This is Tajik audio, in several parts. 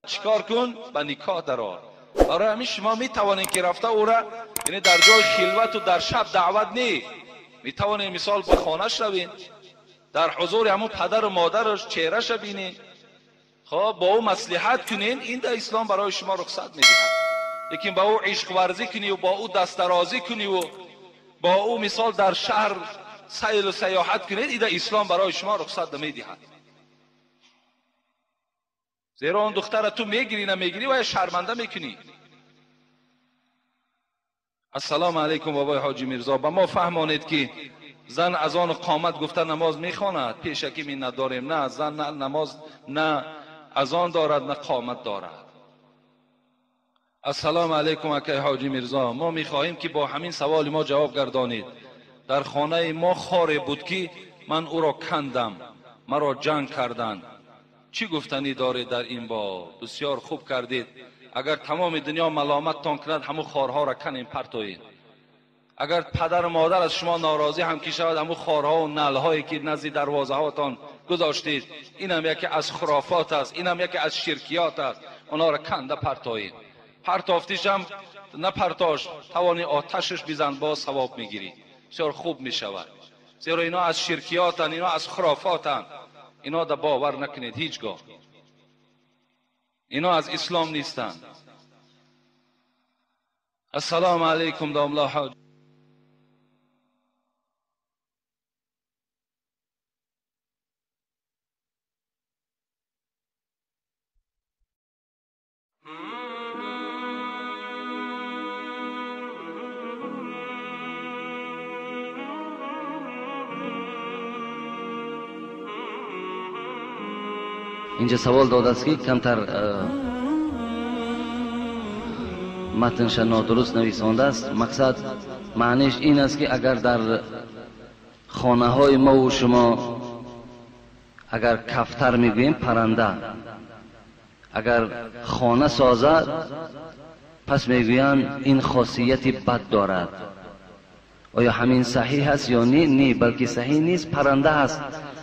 چیکار کن؟ به نکاح درآر. برای همین شما میتوانید که رفته او را، یعنی در جای خلوت و در شب دعوت نی، میتوانید مثال به خانه‌اش روین، در حضور همون پدر و مادرش چهره‌ش بینین، خب با او مصلحت کنین. این در اسلام برای شما رخصت میدهد. لیکن با او عشق ورزی کنی و با او دست درازی کنی و با او مثال در شهر سیل و سیاحت کنید، این در اسلام برای شما رخصت نمیدهد. زیرا آن دختر تو میگیری نمیگیری و شرمنده میکنی. السلام علیکم بابای حاجی میرزا، به ما فهمانید که زن از آن قامت گفته نماز میخواند، پیشکی می نداریم. نه، زن نه نماز نه اذان دارد نه قامت دارد. السلام علیکم اکای حاجی میرزا، ما میخواهیم که با همین سوال ما جواب گردانید. در خانه ما خاره بود که من او را کندم، مرا جنگ کردند. چی گفتنی دارید در این باب؟ بسیار خوب کردید. اگر تمام دنیا ملامتتان کند، همون خارها را کنین پرتویید. اگر پدر و مادر از شما ناراضی هم که شود، همون خارها و نلهایی که نزد دروازه هاتان گذاشتید، این هم یکی از خرافات است، این هم یکی از شرکیات است. اونا را کنده پرتویید. پرتافتیش هم نه پرتاش، توانی آتشش بزن، باز ثواب میگیری، بسیار خوب میشود. زیرا اینا از شرکیاتن، اینا از خرافاتن، اینا در باور نکنید هیچگاه، اینا از اسلام نیستن. السلام علیکم داملا حاج. اینجا سوال داده است که کمتر متنش نادرست نویسانده است. مقصد معنیش این است که اگر در خانه های ما و شما اگر کفتر میگوییم پرنده، اگر خانه سازد پس میگویند این خاصیت بد دارد. آیا همین صحیح است یا نه؟ نه، بلکه صحیح نیست. پرنده است.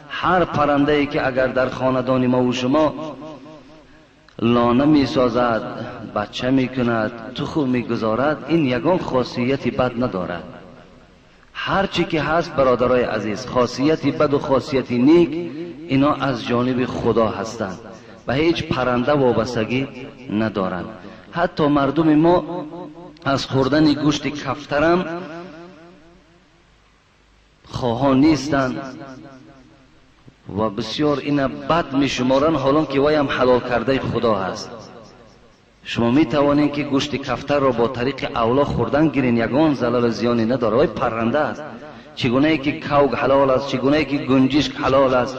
هر پرنده ای که اگر در خاندان ما و شما لانه می سازد، بچه می کند، تخم می گذارد، این یگان خاصیت بد ندارد. هر چی که هست برادرای عزیز، خاصیت بد و خاصیت نیک اینا از جانب خدا هستند، به هیچ پرنده وابستگی ندارند. حتی مردم ما از خوردن گوشت کفترم خواهان نیستند و بسیار اینا بد می شمارن، حالان که وای هم حلال کرده خدا هست. شما می توانید که گوشت کفتر را با طریق اولا خوردن گیرین، یگان زلال زیانی نداره. وای پرنده است. چگونه ای که کوگ حلال است، چگونه ای که گنجشک حلال است،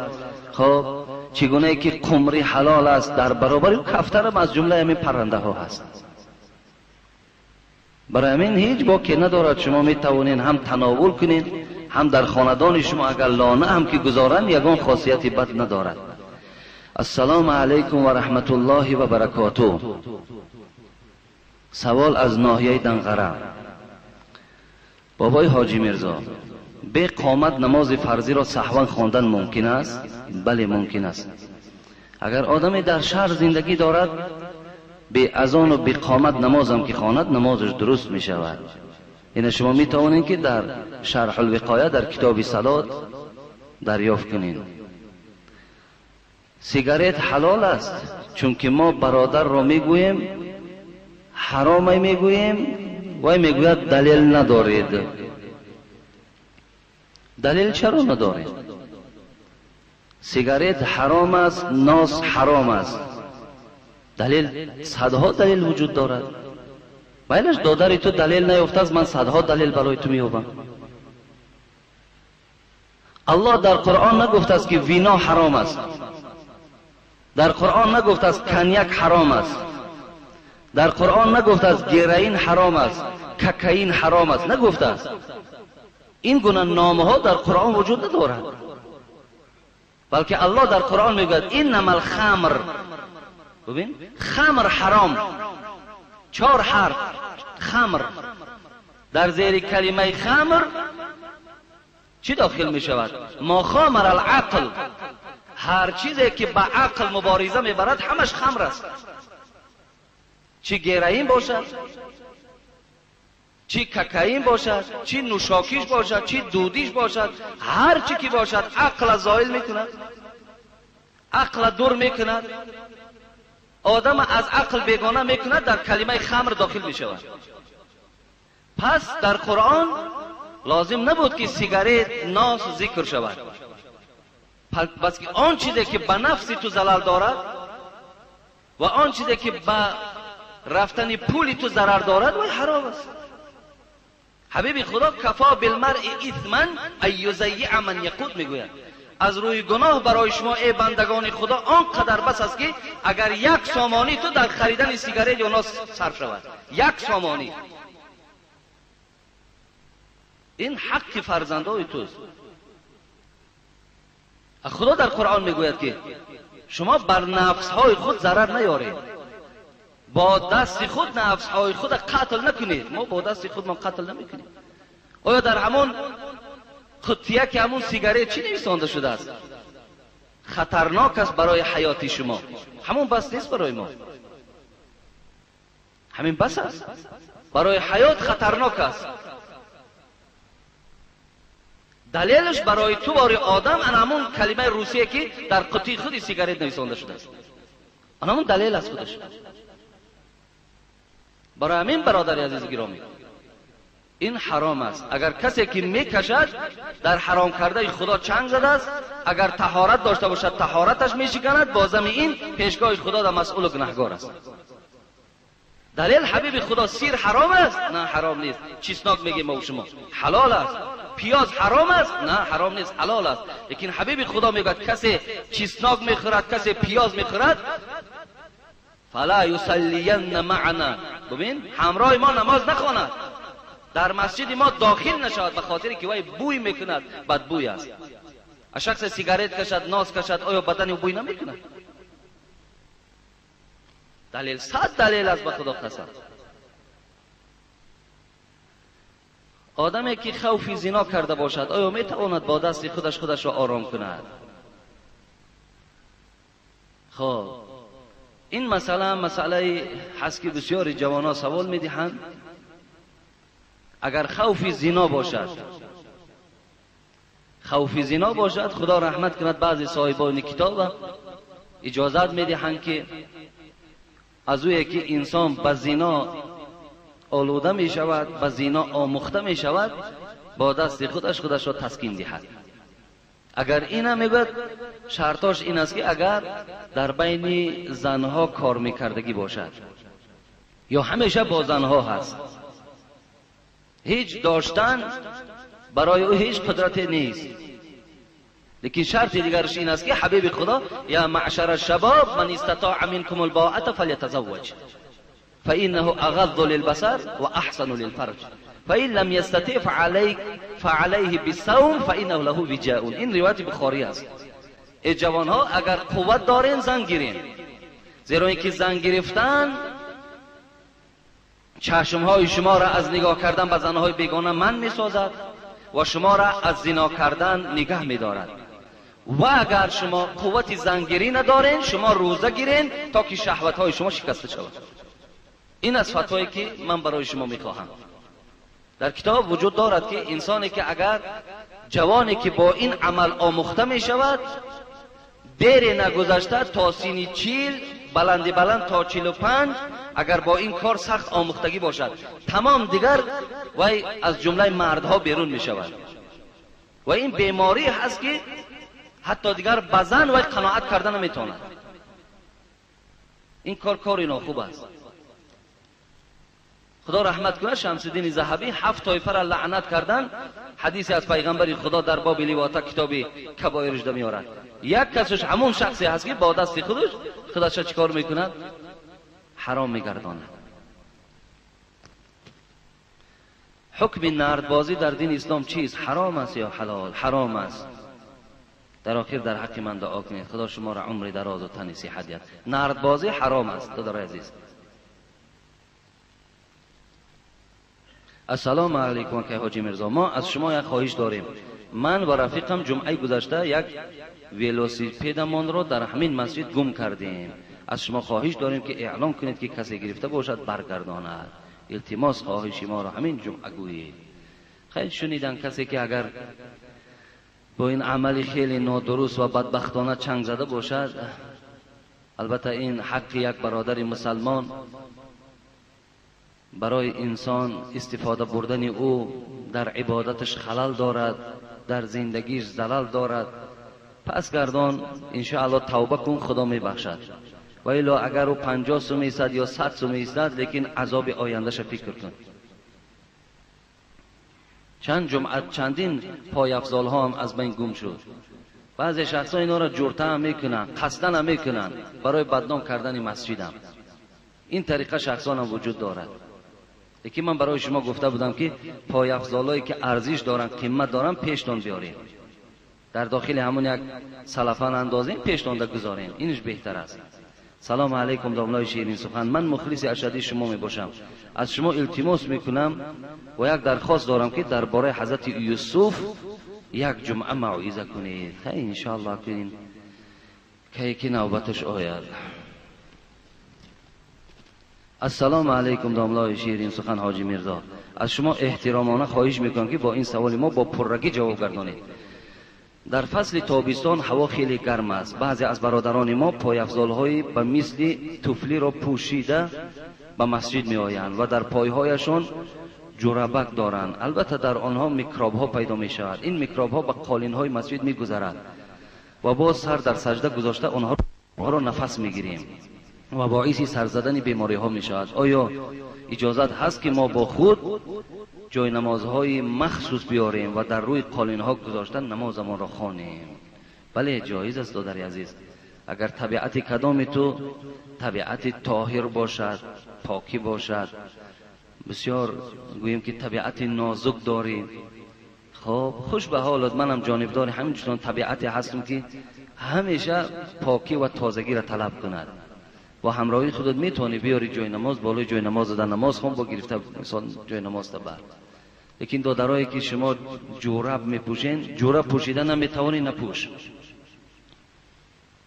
خب چگونه ای که قمری حلال است، در برابر کفتر هم از جمله همین پرنده ها هست. برای همین هیچ باکی ندارد. شما می توانید هم تناول کنید، هم در خاندان شما اگر لانه هم که گذارن یگان خاصیت بد ندارد. السلام علیکم و رحمت الله و برکاته. سوال از ناحیه دنقره. بابای حاجی میرزا، به قامت نماز فرضی را سهوا خواندن ممکن است؟ بله ممکن است. اگر آدمی در شهر زندگی دارد، به اذان و به قامت نماز هم که خواند نمازش درست می شود. این شما می توانید که در شرح الوقایه در کتاب صلات دریافت کنید. سیگارت حلال است، چون که ما برادر را میگوییم حرام میگوییم، وای میگوید دلیل ندارید. دلیل چرا ندارید؟ سیگارت حرام است، ناس حرام است. دلیل صدها دلیل وجود دارد. بایلش دادری تو دلیل نیافته است، من صدها دلیل برای تو مییابم. الله در قرآن نگفته است که وینا حرام است، در قرآن نگفته است کنیک حرام است، در قرآن نگفته است گرین حرام است، ککئین حرام است، نگفته است. این گونه نامه ها در قرآن وجود ندارد، بلکه الله در قرآن میگوید انما الخمر. ببین، خمر حرام، 4 حرف خمر، در زیر کلمه خمر چی داخل می شود؟ ما خامر العقل، هر چیزی که به عقل مبارزه میبرد همش خمر است. Чӣ героин бошад, чӣ кокаин бошад, чӣ нӯшокиш бошад, чӣ дудиш бошад, ҳар чӣ ки бошад, ақла зоил мекунад, ақла дур мекунад, одам аз ақл бегона мекунад, дар калимаи хамр дохил мешавад. Пас дар Қуръон лозим набуд ки сигарет, нос зикр шавад. Бас ки он чизе ки ба нафси ту залал дорад ва он чизе ки ба рафтани пули ту зарар дорад, вай ҳаром аст. Ҳабиби Худо кафо билмаръи исман ан юзаййиа ман яқут мегӯяд. Аз рӯи гуноҳ барои шумо эй бандагони Худо он қадар бас аст ки агар як сомонӣ ту дар харидани сигарет ё нос сарф шавад, як сомонӣ, ин ҳаққи фарзандои туст. Худо дар Қуръон мегӯяд ки шумо бар нафсҳои худ зарар наёред, бо дасти худ нафсҳои худро қатл накунед. Мо бо дасти худмон қатл намекунем. Оё дар ҳамон қуттия ки ҳамон сигарет чӣ нависонда шудааст? Хатарнок аст барои ҳаёти шумо. Ҳамон бас нест барои мо, ҳамин бас аст барои ҳаёт, хатарнок аст. Далелаш барои ту бори одам ана ҳамон калимаи русие ки дар қуттии худи сигарет нависонда шудааст, ана ҳамон далел аст худаш. Барои ҳамин бародари азизи гиромӣ, ин ҳаром аст. Агар касе ки мекашад дар ҳаром кардаи Худо чанг задааст, агар таҳорат дошта бошад таҳораташ мешиканад, бо зами ин пешгоҳи Худо дар масъулу гунаҳгор аст. Далел ҳабиби Худо сир ҳаром аст? На, ҳаром нест. Чеснок мегем мо шумо, ҳалол аст. Пиёз ҳаром аст? На, ҳаром нест, ҳалол аст. Лекин ҳабиби Худо мегӯяд касе чеснок мехӯрад, касе пиёз мехӯрад, фала юсаллиянна маъна, бибин, ҳамроҳи мо намоз нахонад, дар масҷиди мо дохил нашавад, ба хотире ки вай бӯй мекунад, бадбӯй аст. А шахсе сигарет кашад, нос кашад, оё бадани ӯ бӯй намекунад? Далел, сад далел аст, ба Худо қасам. Одаме ки хавфи зино карда бошад, оё метавонад бо дасти худаш худашро ором кунад? Хоб, ин масъала масъалаи ҳаст ки бисёри ҷавонҳо савол медиҳанд. Агар хавфи зино бошад, хавфи зино бошад, Худо раҳмат кунад баъзе соҳибони китоба иҷозат медиҳанд ки аз ӯе ки инсон ба зино олуда мешавад, ба зино омӯхта мешавад, бо дасти худаш худашро таскин диҳад. Агар ина мегӯяд, шартош ин аст ки агар дар байни занҳо кор мекардагӣ бошад ё ҳамеша бо занҳо ҳаст, ҳеҷ доштан барои ӯ ҳеҷ қудрате нест. Лекин шарти дигараш ин аст ки ҳабиби Худо я маъшара шабоб ман истатоа минкум албоата фалятазавваҷ фаиннаҳу ағаззу лилбасар ва аҳсану лилфарҷ фаин лам ястатиъ фаалайҳи бисавм фаиннаҳу лаҳу виҷаун. Ин ривояти Бухорӣ аст. Эй ҷавонҳо, агар қувват дорен зан гирен, зеро ин ки зан гирифтан чашмҳои шуморо аз нигоҳ кардан ба занҳои бегона манъ месозад ва шуморо аз зино кардан нигаҳ медорад. Ва агар шумо қуввати зангирӣ надорен, шумо рӯза гирен то ки шаҳватҳои шумо шикаста шавад. Ин аз фатвое ки ман барои шумо мехоҳам. Дар китоб вуҷуд дорад ки инсоне ки агар ҷавоне ки бо ин амал омӯхта мешавад, дере нагузашта то сини 40, баланди баланд то 45, агар бо ин кор сахт омӯхтагӣ бошад, тамом дигар вай аз ҷумлаи мардҳо берун мешавад. Ва ин беморӣ ҳаст ки ҳатто дигар ба зан вай қаноат карда наметавонад. Ин кор кори нохуб аст. Худо раҳмат кунад Шамсиддини Заҳабӣ 7 тоифаро лаънат кардан, ҳадисе аз пайғамбари Худо дар боби ливота китоби кабоирашда меорад. Як касаш ҳамон шахсе ҳаст ки бо дасти худаш худаша чӣ кор мекунад? Ҳаром мегардонад. Ҳукми нардбозӣ дар дини ислом чист? Ҳаром аст ё ҳалол? Ҳаром аст. Дар охир дар ҳаққи ман дуо кунед, Худо шуморо умри дарозу тани сиҳат диҳад. Нардбозӣ ҳаром аст, додарои азиз. Ассалому алайкум акай ҳоҷи Мирзо, мо аз шумо як хоҳиш дорем. Ман ва рафиқам ҷумъаи гузашта як велосипедамонро дар ҳамин масҷид гум кардем. Аз шумо хоҳиш дорем ки эълон кунед ки касе гирифта бошад баргардонад. Илтимос хоҳиши моро ҳамин ҷумъа гӯед. Хеле шунидан касе ки агар бо ин амали хеле нодуруст ва бадбахтона чанг зада бошад, албатта ин ҳаққи як бародари мусалмон барои инсон истифода бурдани ӯ дар ибодаташ халал дорад, дар зиндагиш залал дорад. Пас гардон, иншоаллоҳ тавба кун, Худо мебахшад. Ва илло агар ӯ 50 сум истад ё 100 сум истад, лекин азоби ояндаша фикр кун. Чанд ҷумъа чандин пойафзолҳо ҳам аз байн гум шуд. Баъзе шахсҳо инҳоро ҷурта ҳам мекунанд, қасдан ҳам мекунанд барои бадном кардани масҷидам. Ин тариқа шахсон ҳам вуҷуд дорад. Лекин ман барои шумо гуфта будам ки пойафзолҳое ки арзиш доранд, қимат доранд, пештон биёред. Дар дохили ҳамон як салафан андозем, пештонда гузорем. Инш беҳтар аст. Салом алейкум, домлаи ширин сухан. Ман мухлиси ашадии шумо мебошам. Аз шумо илтимос мекунам ва як дархост дорам ки дар бораи ҳазрати Юсуф як ҷумъа мавъиза кунед. Хай, иншоаллоҳ кунем, кай ки навбаташ ояд. Ассалому алейкум, домлаи ширин сухан ҳоҷи Мирзо. Аз шумо эҳтиромона хоҳиш мекунам ки бо ин саволи мо бо пуррагӣ ҷавоб гардонед. Дар фасли тобистон ҳаво хеле гарм аст. Баъзе аз бародарони мо пойафзолҳои ба мисли туфлиро пӯшида ба масҷид меоянд ва дар пойҳояшон ҷурабак доранд. Албатта дар онҳо микробҳо пайдо мешавад. Ин микробҳо ба қолинҳои масҷид мегузарад ва боз сар дар саҷда гузошта онҳоро нафас мегирем ва боиси сар задани бемориҳо мешавад. Оё иҷозат ҳаст ки мо бо худ ҷойнамозҳои махсус биёрем ва дар рӯи қолинҳо гузошта намозамонро хонем? Бале, ҷоиз аст, додари азиз. Агар табиати кадоми ту табиати тоҳир бошад, покӣ бошад, бисёр гӯем ки табиати нозук дорӣ, хоб хуш ба ҳолат. Манам ҷонибдори ҳамин чунон табиате ҳастам ки ҳамеша покӣ ва тозагиро талаб кунад. Бо ҳамроҳии худат метавонӣ биёри ҷойнамоз, болои ҷойнамоз дар намоз хон, бо гирифта мисол ҷойнамозта бар. Лекин додарое ки шумо ҷураб мепӯшен, ҷураб пӯшида наметавонӣ, напӯш.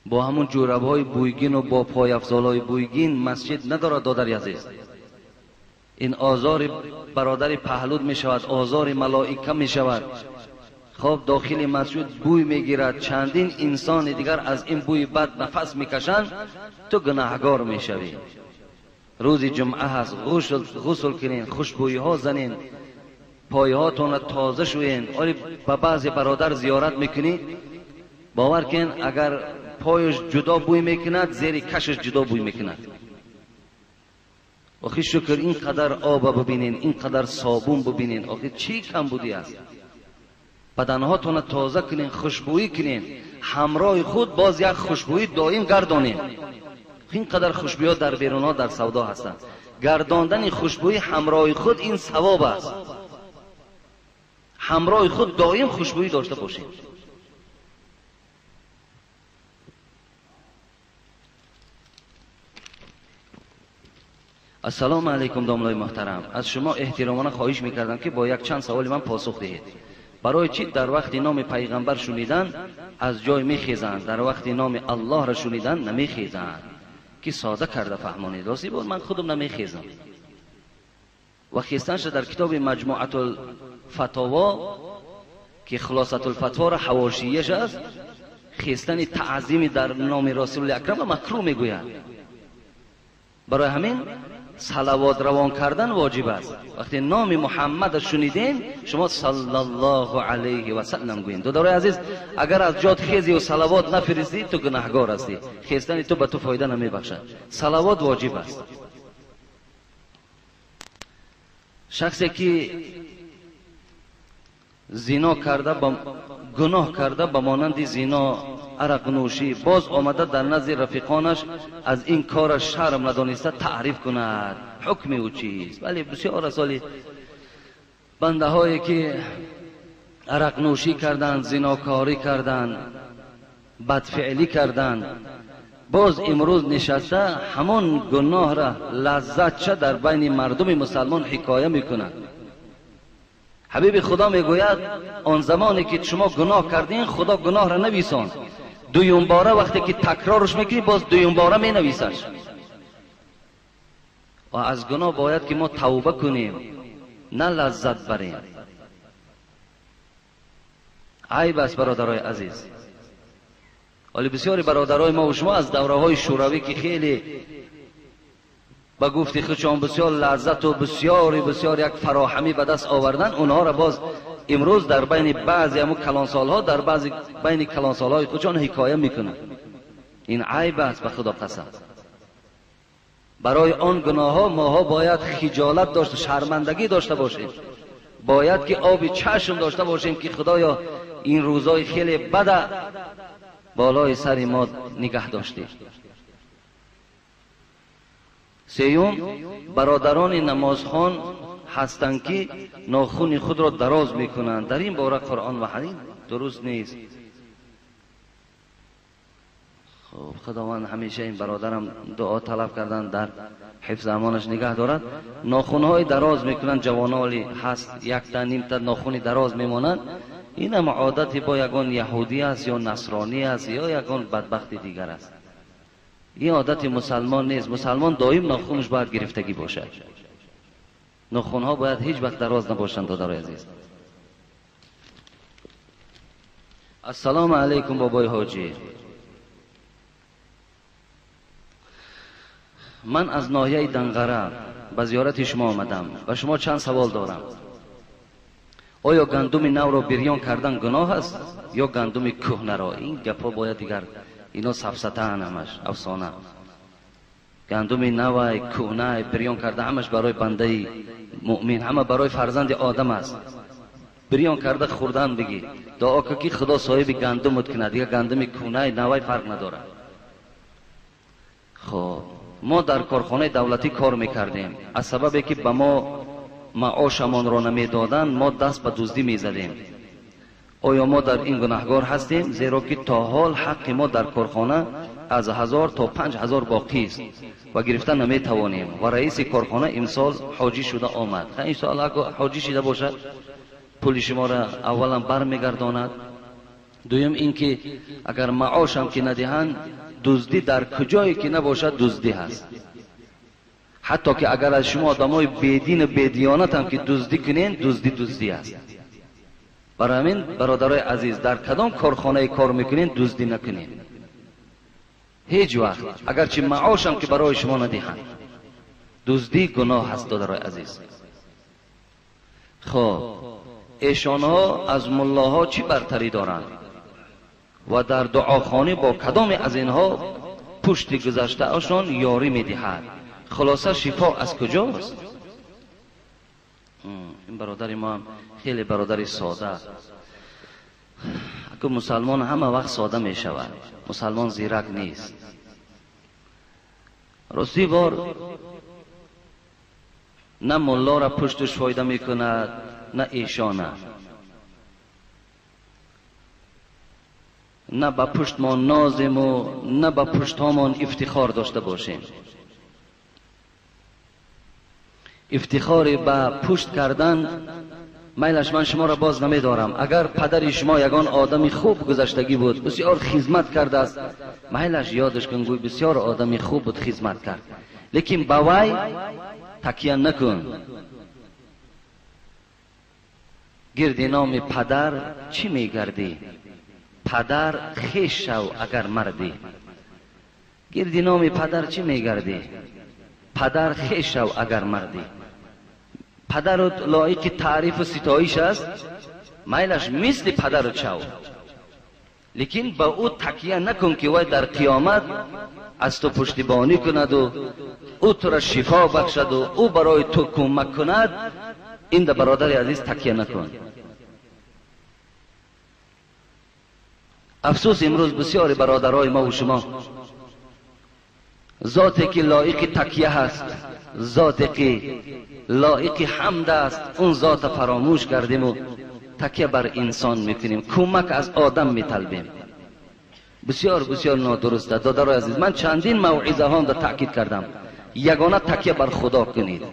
Бо ҳамун ҷурабҳои бӯйгину бо пойафзолҳои бӯйгин масҷид надорад, додари азиз. Ин озори бародари паҳлуд мешавад, озори малоика мешавад. Хоб дохили масҷид бӯй мегирад, чандин инсони дигар аз ин бӯи бад нафас мекашанд, ту гунаҳгор мешавӣ. Рӯзи ҷумъа ҳаст, ғусл кунен, хушбӯйиҳо занен, пойҳоятонро тоза шӯен. Оли ба баъзе бародар зиёрат мекунӣ, бовар кун, агар пояш ҷудо бӯй мекунад, зери кашаш ҷудо бӯй мекунад. Охи шукр, ин қадар оба бибинен, ин қадар собун бибинен, охи чӣ камбудӣ аст? Баданҳотонро тоза кунен, хушбӯӣ кунен, ҳамроҳи худ боз як хушбӯӣ доим гардонен. Ин қадар хушбӯиҳо дар берунҳо дар савдо ҳастанд. Гардондани хушбӯӣ ҳамроҳи худ ин савоб аст. Ҳамроҳи худ доим хушбӯӣ дошта бошед. Ассалому алайкум, домлаи муҳтарам. Аз шумо эҳтиромона хоҳиш мекардам ки бо як чанд саволи ман посух диҳед. Барои чӣ дар вақти номи пайғамбар шунидан аз ҷой мехезанд, дар вақти номи Аллоҳро шунидан намехезанд? Ки сода карда фаҳмонед. Рости буд, ман худам намехезам. Ва хестанша дар китоби Маҷмуатул Фатово ки Хулосатул Фатворо ҳавошияш аст, хестани таъзими дар номи Расули Акрам макруҳ мегӯяд. Барои ҳамин салавот равон кардан воҷиб аст. Вақте номи Муҳаммадро шунидем, шумо саллаллоҳу алайҳи васаллам гӯед. Додарои азиз, агар аз ҷод хезию салавот нафиристӣ, ту гунаҳгор ҳастӣ. Хестани ту ба ту фоида намебахшад. Салавот воҷиб аст. Шахсе ки зино карда, гуноҳ карда, ба монанди зино, арақнӯшӣ, боз омада дар назди рафиқонаш аз ин кораш шарм надониста таъриф кунад, ҳукми ӯ чист? Бале, бисёр асоли бандаҳое ки арақнӯшӣ карданд, зинокорӣ карданд, бадфеълӣ карданд, боз имрӯз нишаста ҳамон гуноҳра лаззатча дар байни мардуми мусалмон ҳикоя мекунад. Ҳабиби Худо мегӯяд, он замоне ки шумо гуноҳ кардин, Худо гуноҳро нависонд. Дуюм бора вақте ки такрорш мекунӣ, боз дуюм бора менависаш. Ва аз гуноҳ бояд ки мо тавба кунем, на лаззат барем. Айб аст, бародарои азиз. Вале бисёри бародарои мо ва шумо аз давраҳои шӯравӣ, ки хеле ба гуфти худшон бисёр лаззату бисёри бисёр як фароҳамӣ ба даст овардан, онҳоро боз имрӯз дар байни баъзе ҳамун калонсолҳо, дар баъзи байни калонсолҳои худшон ҳикоя мекунанд. Ин айб аст, ба Худо қасам. Барои он гуноҳҳо моҳо бояд хиҷолат дошта, шармандагӣ дошта бошем, бояд ки оби чашм дошта бошем, ки Худоё, ин рӯзҳои хеле бада болои сари мо нигаҳ доштӣ. Сеюм, бародарони намозхон ҳастанд, ки нохуни худро дароз мекунанд. Дар ин бора Қуръон ва ҳадис дуруст нест. Хуб, Худованд ҳамеша ин бародарам дуо талаб кардан, дар ҳифз амонаш нигаҳ дорад. Нохунҳои дароз мекунанд ҷавоноли ҳаст, якта нимта нохуни дароз мемонанд. Инам одати бо ягон яҳудӣ аст ё насронӣ аст ё ягон бадбахти дигар аст. Ин одати мусалмон нест. Мусалмон доим нохунаш бояд гирифтагӣ бошад. Нохунҳо бояд ҳеҷ вақт дароз набошанд, додарои азиз. Ассалому алайкум, бобои ҳоҷӣ. Ман аз ноҳияи Данғара ба зиёрати шумо омадам. Ба шумо чанд савол дорам. Оё гандуми навро бирён кардан гуноҳ аст ё гандуми кӯҳнаро? Ин гапҳо бояд дигар, ино сафсатаан, ҳамаш афсона. Гандуми навай, кӯҳнай, бирён карда, ҳамаш барои бандаи муъмин, ҳама барои фарзанди одам аст. Бирён карда хӯрдан бигӣ, дуо кун, ки Худо соҳиби гандумут кунад. Дигар гандуми кӯҳнай, навай фарқ надорад. Хоб, мо дар корхонаи давлатӣ кор мекардем. Аз сабабе ки ба мо маошамонро намедоданд, мо даст ба дуздӣ мезадем. Оё мо дар ин гунаҳгор ҳастем, зеро ки то ҳол ҳаққи мо дар корхона аз 1000 то 5000 боқист ва гирифта наметавонем, ва раиси корхона имсол ҳоҷӣ шуда омад? Иншоалло, ҳоҷӣ шида бошад, пули шуморо аввалан бармегардонад. Дуюм ин ки агар маошам ки надиҳанд, дуздӣ дар куҷое ки набошад, дуздӣ ҳаст. Ҳатто ки агар аз шумо одамои бедину бедиёнатам ки дуздӣ кунен, дуздӣ дуздӣ аст. Барои ҳамин, бародарои азиз, дар кадом корхонае кор мекунен, дуздӣ накунед ҳеҷ вақт, агарчи маошам ки барои шумо надиҳанд. Дуздӣ гуноҳ аст, додарои азиз. Хоб, эшонҳо аз муллоҳо чӣ бартарӣ доранд ва дар дуохонӣ бо кадоме аз инҳо пушти гузаштаашон ёрӣ медиҳад? Хулоса, шифо аз куҷост? Ин бародари мо ҳам хеле бародари сода. Аку мусалмон ҳама вақт сода мешавад, мусалмон зирак нест. Ростӣ бор, на муллора пушташ фоида мекунад, на эшона, на ба пуштмон нозему, на ба пуштҳомон ифтихор дошта бошем. Ифтихори ба пушт кардан майлаш, ман шуморо боз намедорам. Агар падари шумо ягон одами хуб гузаштагӣ буд, бисёр хизмат кардааст, майлаш, ёдаш кун, гӯй бисёр одами хуб буд, хизмат кард, лекин ба вай такя накун. Гирди номи падар чӣ мегардӣ? Падар хеш шав, агар мардӣ. Гирди номи падар чӣ мегардӣ? Падар хеш шав, агар мардӣ. Падарут лоиқи таърифу ситоиш аст, майлаш, мисли падарут шав, лекин ба ӯ такя накун, ки вай дар қиёмат аз ту пуштибонӣ кунаду ӯ тура шифо бахшаду ӯ барои ту кӯмак кунад. Ин да, бародари азиз, такя накун. Афсӯс, имрӯз бисёри бародарои мо ва шумо зоте ки лоиқи такя ҳаст, зоте ки лоиқи ҳамд аст, он зота фаромӯш кардему такя бар инсон мекунем, кӯмак аз одам металбем. Бисёр бисёр нодуруст аст, додарои азиз. Ман чандин мавъизаҳонда таъкид кардам: ягона такя бар Худо кунед,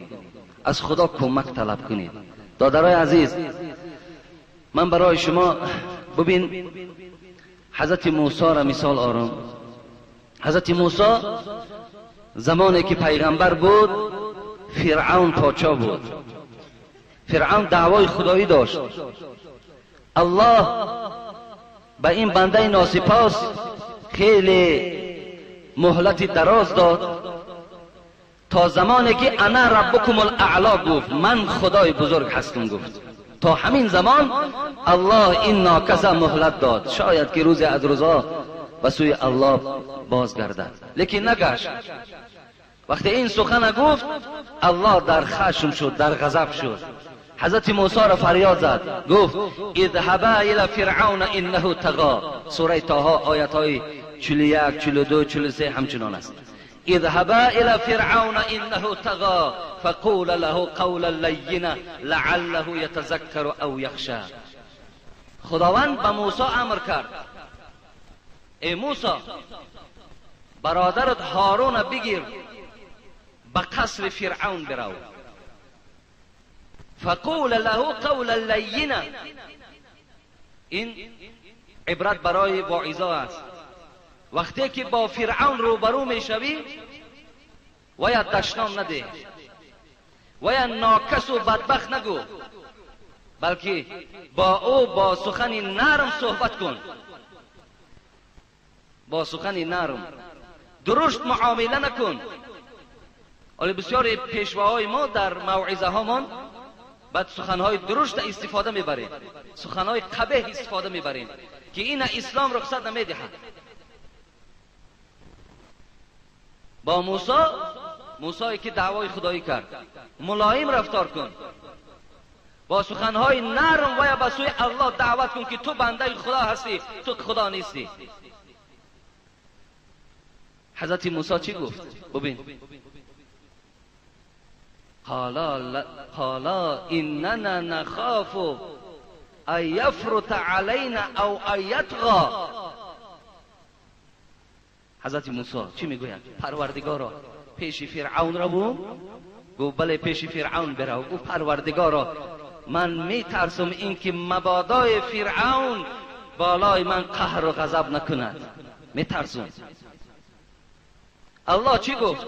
аз Худо кӯмак талаб кунед. Додарои азиз, ман барои шумо бубин, ҳазрати Мусоро мисол орам. Ҳазрати Мусо замоне ки пайғамбар буд, Фиръавн подшоҳ буд. Фиръавн даъвои худоӣ дошт. Аллоҳ ба ин бандаи носипос хеле муҳлати дароз дод то замоне ки ана раббукум алаъло гуфт, ман худои бузург ҳастам гуфт. То ҳамин замон Аллоҳ ин нокаса муҳлат дод, шояд ки рӯзе аз рӯзҳо ба сӯи Аллоҳ бозгардад, лекин нагашт. Вақте ин сухана гуфт, Аллоҳ дар хашм шуд, дар ғазаб шуд. Ҳазрати Мусоро фарёд зад, гуфт: اذهبا الى فرعون انه طغى. сураи Тоҳо оятҳои 41, 42, 43 ҳамчунон аст. اذهبا الى فرعون انه طغى فقولا له قولا لینا لعله يتذكر او يخشى. خداوند به موسی امر کرد: ای موسی، برادرت هارون بگیر، به قصر فرعون برو. فقول له قولا لینا. این عبرت برای واعظا است. وقتی که با فرعون روبرو میشوی، ویا دشنام نده، ویا ناکس و بدبخت نگو، بلکه با او با سخن نرم صحبت کن، با سخن نرم، درشت معامله نکن. ولی بسیاری پیشواهای ما در موعظه هامان بعد سخنهای درشت استفاده میبریم، سخنهای قبیح استفاده میبریم که این اسلام رخصت نمیدهد. با موسی، موسی که دعوای خدایی کرد، ملایم رفتار کن، با سخنهای نرم و یا به سوی الله دعوت کن که تو بنده خدا هستی، تو خدا نیستی. حضرت موسی چی گفت؟ ببین: قالا اننا نخاف ان یفرط علینا او ان یطغی. حضرت موسی چی میگوید؟ پروردگارا، پیش فرعون را بو؟ گفت بله، پیش فرعون برو. گفت پروردگارا، من میترسم اینکه مبادای فرعون بالای من قهر و غضب نکند، میترسم. الله چی گفت؟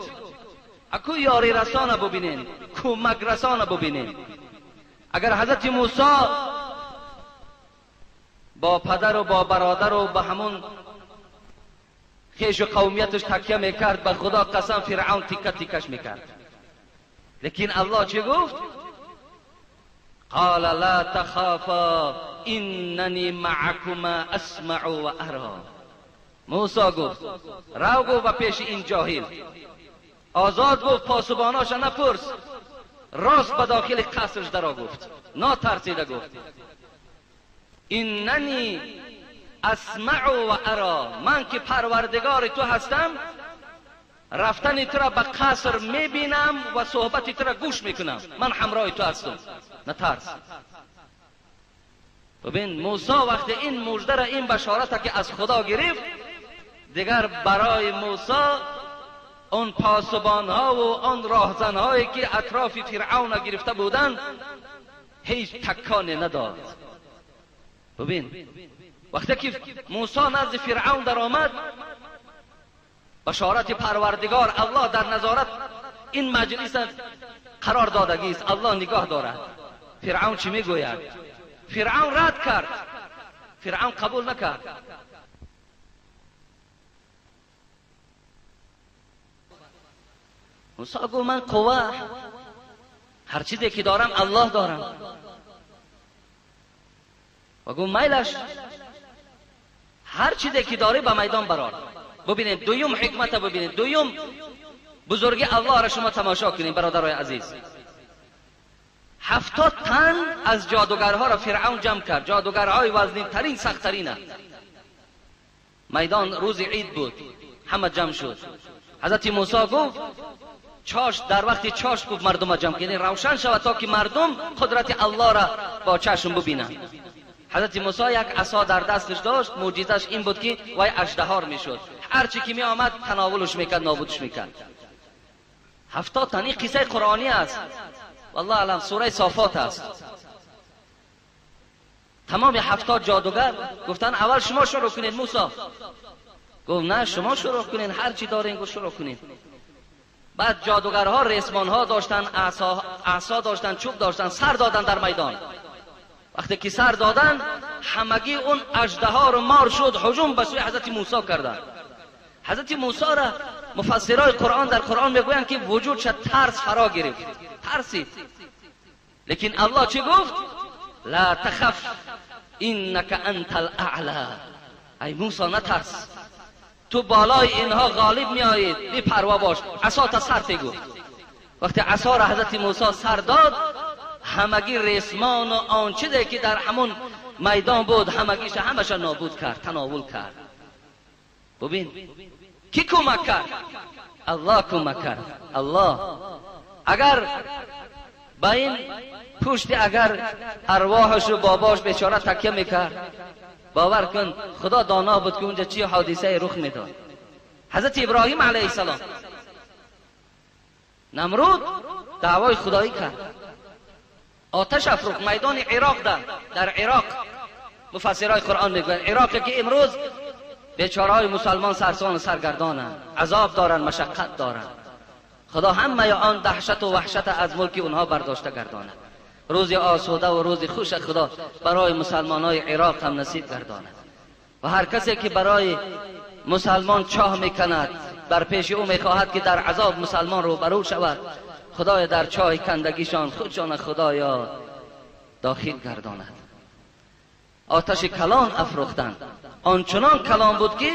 اکو یاری رسانه ببینین، کمک رسانه ببینین. اگر حضرت موسی با پدر و با برادر و با همون خیش و قومیتش تکیه میکرد، به خدا قسم فرعون تیکه تیکش میکرد. لیکن الله چی گفت؟ قال لا تخافا اننی معکما اسمع و ارا. موسی گفت رو، گفت به پیش این جاهل آزاد، گفت پاسباناش نپرس، راست به داخل قصرش درا گفت، ناترسیده گفت اننی اسمع و ارا، من که پروردگار تو هستم، رفتن تو را به قصر میبینم و صحبت تو را گوش میکنم، من همراه تو هستم، نترس. ببین موسی وقتی این مژده را، این بشارت که از خدا گرفت، دیگر برای موسی آن پاسبان ها و آن راهزن هایی که اطراف فرعون گرفته بودند هیچ تکانی نداد. ببین وقتی که موسی نزد فرعون در آمد، بشارت پروردگار الله در نظارت این مجلس قرار دادگی است، الله نگاه دارد. فرعون چی میگوید؟ فرعون رد کرد، فرعون قبول نکرد. موسی گفت من قوه، هر چیزی که دارم الله دارم. و گفت میلش، هر چیزی که داری به میدان برار. ببینید دویم حکمت، ببینید دویم بزرگی الله را شما تماشا کنید برادرای عزیز. 70 تن از جادوگرها را فرعون جمع کرد، جادوگرهای وزنی ترین سخت ترین. میدان روز عید بود، همه جمع شد. حضرت موسی گفت چاش، در وقتی چاش گفت مردم جمع کنید، روشن شود تا که مردم قدرت الله را با چشم ببینند. حضرت موسی یک عصا در دستش داشت، معجزش این بود که وای اژدهار میشد، هر چی که می آمد تناولش میکرد، نابودش میکرد. 70 تن. این قصه قرآنی است، والله اعلم، سوره صافات است. تمام 70 جادوگر گفتن اول شما شروع کنید موسی. گفت نه شما شروع کنین، هر چی دارین گفت شروع کنین. بعد جادوگرها ریسمانها داشتن، عصا داشتن، چوب داشتن، سر دادن در میدان. وقتی که سر دادن همگی اون اژدها رو مار شد، هجوم به سوی حضرت موسی کردن. حضرت موسی را مفسرای قرآن در قرآن میگویند که وجودش ترس فرا گرفت، ترسید. لیکن الله چی گفت؟ لا تخف انک انت الاعلی. ای موسی نترس، تو بالای اینها غالب میآیید، بی پروا باش، عصا تا سر گفت. وقتی عصا را حضرت موسی سر داد، همگی ریسمان و آن چیزی که در همون میدان بود همگیش همش نابود کرد، تناول کرد. ببین کی کمک کرد؟ الله کمک کرد. الله اگر با این پشت اگر ارواحش و باباش بیچاره تکیه میکرد، باور کن خدا دانا بود که اونجا چی حادثه رخ میداد. حضرت ابراهیم علیه السلام نمرود دعوای خدایی کرد، آتش افروخت میدان عراق. در عراق مفسرای قرآن میگویند عراق که امروز بیچاره‌های مسلمان سرسان و سرگردانند، عذاب دارند، مشقت دارند. خدا همه آن دهشت و وحشت از ملک اونها برداشته گرداند. روز آسوده و روز خوش خدا برای مسلمانای عراق هم نصیب گرداند. و هر کسی که برای مسلمان چاه میکند، بر پیش او میخواهد که در عذاب مسلمان روبرو شود، خدای در چاه کندگیشان خودشان خدایا داخل گرداند. آتش کلان افروختند، آنچنان کلان بود که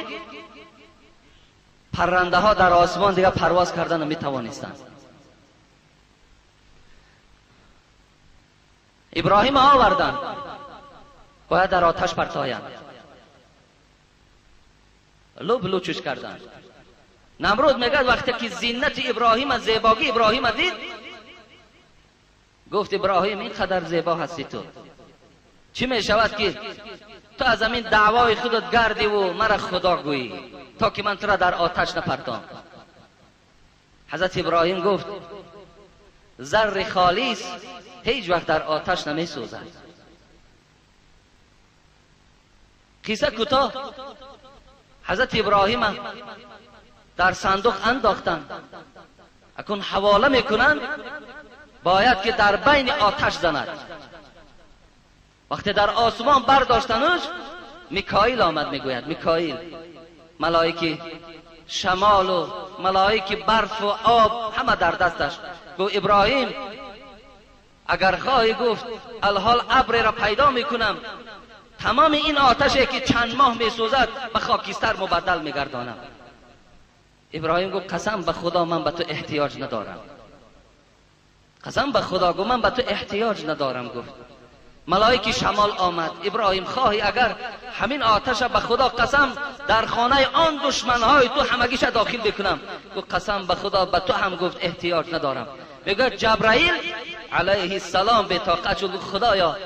پرنده ها در آسمان دیگه پرواز کردن نمیتوانستند. ابراهیم آوردند، باید در آتش پرتایند، لب لوچش کردند. نمرود میگه وقتی که زینت ابراهیم، زیباگی ابراهیم دید، گفت ابراهیم اینقدر زیبا هستی تو، چی میشود که تو از همین دعوای خودت گردی و مرا خدا گویی تا که من تو را در آتش نپرتام. حضرت ابراهیم گفت زر خالص هیچ وقت در آتش نمی سوزد. قصه کوتاه، حضرت ابراهیم در صندوق انداختند، اکنون حواله میکنند، باید که در بین آتش زند. وقتی در آسمان برداشتنش، میکائیل آمد، میگوید میکائیل، ملائکه شمال و ملائکه برف و آب همه در دستش. گفت ابراهیم اگر خواهی، گفت الحال ابر را پیدا میکنم، تمام این آتشی که چند ماه میسوزد به خاکستر مبدل میگردانم. ابراهیم گفت قسم به خدا من به تو احتیاج ندارم، قسم به خدا گفت من به تو احتیاج ندارم. گفت ملائک شمال آمد، ابراهیم خواهی اگر همین آتش به خدا قسم در خانه آن دشمنهای تو همگیش داخل بکنم. گفت قسم به خدا به تو هم گفت احتیاج ندارم. میگه جبرائیل علیه السلام به طاقت شد، خدایا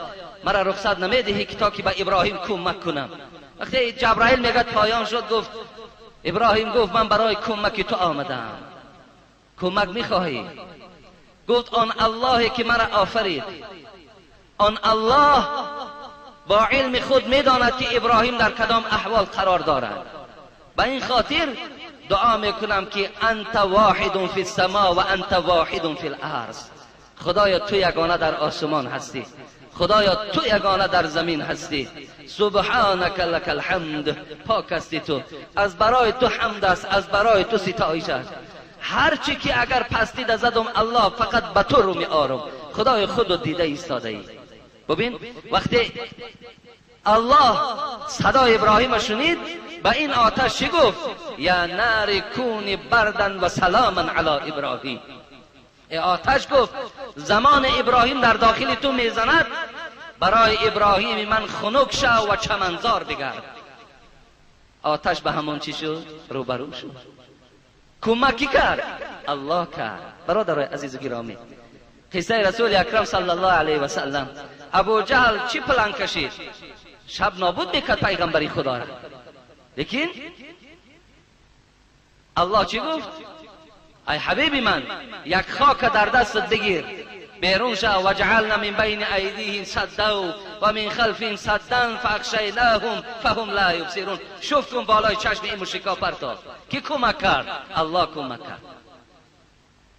مرا رخصت نمیدهی که تا که به ابراهیم کمک کنم. وقتی جبرائیل میگه پایان شد، گفت ابراهیم گفت من برای کمک تو آمدم، کمک میخواهی؟ گفت آن الله که مرا آفرید، آن الله با علم خود میداند که ابراهیم در کدام احوال قرار دارد. به این خاطر دعا میکنم که انت واحد فی السما و انت واحد فی الارض. خدایا تو یگانه در آسمان هستی، خدایا تو یگانه در زمین هستی. سبحانک لک الحمد، پاک هستی تو، از برای تو حمد است، از برای تو ستایش است. هرچی که اگر پستی زدم الله فقط به تو رو می آرم، خدای خود دیده ایستاده ای. ببین وقتی الله صدای ابراهیم شنید، به این آتش چی گفت؟ یا نار کونی بردن و سلاما علی ابراهیم. ای آتش گفت زمان ابراهیم در داخل تو میزند، برای ابراهیم من خنک شو و چمنزار بگرد. آتش به همون چی شد؟ روبرو شد. کمکی کرد؟ الله کرد. برادرای عزیز و گرامی، قصه رسول اکرم صلی الله علیه و سلم، ابو جهل چی پلان کشید؟ شب نابود میکرد پیغمبری خدا را. لیکن الله چی گفت؟ ای حبیبی من، یک خاک در دستت بگیر، بیرون شو. وجعلنا من بین ایدیهم سدا و من خلفهم سدا فاغشیناهم فهم لا یبصرون. شفت کن بالای چشم این مشرکا پرتاب. کی کمک کرد؟ الله کمک کرد.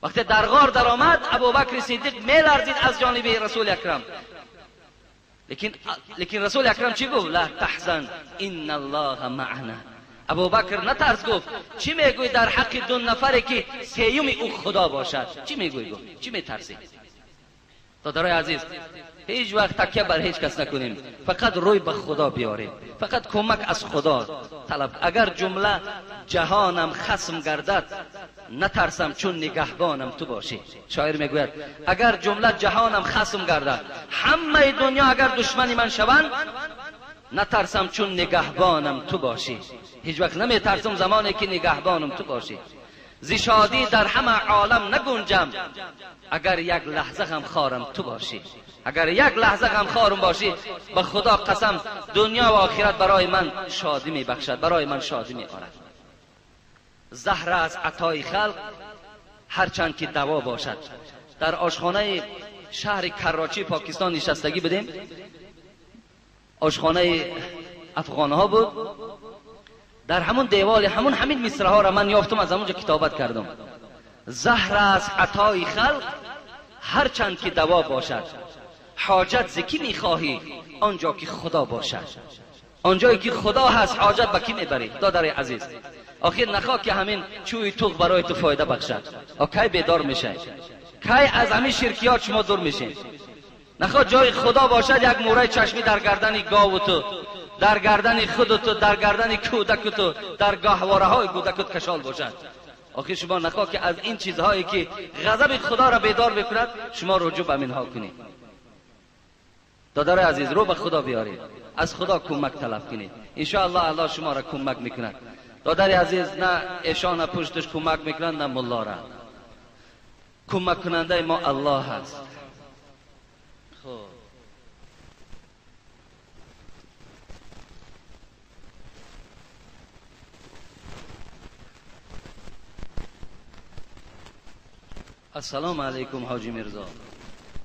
وقتی در غار در آمد، ابوبکر صدیق میلرزید از جانب رسول اکرم. لیکن رسول اکرم چی گفت؟ لا تحزن ان الله معنا. ابوبکر نترس، گفت چی میگوی در حق دو نفری که سیوم او خدا باشد؟ چی میگوی؟ گفت چی میترسی؟ دادرای عزیز، هیچ وقت تکیه بر هیچ کس نکنیم، فقط روی به خدا بیاریم، فقط کمک از خدا طلب. اگر جمله جهانم خصم گردد نترسم چون نگهبانم تو باشی. شاعر میگوید اگر جمله جهانم خصم گردد، همه دنیا اگر دشمنی من شوند، نترسم چون نگهبانم تو باشی. هیچ وقت نمیترسم زمانی که نگهبانم تو باشی. ز شادی در همه عالم نگنجم اگر یک لحظه غم خارم تو باشی. اگر یک لحظه غم خارم باشی، به خدا قسم دنیا و آخرت برای من شادی میبخشد، برای من شادی میآورد. زهر از عطای خلق هرچند که دوا باشد. در آشخانه شهر کراچی پاکستان نشستگی بودیم، آشخانه افغانها بود. در همون دیوال همون همین مصرع ها را من یافتم، از همونجا کتابت کردم. زهر از عطای خلق هرچند که دوا باشد، حاجت ز کی میخواهی آنجا که خدا باشد. آنجایی که خدا هست حاجت به کی میبری؟ دادر عزیز، آخر نخواه که همین چوی توغ برای تو فایده بخشد. کی بیدار میشه؟ کی از همین شرکیات شما دور میشین؟ نخواه جای خدا باشد یک موره چشمی در گردن گاو تو، در گردن خود تو، در گردن کودک تو، در گاهواره های کودکت کشال باشد. آخر شما نخواه که از این چیزهایی که غضب خدا را بیدار بکند شما رجوع به اینها کنید. دادر عزیز، رو به خدا بیارید، از خدا کمک طلب کنید، انشاءالله الله شما را کمک میکند. دادر عزیز، نه ایشان پشتش کمک میکنند نه ملا را. کمک کننده ما الله هست. خب السلام علیکم حاجی میرزا،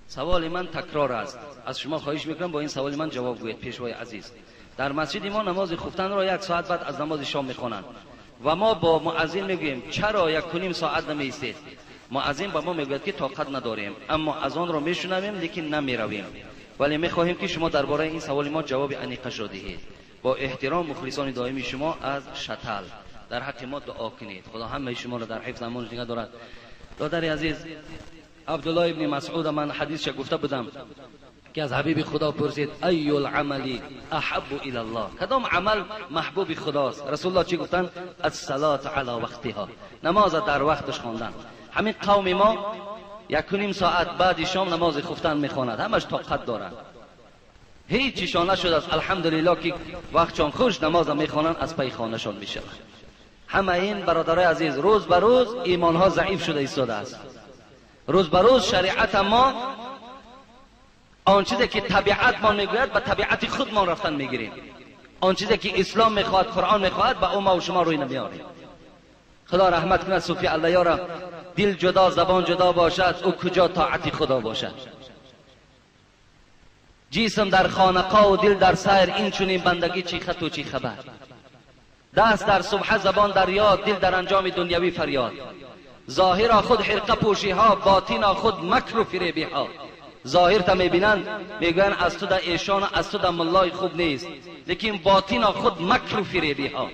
سوال من تکرار است، از شما خواهش میکنم با این سوال من جواب گویید. پیشوای عزیز، در مسجد ما نماز خفتن را 1 ساعت بعد از نماز شام میخوانند و ما با مؤذن میگوییم چرا 1.5 ساعت نمیایستید؟ مؤذن با ما میگوید که طاقت نداریم، اما از آن را میشنویم لیکن نمیرویم، ولی میخواهیم که شما درباره این سوال ما جواب انیقش را دهید. با احترام مخلصان دائمی شما از شتل، در حق ما دعا کنید. خدا همه شما را در حفظ امانش نگه دارد. دادر عزیز، عبدالله ابن مسعود من حدیثش گفته بودم که از حبیب خدا پرسید ای العمل احب الی الله، کدام عمل محبوب خداست؟ رسول الله چی گفتن؟ الصلاة علی وقتها، نماز در وقتش خواندن. همین قوم ما 1.5 ساعت بعد شام نماز خفتن میخواند، همش طاقت دارند، هیچ چیشان نشد است. الحمدلله که وقتشان خوش نماز میخوانند، از پی خانهشان میشوند. همه این برادرای عزیز، روز به روز ایمانها ضعیف شده ایستاده است. روز به روز شریعت ما آن چیزی که طبیعت ما میگوید به طبیعت خودمان رفتن میگیریم. آن چیزی که اسلام میخواهد، قرآن میخواهد، به او ما و شما روی نمیاریم. خدا رحمت کند صوفی الله یارا، دل جدا زبان جدا باشد، او کجا طاعت خدا باشد. جسم در خانقاه و دل در سیر، این چنین بندگی چی خط و چی خبر. دست در صبح زبان در یاد، دل در انجام دنیوی فریاد. ظاهرا خود حرقه پوشی ها، باطنا خود مکر و فریبی ها. ظاهر تا میبینن میگوین از تو در ایشان، از تو در ملای خوب نیست، لیکن باطنا خود مکر و فریبی ها.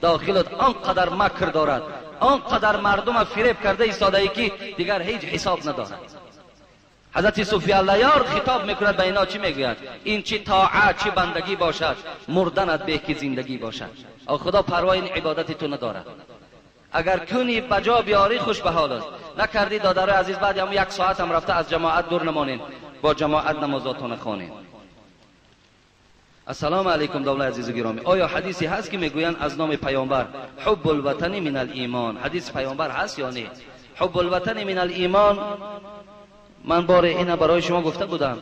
داخلت آنقدر مکر دارد، آنقدر مردم فریب کرده ایستاده ای که دیگر هیچ حساب ندارد. حضرت صوفی الله یار خطاب میکند به اینا، چی میگوید؟ این چی طاعت چی بندگی باشد، مردنت به که زندگی باشد. خدا پروای این عبادت تو ندارد. اگر کنی بجا بیاری خوش به حال است، نکردی دادر عزیز بعد هم 1 ساعت هم رفته از جماعت دور نمانین، با جماعت نمازاتون خوانین. السلام علیکم دولت عزیز و گرامی، آیا حدیثی هست که میگویند از نام پیامبر حب الوطن من الایمان؟ حدیث پیامبر هست یا نه؟ حب الوطن من الایمان، من بار اینه برای شما گفته بودم،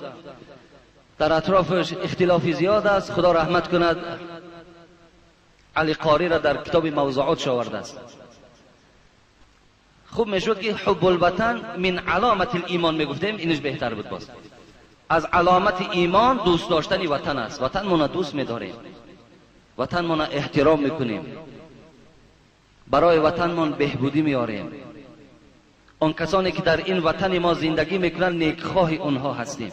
در اطرافش اختلافی زیاد است. خدا رحمت کند علی قاری را در کتاب موضوعات آورده است. خوب میشد که حب الوطن من علامت الایمان میگفتیم، اینش بهتر بود. باز از علامت ایمان دوست داشتن وطن است. وطن مون دوست میداریم، وطن مون احترام میکنیم، برای وطنمان بهبودی میاریم. آن کسانی که در این وطن ما زندگی میکنن نیکخواه اونها هستیم.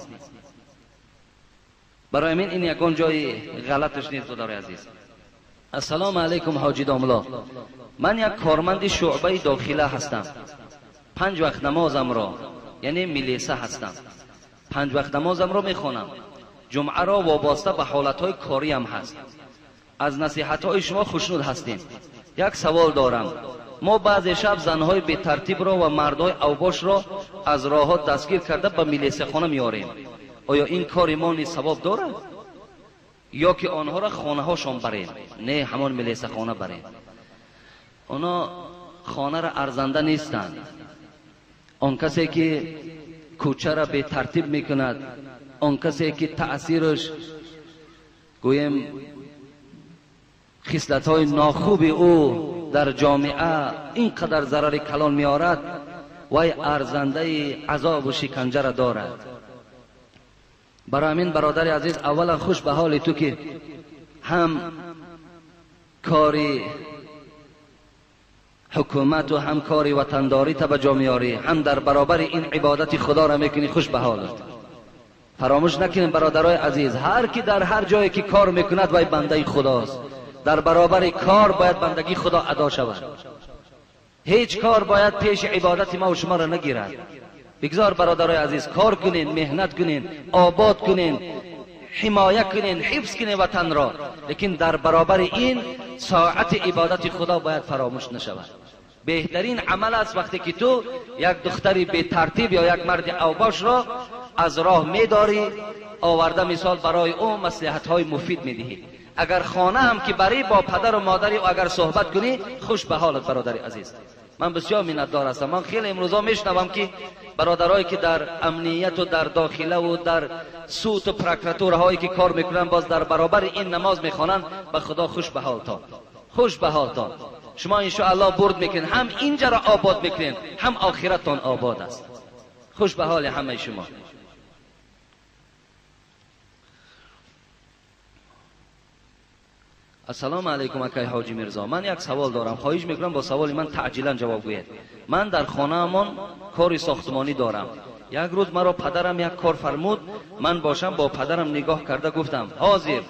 برای من این یکان جای غلطش نیست برادر عزیز. السلام علیکم حاجی داملا، من یک کارمند شعبه داخله هستم. 5 وقت نمازم را، یعنی میلیسه هستم، 5 وقت نمازم را میخوانم. جمعه را وابسته به حالتهای کاریم هست. از نصیحتهای شما خوشنود هستیم. یک سوال دارم. ما بعضی شب زنهای به ترتیب را و مردهای اوباش را از راه دستگیر کرده به میلیسه خانه میاریم. آیا این کار ما نیز ثواب دارد؟ یا که آنها را خانه هاشان بریم؟ نه، همان میلیسه خانه بریم. اونا خانه را ارزنده نیستند. آن کسی که کوچه را به ترتیب میکند، آن کسی که تأثیرش گویم خصلت های ناخوب او در جامعه اینقدر ضرر کلان میارد، وی ارزنده عذاب و شکنجه را دارد. برای همین برادر عزیز، اولا خوش به حال تو که هم کاری حکومت و هم کاری وطنداری تا به جا میاری، هم در برابر این عبادت خدا را میکنی. خوش به حالت. فراموش نکنیم برادرای عزیز، هر کی در هر جایی که کار میکند وی بنده خداست. در برابر کار باید بندگی خدا ادا شود. هیچ کار باید پیش عبادت ما و شما را نگیرد. بگذار برادرای عزیز کار کنین، مهنت کنین، آباد کنین، حمایه کنین، حفظ کنین وطن را، لیکن در برابر این ساعت عبادت خدا باید فراموش نشود. بهترین عمل است وقتی که تو یک دختری به ترتیب یا یک مرد اوباش را از راه میداری، آورده مثال برای او مصلحت های مفید میدهی. اگر خانه هم که بری با پدر و مادری و اگر صحبت کنی، خوش به حالت برادر عزیز. من بسیار منتدار هستم. من خیلی امروزا میشنوم که برادرایی که در امنیت و در داخله و در سوت و پرکراتورهایی که کار میکنن باز در برابر این نماز میخوانن. به خدا خوش به حالتان، خوش به حالتان. شما انشاءالله برد میکنین، هم اینجا را آباد میکنین، هم آخرتان آباد است. خوش به حال همه شما. السلام علیکم اکای حاجی میرزا، من یک سوال دارم، خواهش میکنم با سوال من تعجیلا جواب گوید. من در خانه‌مان کاری ساختمانی دارم. یک روز مرا پدرم یک کار فرمود، من باشم با پدرم نگاه کرده گفتم حاضر،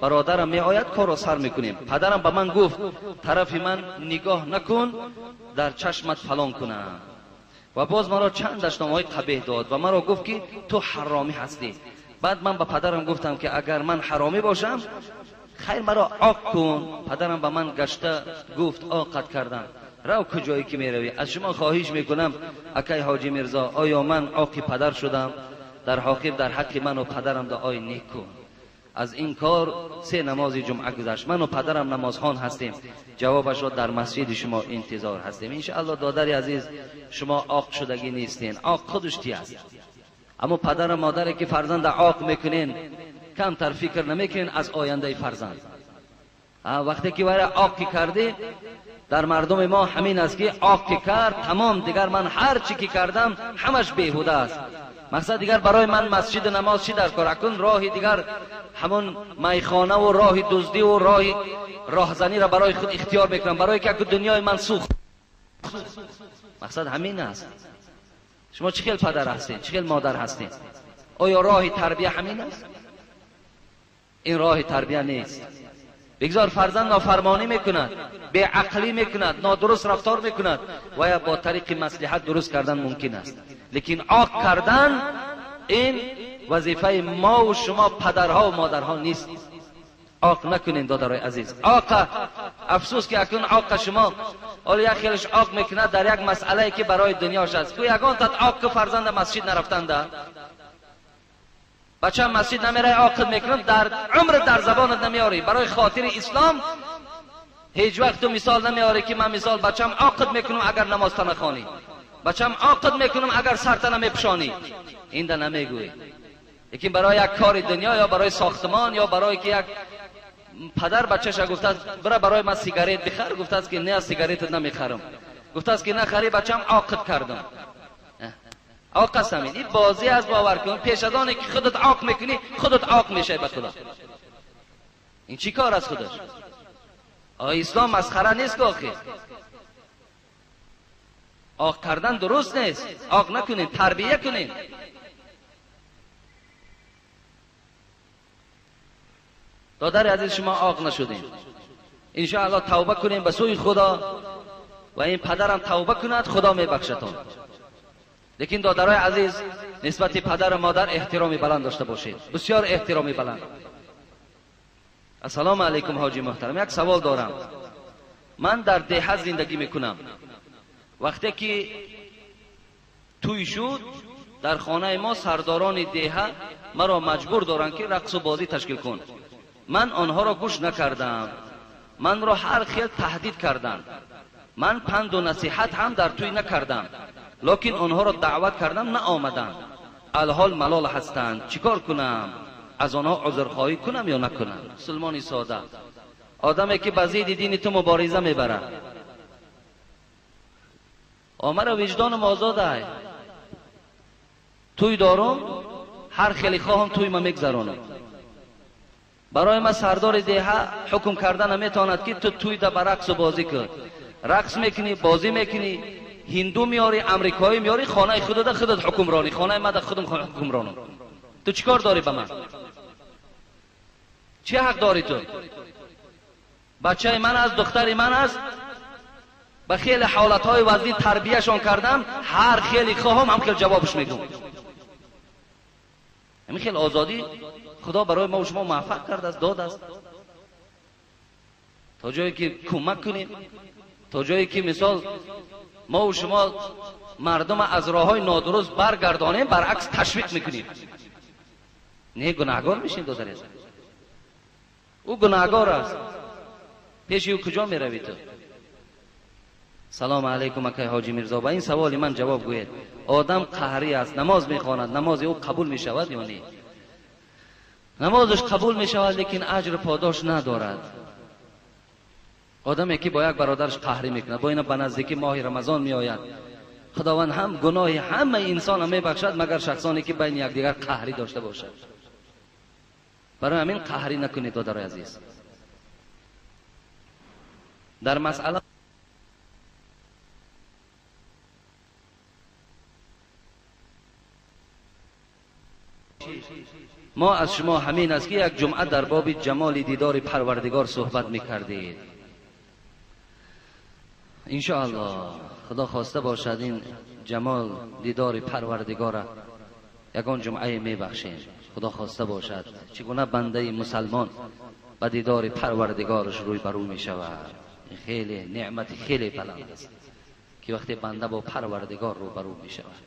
برادرم می آید کار را سر میکنیم. پدرم به من گفت طرف من نگاه نکن، در چشمت فلان کنم. و باز مرا چند دشنامه‌های قبیح داد و مرا گفت که تو حرامی هستی. بعد من به پدرم گفتم که اگر من حرامی باشم خیر مرا عاق کن. پدرم به من گشته گفت عاقت کردم، رو کجایی که میروی. از شما خواهش میکنم اکای حاجی میرزا، آیا من عاقی پدر شدم؟ در حاکم در حق من و پدرم دعای نیک کن. از این کار 3 نماز جمعه گذشت. من و پدرم نمازخوان هستیم. جوابش را در مسجد شما انتظار هستیم انشاءالله. دادر عزیز، شما عاق شدگی نیستین، عاق خودش تی است. اما پدر و مادری که فرزند عاق میکنین کمتر فکر نمیکنین از آینده فرزند. وقتی که برای عاق کردی، در مردم ما همین است که عاق کرد تمام، دیگر من هر چی که کردم همش بیهوده است. مقصد دیگر برای من مسجد نماز چی در کار؟ اکنون راه دیگر همون میخانه و راه دزدی و راه راهزنی را برای خود اختیار میکنم، برای که دنیای من سوخت. مقصد همین است. شما چه خیل پدر هستین، چه خیل مادر هستین؟ آیا راه تربیه همین است؟ این راه تربیه نیست. بگذار فرزند نافرمانی میکند، بی عقلی میکند، نادرست رفتار میکند و یا با طریق مصلحت درست کردن ممکن است، لیکن عاق کردن این وظیفه ما و شما پدرها و مادرها نیست. عاق نکنین دادرای عزیز. عاق افسوس که اکنون عاق شما حالا یک خیلش عاق میکند در یک مسئله که برای دنیاش است. کو یگان تات عاق که فرزند مسجد نرفتنده، بچه مسجد نمیره عاقد میکنم، در عمر در زبانت نمیاری. برای خاطر اسلام هیچ وقت تو مثال نمیاری که من مثال بچم عاقد میکنم اگر نماز تا نخوانی، بچم عاقد میکنم اگر سرت نمیپوشانی، این ده نمیگویی. لیکن برای یک کار دنیا یا برای ساختمان یا برای که یک پدر بچه‌ش گفته است برای من سیگارت بخر، گفته است که نه سیگارت نمیخرم. Гуфтааст ки нахари бачам оқид кардам. Оқ аст ҳамин. Ин бозӣ аст, бовар кун. Пеш аз оне ки худат оқ мекунӣ, худат оқ мешавӣ ба худо. Ин чӣ кор аст худаш? Ислом масхара нест ки охир. Оқ кардан дуруст нест. Оқ накунем, тарбия кунем. Додари азиз, шумо оқ нашудем. Иншоаллоҳ тавба кунем ба сӯи Худо ва ин падарам тавба кунад, Худо мебахшатон. Лекин додарои азиз, нисбати падару модар эҳтироми баланд дошта бошед. Бисёр эҳтироми баланд. Ассалому алайкум ҳоҷи муҳтарам, як савол дорам. Ман дар деҳа зиндагӣ мекунам. Вақте ки тӯй шуд, дар хонаи мо сардорони деҳа маро маҷбур доранд ки рақсу бозӣ ташкил кун. Ман онҳоро гӯш накардам. Манро ҳар хел таҳдид карданд. Ман панду насиҳат ҳам дар тӯй накардам. Лекин онҳоро даъват кардам, наомаданд. Алҳол малол ҳастанд. Чӣ кор кунам? Аз онҳо узрхоҳӣ кунам ё накунам? Мусулмони сода, одаме ки ба зидди дини ту мубориза мебарад. Омара виҷдоном озод ай. Тӯй дорум, ҳар хеле хоҳам тӯй ма мегзаронам. Барои ма сардори деҳа ҳукм карда наметавонад ки ту тӯй да ба рақсу бозӣ кун. Рақс мекунӣ, бозӣ мекунӣ, ҳинду меорӣ, амрикоӣ меорӣ, хонаи худада худат ҳукмронӣ, хонаи мада худам ҳукмронам. Ту чӣ кор дорӣ ба ман? Чӣ ҳақ дорӣ ту? Бачаи ман аст, духтари ман аст. Ба хеле ҳолатҳои вазнин тарбияшон кардам, ҳар хеле хоҳам ҳам хел ҷавобш мегӯм. Ҳамин хел озодӣ Худо барои мо шумо муваффақ кардааст, додааст. То ҷое ки кӯмак кунем, то ҷое ки мисол мо ва шумо мардум аз роҳҳои нодуруст баргардонем, баръакс ташвиқ мекунем. Не, гунаҳгор мешем, додари азиз. Ӯ гунаҳгор аст. Пеши ӯ куҷо меравӣ ту? Салому алайкум акай ҳоҷи Мирзо, ба ин саволи ман ҷавоб гӯед. Одам қаҳрӣ аст, намоз мехонад, намози ӯ қабул мешавад ё не? Намозаш қабул мешавад, лекин аҷру подош надорад. Одаме ки бо як бародараш қаҳрӣ мекунад, бо ина ба наздикӣ моҳи Рамазон меояд, Худованд ҳам гуноҳи ҳамаи инсонро мебахшад, магар шахсоне ки байни якдигар қаҳрӣ дошта бошад. Барои ҳамин қаҳрӣ накунед, додарои азиз. Дар масъала мо аз шумо ҳамин аст ки як ҷумъа дар боби ҷамоли дидори Парвардигор суҳбат мекардед. Иншоаллоҳ Худо хоста бошад ин ҷамол дидори Парвардигора ягон ҷумъае мебахшем. Худо хоста бошад чӣ гуна бандаи мусалмон ба дидори Парвардигораш рӯй ба рӯ мешавад. Ин хеле неъмати хеле баланд аст ки вақте банда бо Парвардигор рӯ ба рӯ мешавад.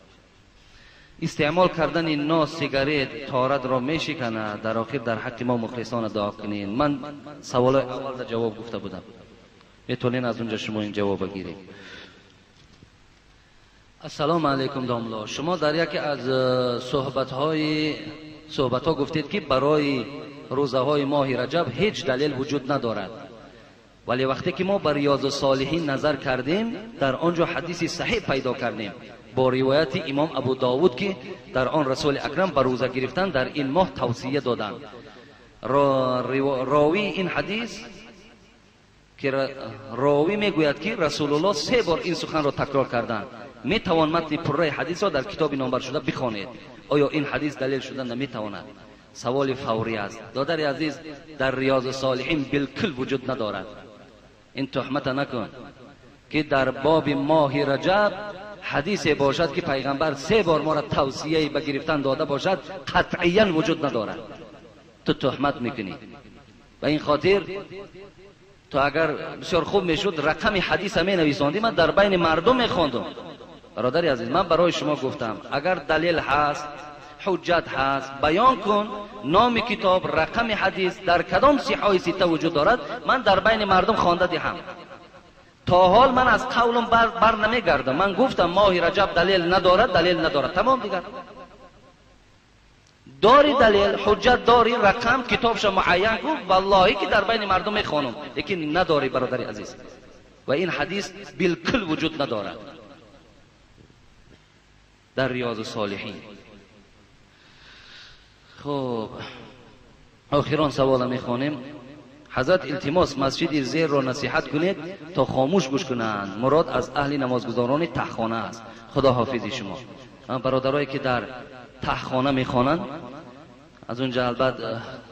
Истеъмол кардани нос, сигарет торатро мешиканад. Дар охир дар ҳаққи мо мухлисона дуо кунед. Ман саволои аввал дар ҷавоб гуфта будам, метавонед аз унҷа шумо ин ҷавоба гиред. Ассалому алайкум домло, шумо дар яке аз суҳбатҳо гуфтед ки барои рӯзаҳои моҳи Раҷаб ҳеҷ далел вуҷуд надорад, вале вақте ки мо ба Риёзу Солиҳин назар кардем, дар он ҷо ҳадиси саҳеҳ пайдо кардем бо ривояти имом Абу Довуд ки дар он Расули Акрам ба рӯза гирифтан дар ин моҳ тавсия доданд. Ровии ин ҳадис ки ровӣ мегӯяд ки Расулуллоҳ се бор ин суханро такрор карданд. Метавон матни пурраи ҳадисро дар китоби номбаршуда бихонед. Оё ин ҳадис далел шуда наметавонад? Саволи фаврӣ аст. Додари азиз, дар Риёзу Солиҳин билкул вуҷуд надорад. Ин туҳмата накун ки дар боби моҳи Раҷаб ҳадисе бошад ки пайғамбар се бор моро тавсияи ба гирифтан дода бошад, қатъиян вуҷуд надорад. Ту туҳмат мекунӣ. Ба ин хотир ту агар бисёр хуб мешуд рақами ҳадиса менависондӣ, ман дар байни мардум мехондум. Бародари азиз, ман барои шумо гуфтам, агар далел ҳаст, ҳуҷҷат ҳаст, баён кун номи китоб, рақами ҳадис дар кадом сиҳои сита вуҷуд дорад, ман дар байни мардум хонда диҳам. То ҳол ман аз қавлам бар намегардам. Ман гуфтам моҳи Раҷаб далел надорад, далел надорад, тамом дигар. Дори далел, ҳуҷҷат дори, рақам, китобша муайян кун, валлоҳи ки дар байни мардум мехонам, лекин надори, бародари азиз. ва ин ҳадис билкул вуҷуд надорад дар Риёз Солиҳин. Хуб, охирон савола мехонем. Ҳазрат, илтимос, масҷиди зерро насиҳат кунед то хомӯш гӯш кунанд. Мурод аз аҳли намозгузорони таҳхона аст. Худо ҳофизи шумо. Бародарое ки дар таҳхона мехонанд, аз унҷа албат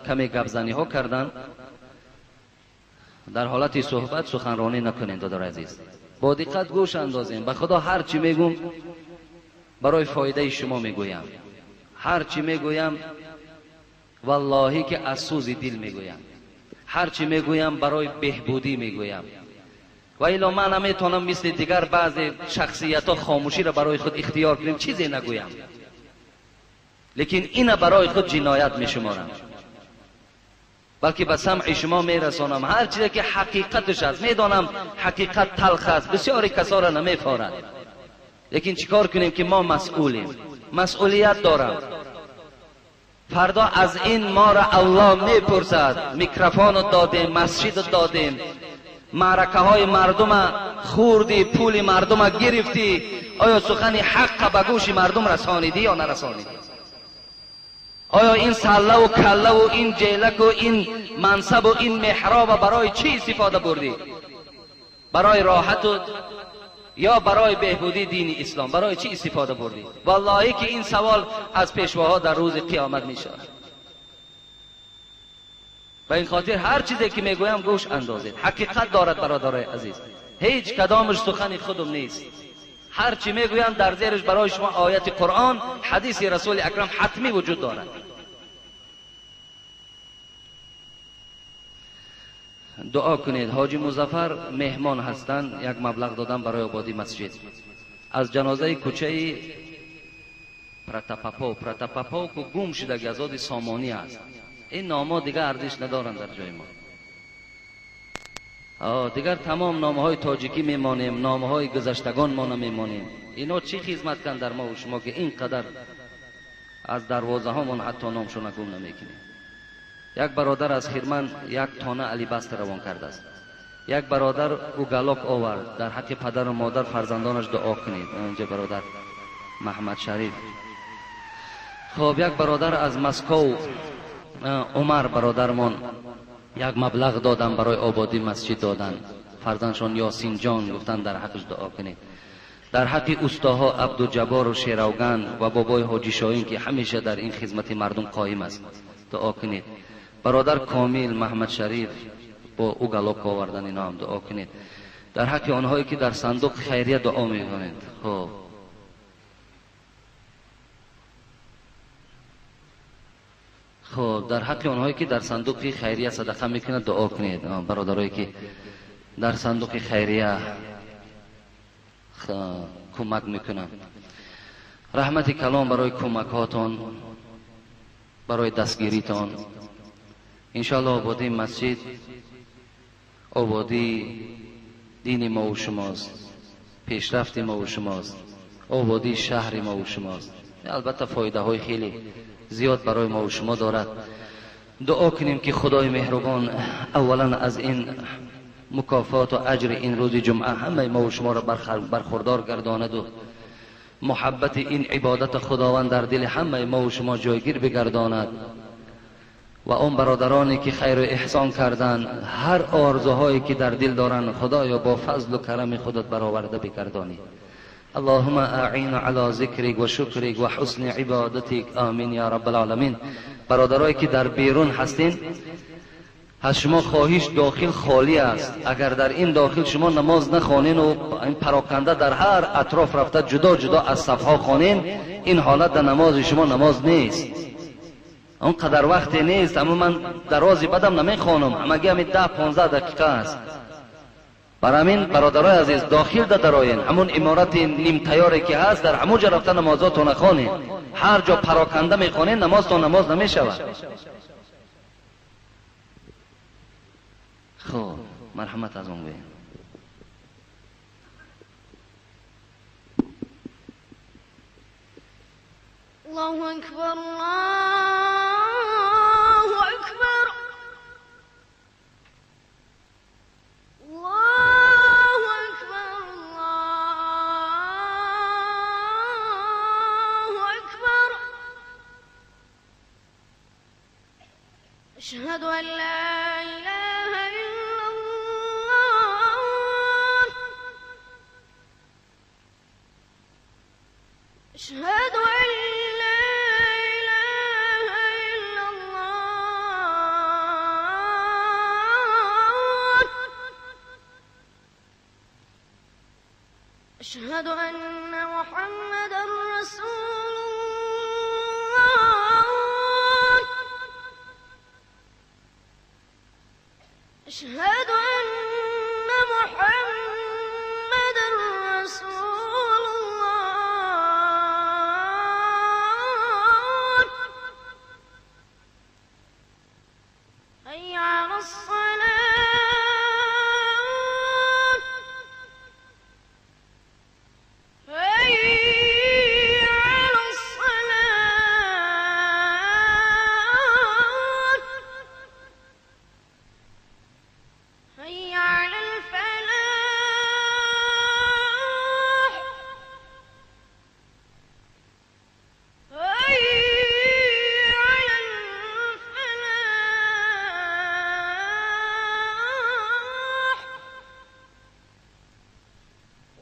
каме гапзаниҳо карданд. Дар ҳолати суҳбат суханронӣ накунед, додари азиз. Бо диққат гӯш андозем. Ба худо ҳар чӣ мегӯм барои фоидаи шумо мегӯям. Ҳар чӣ мегӯям валлоҳӣ ки аз сӯзи дил мегӯям. Ҳар чӣ мегӯям барои беҳбудӣ мегӯям. Ва ило ман наметавонам мисли дигар баъзе шахсиятҳо хомӯширо барои худ ихтиёр кунем, чизе нагӯям. Лекин ина барои худ ҷиноят мешуморам. Балки ба самъи шумо мерасонам ҳар чизе ки ҳақиқаташ аст. Медонам ҳақиқат талх аст, бисёри касоро намефорад. Лекин чикор кунем ки мо масъулем, масъулият дорам. Фардо аз ин моро Аллоҳ мепурсад. Микрофону додем, масҷиду додем, маъракаҳои мардума хӯрдӣ, пули мардума гирифтӣ, оё сухани ҳаққа ба гӯши мардум расонидӣ ё нарасонидӣ? Оё ин саллаву каллаву ин ҷелаку ин мансабу ин меҳроба барои чӣ истифода бурдӣ? Барои роҳату ё барои беҳбудии дини ислом? Барои чӣ истифода бурдӣ? Валлоҳӣ ки ин савол аз пешвоҳо дар рӯзи қиёмат мешавад. Ба ин хотир ҳар чизе ки мегӯям гӯш андозед. Ҳақиқат дорад, бародарои азиз. Ҳеҷ кадомаш сухани худум нест. Ҳар чӣ мегӯям дар зераш барои шумо ояти Қуръон, ҳадиси расули акрам ҳатмӣ вуҷуд дорад. Дуо кунед. Ҳоҷи Музаффар меҳмон ҳастанд, як маблағ додан барои ободии масҷид. Аз ҷанозаи кӯчаи Протопопов ку гум шудаги аз оди Сомонӣ аст. Ин номҳо дигар арзиш надоранд дар ҷои мо. Дигар тамом номҳои тоҷикӣ мемонем, номҳои гузаштагон мо намемонем. Ино чӣ хизмат канд дар мо ва шумо ки ин қадар аз дарвозаҳомон ҳатто номшона гум намекунем. Як бародар аз Хирман як тона алибастр равон кардааст. Як бародар угалок овард. Дар ҳаққи падару модар фарзандонаш дуо кунед. Инҷа бародар Маҳмад Шариф. Хоб, як бародар аз Москов, Умар бародармон, як маблағ додан барои ободии масҷид додан. Фарзандшон Ёсинҷон гуфтанд дар ҳаққаш дуо кунед. Дар ҳаққи устоҳо Абдуҷабору Шеравган ва бобои Ҳоҷи Шоҳин ки ҳамеша дар ин хизмати мардум қоим аст дуо кунед. Бародар Комил Маҳмад Шариф бо угалок овардан, ино ҳам дуо кунед. Дар ҳаққи онҳое ки дар сандуқи хайрия дуо мекунед. Хоб, хоб, дар ҳаққи онҳое ки дар сандуқи хайрия садақа мекунанд дуо кунед. Бародарое ки дар сандуқи хайрия кӯмак мекунанд. Раҳмати калом барои кӯмакҳотон, барои дастгиритон. Иншоаллоҳ ободии масҷид ободии дини мо ва шумост, пешрафти мо ва шумост, ободии шаҳри мо ва шумост. Албатта фоидаҳои хеле зиёд барои мо ва шумо дорад. Дуо кунем ки Худои меҳрубон аввалан аз ин мукофоту аҷри ин рӯзи ҷумъа ҳамаи мо ва шуморо бархурдор гардонаду муҳаббати ин ибодати Худованд дар дили ҳамаи мо ва шумо ҷойгир бигардонад ва он бародароне ки хайру эҳсон карданд, ҳар орзуҳое ки дар дил доранд, Худоё бо фазлу карами худат бароварда бигардонӣ. اللهم اعین على ذکرک و شکرک و حسن عبادتک، آمین یا رب العالمین. برادرایی که در بیرون هستین، از شما خواهش داخل خالی است. اگر در این داخل شما نماز نخوانین و این پراکنده در هر اطراف رفته جدا جدا از صفها خوانین، این حالت در نماز شما نماز نیست. اون قدر وقتی نیست، اما من درازی بدم نمیخوانم، همگی همین 10-15 دقیقه است. برای همین برادرای عزیز داخل درآیین، همون امارت نیم تیاری که هست در همون جا رفته نمازاتون نخوانین. هر جا پراکنده میخوانین نمازتون نماز نمیشود. خب مرحمت از اون گوییم. الله اکبر، الله اکبر، الله أشهد أن لا إله إلا الله. أشهد أن لا إله إلا الله. أشهد أن محمدا رسول الله. أشهد أن محمدا رسول الله. حي على الصلاة. حي على الصلاة. حي على الفلاح. حي على الفلاح.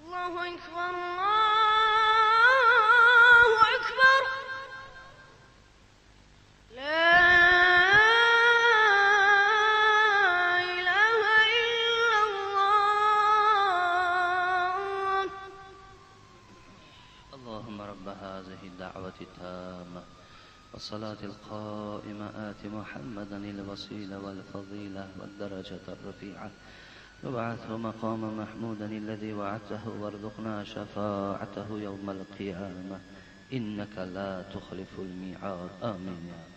الله أكبر، الله أكبر، لا إله إلا الله. اللهم رب هذه الدعوة التامة والصلاة القائمة آت محمدا الوسيلة والفضيلة والدرجة الرفيعة وابعثه مقاما محمودا الذي وعدته وارزقنا شفاعته يوم القيامة إنك لا تخلف الميعاد. آمين يا رب.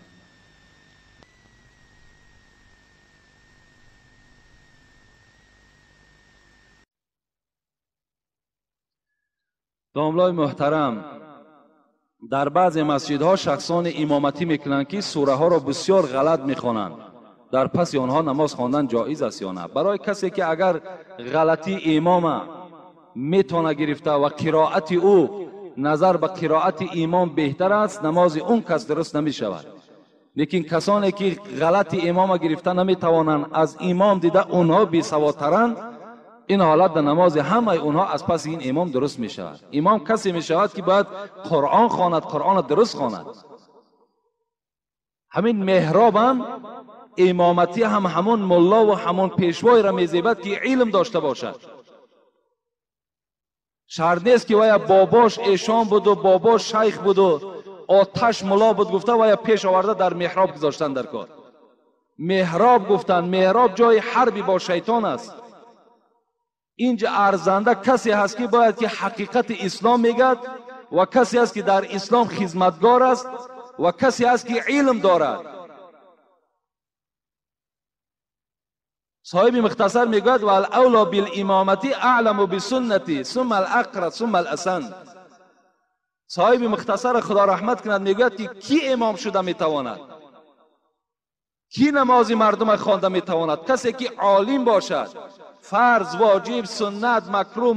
Домлои муҳтарам, дар баъзе масҷидҳо шахсони имоматӣ мекунанд, ки сураҳоро бисёр ғалат мехонанд. Дар паси онҳо намоз хондан ҷоиз аст ё на? Барои касе ки агар ғалатии имома метавона гирифта ва қироати ӯ назар ба қироати имом беҳтар аст, намози он кас дуруст намешавад. Лекин касоне ки ғалати имома гирифта наметавонанд, аз имом дида онҳо бесаводтаранд, ин ҳолат дар намози ҳамаи онҳо аз паси ин имом дуруст мешавад. Имом касе мешавад ки бояд Қуръон хонад, Қуръонро дуруст хонад. Ҳамин меҳробам имоматӣ ҳам ҳамон мулло ва ҳамон пешвоеро мезебад ки илм дошта бошад. Шарт нест ки вая бобош эшон буду, бобош шайх буду, оташ мулло буд гуфта вая пеш оварда дар меҳроб гузоштан дар кор. Меҳроб гуфтан, меҳроб ҷои ҳарби бо шайтон аст. Инҷа арзанда касе ҳаст ки бояд ки ҳақиқати ислом мегӯяд ва касе аст ки дар ислом хизматгор аст ва касе аст ки илм дорад. Соҳиби мухтасар мегӯяд: валавло билимомати аъламу бисуннати сумма алақра сумма аласан. Соҳиби мухтасар худо раҳмат кунад мегӯяд ки кӣ имом шуда метавонад, кӣ намози мардума хонда метавонад? Касе ки олим бошад, фарз, воҷиб, суннат, макрӯҳ,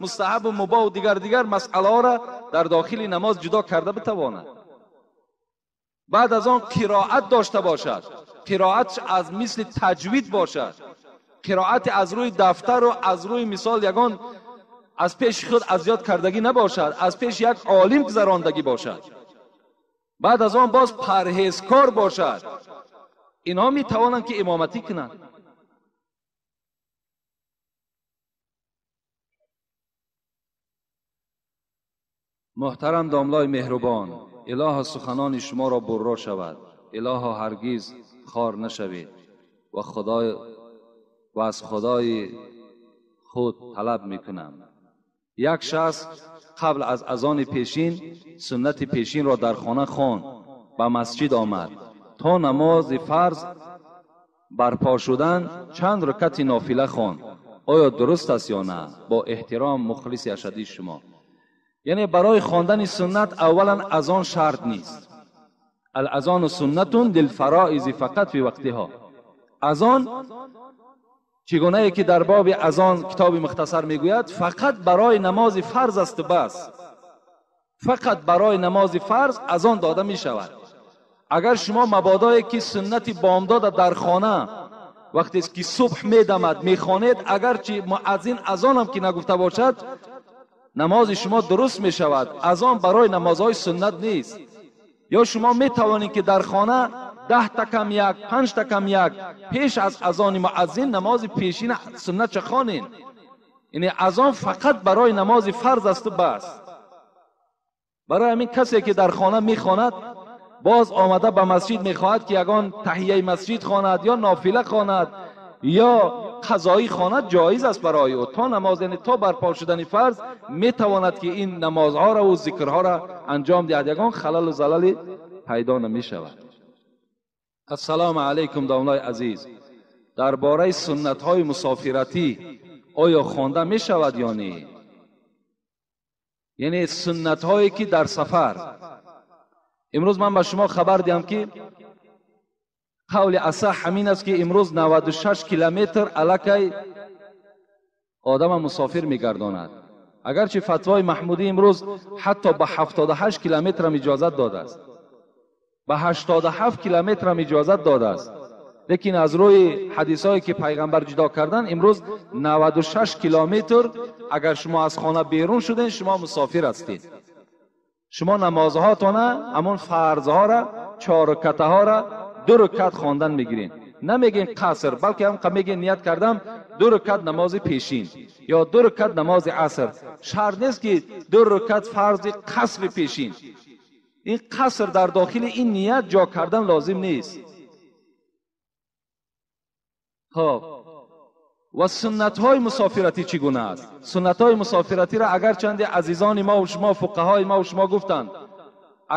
мустаҳаб ва мубоҳ ва дигар масъалаҳоро дар дохили намоз ҷудо карда битавонад. Баъд аз он қироат дошта бошад, қироатш аз мисли таҷвид бошад, қироати аз рӯи дафтару аз рӯи мисол ягон аз пеши худ аз ёд кардагӣ набошад, аз пеши як олим гузарондагӣ бошад. Баъд аз он боз парҳезкор бошад. Инҳо метавонанд ки имоматӣ кунанд. Муҳтарам домлои меҳрубон, илоҳо суханони шуморо бурро шавад, илоҳо ҳаргиз хор нашавед ва аз худои худ талаб мекунам. Як шахс қабл аз азони пешин суннати пешинро дар хона хонд, ба масҷид омад. То намози фарз барпо шудан чанд ракати нофила хонд. Оё дуруст аст ё на? Бо эҳтиром, мухлиси ашадии шумо. Яъне барои хондани суннат аввалан азон шарт нест. Алазону суннатун лилфароизи фақат фи вақтиҳо. Азон чигунае ки дар боби азон китоби мухтасар мегӯяд, фақат барои намози фарз аст бас. Фақат барои намози фарз азон дода мешавад. Агар шумо мабодое ки суннати бомдода дар хона вақте ки субҳ медамад мехонед, агарчи муаззин азонам ки нагуфта бошад, намози шумо дуруст мешавад. Азон барои намозҳои суннат нест. Ё шумо метавонед ки дар хона 10 та кам як, 5 та кам як пеш аз азони муаззин намози пешина суннатша хонед. Яъне азон фақат барои намози фарз асту бас. Барои ҳамин касе ки дар хона мехонад, боз омада ба масҷид мехоҳад ки ягон таҳияи масҷид хонад ё нофила хонад ё қазоӣ хонад, ҷоиз аст барои ӯ. То намоз, яъне то барпо шудани фарз метавонад ки ин намозҳоро ва зикрҳоро анҷом диҳад, ягон халалу залале пайдо намешавад. Ассалому алайкум домлаи азиз, дар бораи суннатҳои мусофиратӣ оё хонда мешавад ё не? Яъне суннатҳое ки дар сафар. Имрӯз ман ба шумо хабар диҳам ки қавли асаҳ ҳамин аст ки имрӯз 96 километр аллакай одама мусофир мегардонад. Агарчи фатвои маҳмудӣ имрӯз ҳатто ба 78 километрам иҷозат додааст, ба 87 километрам иҷозат додааст, лекин аз рӯи ҳадисҳое ки пайғамбар ҷудо кардан, имрӯз 96 километр агар шумо аз хона берун шуден, шумо мусофир ҳастед. Шумо намозҳоятона, ҳамон фарзҳоро, 4 ракатаҳоро 2 ракат хондан мегиред. Намегин қаср, балки ҳам мегин ният кардам 2 ракат намози пешин ё 2 ракат намози аср. Шарт нест ки 2 ракат фарзи қасри пешин. Ин қаср дар дохили ин ният ҷо кардан лозим нест. Хоб, ва суннатҳои мусофиратӣ чӣ гуна аст? Суннатҳои мусофиратиро агарчанде азизони мо ва шумо, фуқаҳои мо ва шумо гуфтанд,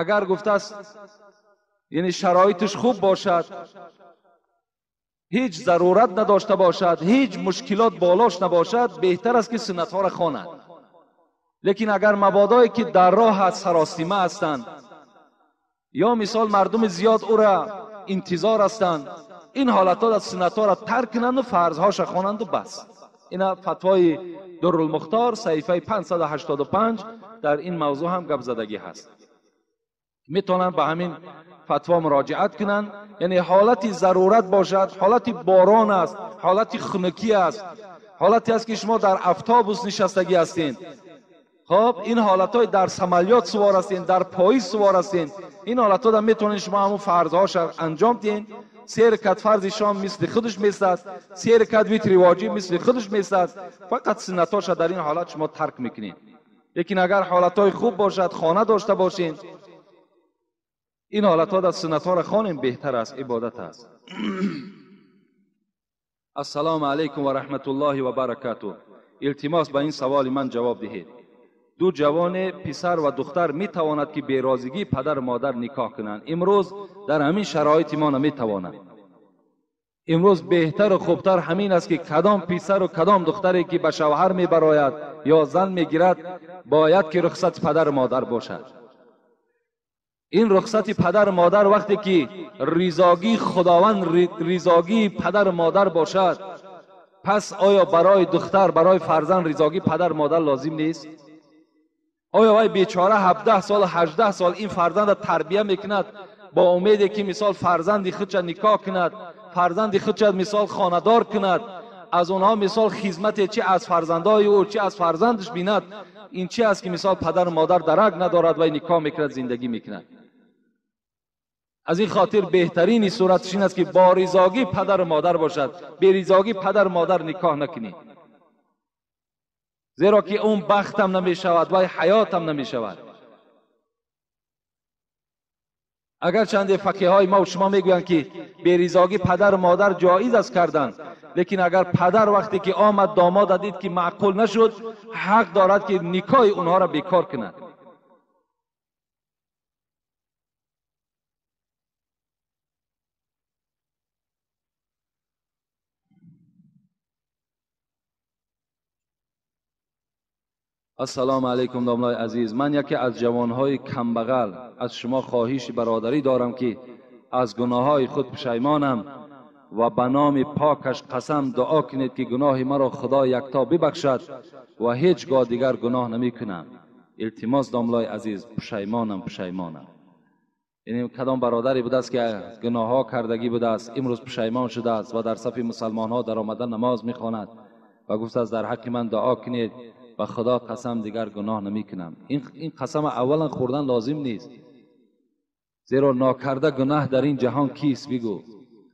агар гуфтааст яъне шароиташ хуб бошад, ҳеҷ зарурат надошта бошад, ҳеҷ мушкилот болош набошад, беҳтар аст ки суннатҳоро хонад. Лекин агар мабодое ки дар роҳ аст, саросима ҳастанд, ё мисол мардуми зиёд ӯра интизор ҳастанд, ин ҳолатҳо аз суннатҳоро тарк кунанд ва фарзҳоша хонанду бас. Ина фатвои Дуррулмухтор саҳифаи 585 дар ин мавзӯъ ҳам гап задагӣ ҳаст. Метавонанд ба ҳамин фатво муроҷиат кунанд. Яъне ҳолати зарурат бошад, ҳолати борон аст, ҳолати хунукӣ аст, ҳолате аст ки шумо дар автобус нишастагӣ ҳастед, хоб ин ҳолатҳои дар самолёт сувор ҳастед, дар поезд сувор ҳастед, ин ҳолатҳо метавонед шумо ҳамон фарзҳоша анҷом диҳед. 3 ракат фарзи шом мисли худаш месад, 3 ракат витри воҷиб мисли худаш месад, фақат суннатҳоша дар ин ҳолат шумо тарк мекунед. Лекин агар ҳолатҳои хуб бошад, хона дошта бошед, ин ҳолатҳо дар суннатҳоро хонем беҳтар аст, ибодат аст. Ассалому алайкум ва раҳматуллоҳи ва баракатуҳ. Илтимос ба ин саволи ман ҷавоб диҳед. Ду ҷавоне, писар ва духтар, метавонад ки берозигии падару модар никоҳ кунанд. Имрӯз дар ҳамин шароити мо наметавонанд. Имрӯз беҳтару хубтар ҳамин аст ки кадом писару кадом духтаре ки ба шавҳар мебарояд ё зан мегирад, бояд ки рухсати падару модар бошад. Ин рухсати падару модар вақте ки ризогии Худованд, ризогии падару модар бошад, пас оё барои духтар, барои фарзанд ризогии падару модар лозим нест? Оё вай бечора 17 сол, 18 сол ин фарзандро тарбия мекунад бо умеде ки мисол фарзанди худша никоҳ кунад, фарзанди худша мисол хонадор кунад, аз онҳо мисол хизмате чи аз фарзандои ӯ, чи аз фарзандаш бинад, ин чи аст ки мисол падару модар дарак надорад, вай никоҳ мекунад, зиндагӣ мекунад. Аз ин хотир беҳтарини суратш ин аст ки бо ризогии падару модар бошад, беризогии падару модар никоҳ накунед, зеро ки он бахтам намешавад, вай ҳаётам намешавад. Агарчанде фақиҳои мо шумо мегӯянд ки беризогии падару модар ҷоиз аст кардан, лекин агар падар вақте ки омад домода дид ки маъқул нашуд, ҳақ дорад ки никоҳи онҳоро бекор кунад. Ассалому алайкум домлаи азиз, ман яке аз ҷавонҳои камбағал аз шумо хоҳиши бародарӣ дорам ки аз гуноҳҳои худ пушаймонам ва ба номи покаш қасам дуо кунед ки гуноҳи маро Худо якто бибахшад ва ҳеҷ гоҳ дигар гуноҳ намекунам. Илтимос домлаи азиз, пушаймонам, пушаймонам. Яъне кадом бародаре будааст ки гуноҳҳо кардагӣ будааст, имрӯз пушаймон шудааст ва дар сафи мусалмонҳо даромада намоз мехонад ва гуфтааст дар ҳаққи ман дуо кунед, ба Худо қасам дигар гуноҳ намекунам. Ин қасам аввалан хӯрдан лозим нест, зеро нокарда гуноҳ дар ин ҷаҳон кист бигӯ?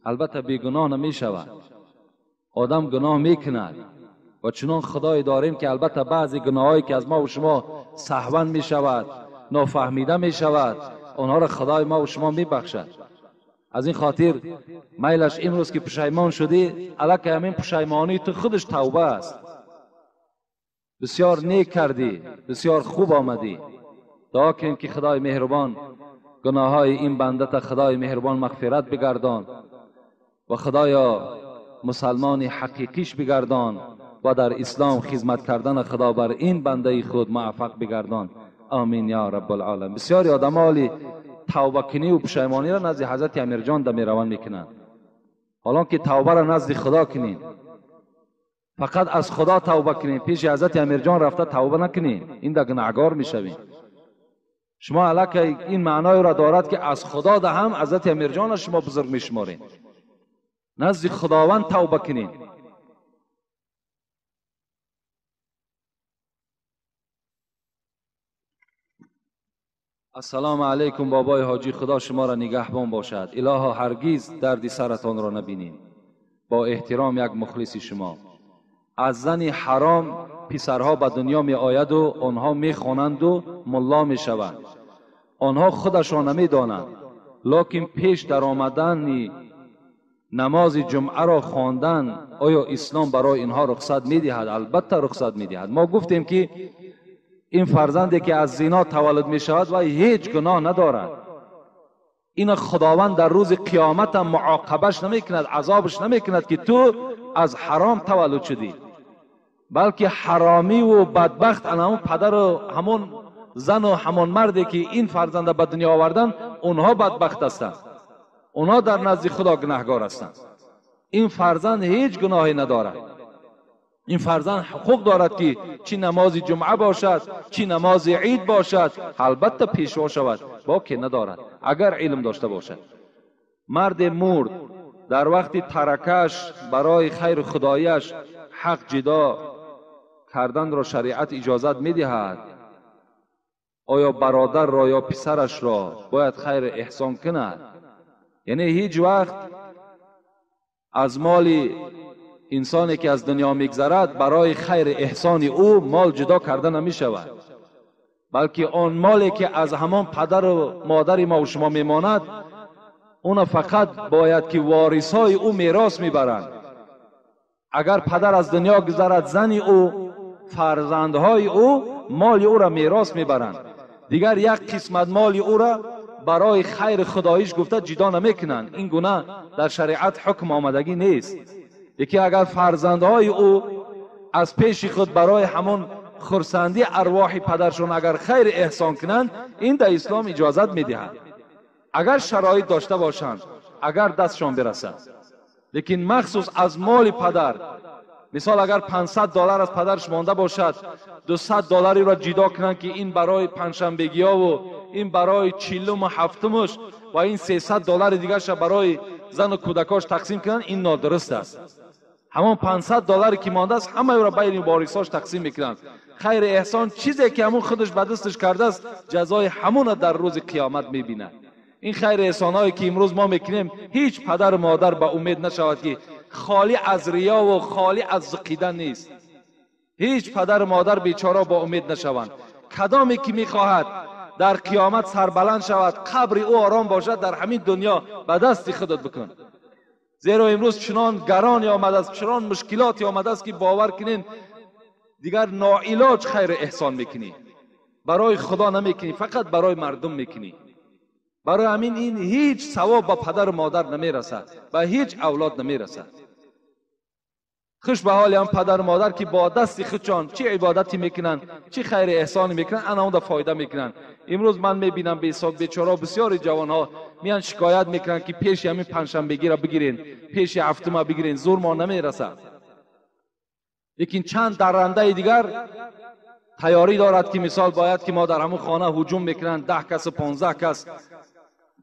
Албатта бегуноҳ намешавад. Одам гуноҳ мекунад ва чунон Худое дорем ки албатта баъзе гуноҳҳое ки аз мо ва шумо саҳван мешавад, нофаҳмида мешавад, онҳоро Худои мо ва шумо мебахшад. Аз ин хотир майлаш имрӯз ки пушаймон шудӣ, аллакай ҳамин пушаймонии ту худаш тавба аст. Бисёр нек кардӣ, бисёр хуб омадӣ. Дуо кунем ки Худои меҳрубон гуноҳҳои ин бандата Худои меҳрубон мағфират бигардон ва Худоё мусалмони ҳақиқиш бигардон ва дар ислом хизмат кардан Худо бар ин бандаи худ муваффақ бигардон. Амин ё раббалъоламин. Бисёри одамҳо ҳоли тавбакунӣ ва пушаймониро назди ҳазрати Амирҷон да мераванд мекунанд, ҳолон ки тавбаро назди Худо кунем, фақат аз Худо тавба кунем, пеши ҳазрати Амирҷон рафта тавба накунем, ин да гунаҳгор мешавем. Шумо аллакай ин маъноеро дорад ки аз Худо да ҳам ҳазрати Амирҷонро шумо бузург мешуморем. Назди Худованд тавба кунем. Ассалому алайкум бобои ҳоҷӣ, Худо шуморо нигаҳбон бошад. Илоҳо ҳаргиз дарди саратонро набинем. Бо эҳтиром як мухлиси шумо. Аз зани ҳаром писарҳо ба дунё меояду онҳо мехонанду мулло мешаванд. Онҳо худашон намедонанд, лекин пеш даромадани намози ҷумъаро хондан оё ислом барои инҳо рухсат медиҳад? Албатта рухсат медиҳад. Мо гуфтем ки ин фарзанде ки аз зино таваллуд мешавад ва ҳеҷ гуноҳ надорад, ин Худованд дар рӯзи қиёмат ҳам муоқибаш намекунад, азобаш намекунад ки ту аз ҳаром таваллуд шудӣ, балки ҳаромиву бадбахт ана ҳамон падару ҳамон зану ҳамон марде ки ин фарзанда ба дунё овардан, онҳо бадбахт ҳастанд, онҳо дар назди Худо гунаҳгор ҳастанд. Ин фарзанд ҳеҷ гуноҳе надорад. Ин фарзанд ҳуқуқ дорад ки чӣ намози ҷумъа бошад, чӣ намози ид бошад, албатта пешво шавад, боке надорад агар илм дошта бошад. Марде мурд, дар вақти таракаш барои хайру худояш ҳақ ҷидо карданро шариат иҷозат медиҳад. Оё бародарро ё писарашро бояд хайр эҳсон кунад? Яъне ҳеҷ вақт аз моли инсоне ки аз дунё мегзарад барои хайри эҳсони ӯ мол ҷудо карда намешавад, балки он моле ки аз ҳамон падару модари мо ва шумо мемонад, уна фақат бояд ки ворисҳои ӯ мерос мебаранд. Агар падар аз дунё гузарад, зани ӯ, фарзандҳои ӯ моли ӯро мерос мебаранд. Дигар як қисмат моли ӯро барои хайри худоиш гуфта ҷудо намекунанд. Ин гуна дар шариат ҳукм омадагӣ нест. Яке агар фарзандҳои ӯ аз пеши худ барои ҳамон хурсандӣ арвоҳи падаршон агар хайр эҳсон кунанд, ин дар ислом иҷозат медиҳад, агар шароит дошта бошанд, агар дастшон бирасад. Лекин махсус аз моли падар, мисол агар $500 аз падарш монда бошад, $200 ҷудо кунанд ки ин барои панҷшанбегиёву ин барои чилуму ҳафтумуш ва ин $300 дигарша барои зану кӯдакош тақсим кунанд, ин нодуруст аст. Ҳамон $500 ки мондааст, ҳамаеро байни ворисош тақсим мекунанд. Хайри эҳсон чизе ки ҳамон худаш ба дасташ кардааст, ҷазои ҳамонро дар рӯзи қиёмат мебинад. Ин хайри эҳсонҳое ки имрӯз мо мекунем, ҳеҷ падару модар ба умед нашавад ки холӣ аз риёву холӣ аз зиқидан нест. Ҳеҷ падару модар бечора ба умед нашаванд. Кадоме ки мехоҳад дар қиёмат сарбаланд шавад, қабри ӯ ором бошад, дар ҳамин дунё ба дасти худат бикун. Зеро имрӯз чунон гароне омадааст, чунон мушкилоте омадааст ки бовар кунед дигар ноилоҷ хайр эҳсон мекунӣ, барои Худо намекунӣ, фақат барои мардум мекунӣ. Барои ҳамин ин ҳеҷ савоб ба падару модар намерасад, ба ҳеҷ авлод намерасад. Хуш ба ҳоли ҳам падару модар ки бо дасти худшон чӣ ибодате мекунанд, чӣ хайри эҳсоне мекунанд, ана онда фоида мекунанд. Имрӯз ман мебинам беҳисоб бечора бисёри ҷавонҳо меянд шикоят мекунанд ки пеши ҳамин панҷшанбегиро бигирен, пеши ҳафтума бигирен, зур мо намерасад. Лекин чанд даррандаи дигар тайёрӣ дорад ки мисол бояд ки мо дар ҳамон хона ҳуҷум мекунанд, 10 касу 15 кас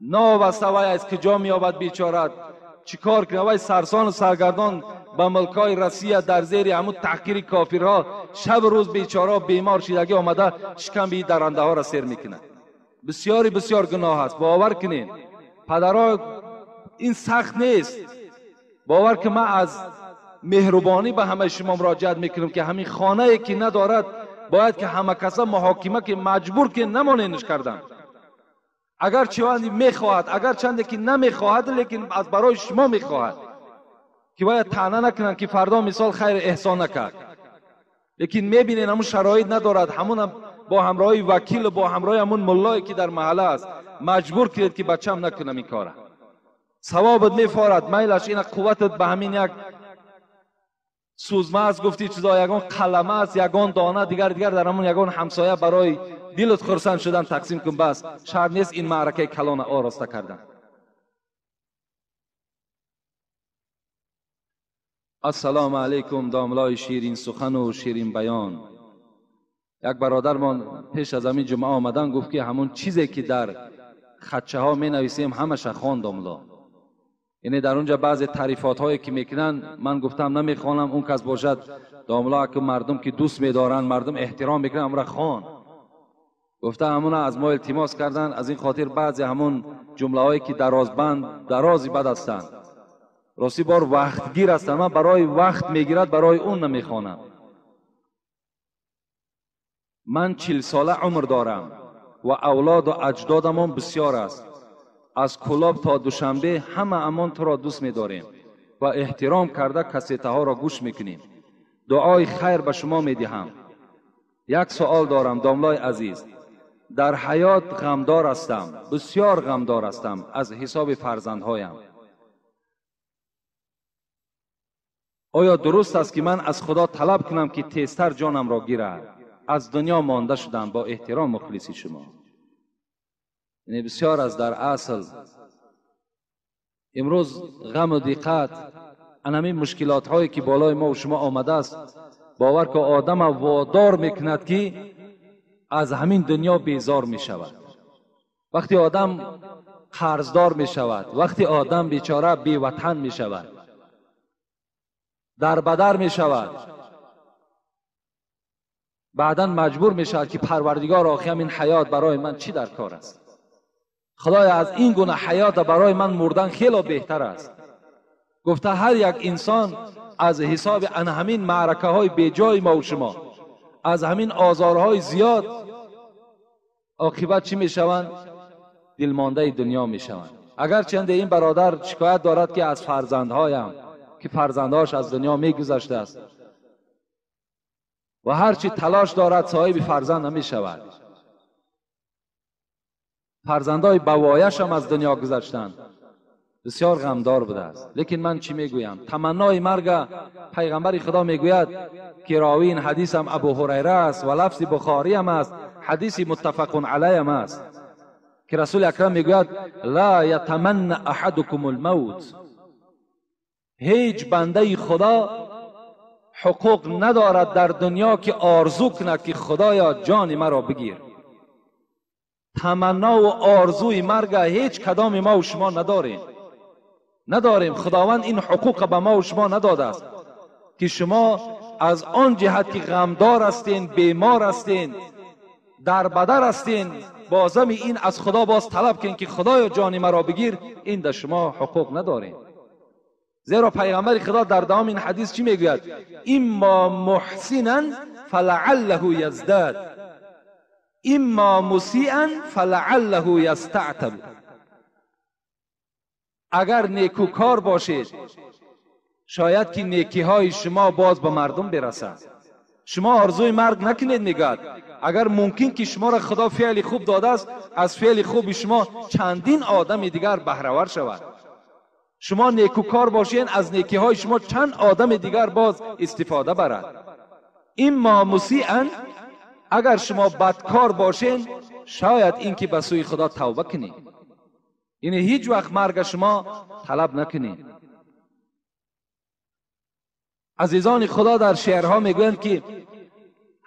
Новобаста вай аз куҷо меёбад бечора, чӣ кор кунад? Вай сарсону саргардон ба мулкҳои Россия дар зери ҳамун таҳқири кофирҳо шабу рӯз бечора бемор шидагӣ омада шикамби дарандаҳоро сер мекунад. Бисёри бисёр гуноҳ аст, бовар кунед. Падарҳо ин сахт нест. Бовар ки ман аз меҳрубонӣ ба ҳамаи шумо муроҷиат мекунам ки ҳамин хонае ки надорад бояд ки ҳама каса муҳокима ки маҷбур ки намоненш кардан. Агар чанде мехоҳад, агар чанде ки намехоҳад, лекин аз барои шумо мехоҳад ки бояд таъна накунанд ки фардо мисол хайр эҳсон накард. Лекин мебинед ҳамун шароит надорад, ҳамунам бо ҳамроҳи вакил, бо ҳамроҳи ҳамун муллое ки дар маҳалла аст маҷбур кунед ки бачам накунам ин кора. Савобат мефорад, майлаш ина қувватат ба ҳамин як сӯзма аст, гуфти чизо, ягон қалама аст, ягон дона, дигар дигар дар ҳамон ягон ҳамсоя барои дилат хурсанд шудан тақсим кун, бас. Шарт нест ин маъракаи калона ороста кардан. Ассалому алайкум, домлои ширин сухану ширин баён. Як бародармон пеш аз ҳамин ҷумъа омадан гуфт ки ҳамон чизе ки дар хатчаҳо менависем ҳамаша хон домло. Яъне дар онҷа баъзе таърифотҳое ки мекунанд, ман гуфтам намехонам, он кас бошад домло ки мардум ки дӯст медоранд, мардум эҳтиром мекунанд, ҳамра хон. Гуфта ҳамона аз мо илтимос карданд, аз ин хотир баъзе ҳамон ҷумлаҳое ки дарозбанд, дарози бад ҳастанд, рости бор вақтгир ҳастанд, ман барои вақт мегирад, барои он намехонам. Ман 40 сола умр дорам ва авлоду аҷдодамон бисёр аст. Аз Кӯлоб то Душанбе ҳама амон туро дӯст медорем ва эҳтиром карда кассетаҳоро гӯш мекунем. Дуои хайр ба шумо медиҳам. Як суол дорам, домлои азиз. Дар ҳаёт ғамдор ҳастам, бисёр ғамдор ҳастам аз ҳисоби фарзандҳоям. Оё дуруст аст ки ман аз Худо талаб кунам ки тезтар ҷонамро гирад? Аз дунё монда шудам, бо эҳтиром мухлиси шумо. Яъне бисёр аз дар асл имрӯз ғаму диққат, ан ҳамин мушкилотҳое ки болои мо ва шумо омадааст, бовар ки одама водор мекунад ки аз ҳамин дунё безор мешавад. Вақте одам қарздор мешавад, вақте одам бечора беватан мешавад, дарбадар мешавад, баъдан маҷбур мешавад ки парвардигор охи ҳамин ҳаёт барои ман чӣ дар кор аст? Худоя, аз ин гуна ҳаёт барои ман мурдан хело беҳтар аст. Гуфта ҳар як инсон аз ҳисоби ан ҳамин маъракаҳои беҷои мо ва шумо, аз ҳамин озорҳои зиёд оқибат чӣ мешаванд? Дилмондаи дунё мешаванд. Агарчанде ин бародар шикоят дорад ки аз фарзандҳоям, ки фарзандҳояш аз дунё мегузаштааст ва ҳарчи талош дорад соҳиби фарзанд намешавад. Фарзандҳои бавояшам аз дунё гузаштанд. Бисёр ғамдор будааст. Лекин ман чӣ мегӯям? Таманнои марга пайғамбари Худо мегӯяд ки ровии ин ҳадисам Абу Ҳурайра аст ва лафзи Бухориам аст, ҳадиси муттафақун алайам аст ки Расули Акрам мегӯяд: ла ятаманна аҳадукум алмавт. Ҳеҷ бандаи Худо ҳуқуқ надорад дар дунё ки орзу кунад ки Худоё ҷони маро бигир. Таманно ва орзуи марга ҳеҷ кадоми мо ва шумо надорем. Надорем. Худованд ин ҳуқуқа ба мо ва шумо надодааст ки шумо аз он ҷиҳат ки ғамдор ҳастен, бемор ҳастен, дарбадар ҳастен, бозами ин аз Худо боз талаб кунед ки Худоё ҷони маро бигир, ин дар шумо ҳуқуқ надорем. Зеро пайғамбари Худо дар давоми ин ҳадис чӣ мегӯяд? Иммо муҳсинан фалааллаҳу яздад, иммо мусиан фалааллаҳу ястаътаб. Агар некӯкор бошед, шояд ки некиҳои шумо боз ба мардум бирасад. Шумо орзуи марг накунед, мегӯяд. Агар мумкин ки шуморо Худо феъли хуб додааст, аз феъли хуби шумо чандин одами дигар баҳравар шавад. Шумо некӯкор бошед, аз некиҳои шумо чанд одами дигар боз истифода барад. Иммо мусиан, агар шумо бадкор бошед, шояд ин ки ба сӯи Худо тавба кунед. Яъне ҳеҷ вақт марга шумо талаб накунед. Азизони Худо дар шеърҳо мегӯянд ки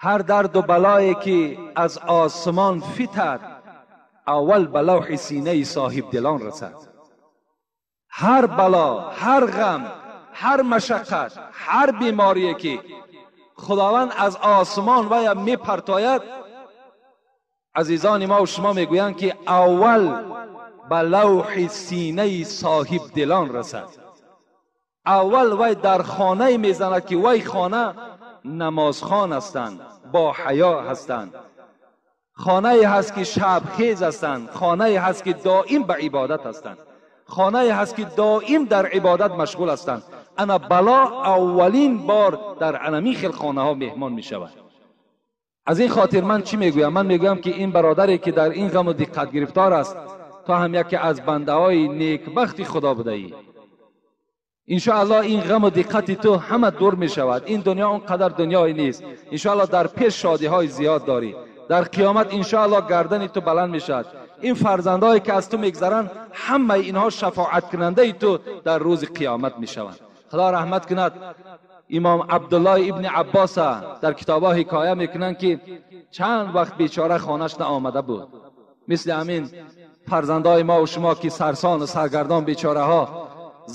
ҳар дарду балое ки аз осмон фитад, аввал ба лавҳи синаи соҳибдилон расад. Ҳар бало, ҳар ғам, ҳар машаққат, ҳар беморие ки Худованд аз осмон вая мепартояд, азизони мо шумо мегӯянд ки аввал ба лавҳи синаи соҳибдилон расад. Аввал вай дар хонае мезанад ки вай хона намозхон ҳастанд, бо ҳаё ҳастанд, хонае ҳаст ки шабхез ҳастанд, хонае ҳаст ки доим ба ибодат ҳастанд, хонае ҳаст ки доим дар ибодат машғул ҳастанд. Ана бало аввалин бор дар анамин хел хонаҳо меҳмон мешавад. Аз ин хотир ман чӣ мегӯям? Ман мегӯям ки ин бародаре ки дар ин ғаму диққат гирифтор аст, то ҳам яке аз бандаҳои некбахти Худо будаӣ. Иншоаллоҳ ин ғаму диққати ту ҳама дур мешавад. Ин дунё он қадар дунёе нест. Иншоаллоҳ дар пеш шодиҳои зиёд дорӣ. Дар қиёмат иншоаллоҳ гардани ту баланд мешавад. Ин фарзандҳое ки аз ту мегзаранд, ҳамаи инҳо шафоаткунандаи ту дар рӯзи қиёмат мешаванд. Худо раҳмат кунад имом Абдуллоҳ ибни Аббоса дар китобҳо ҳикоя мекунанд ки чанд вақт бечора хонаш наомада буд. Мисли ҳамин фарзандҳои мо шумо ки сарсону саргардон бечораҳо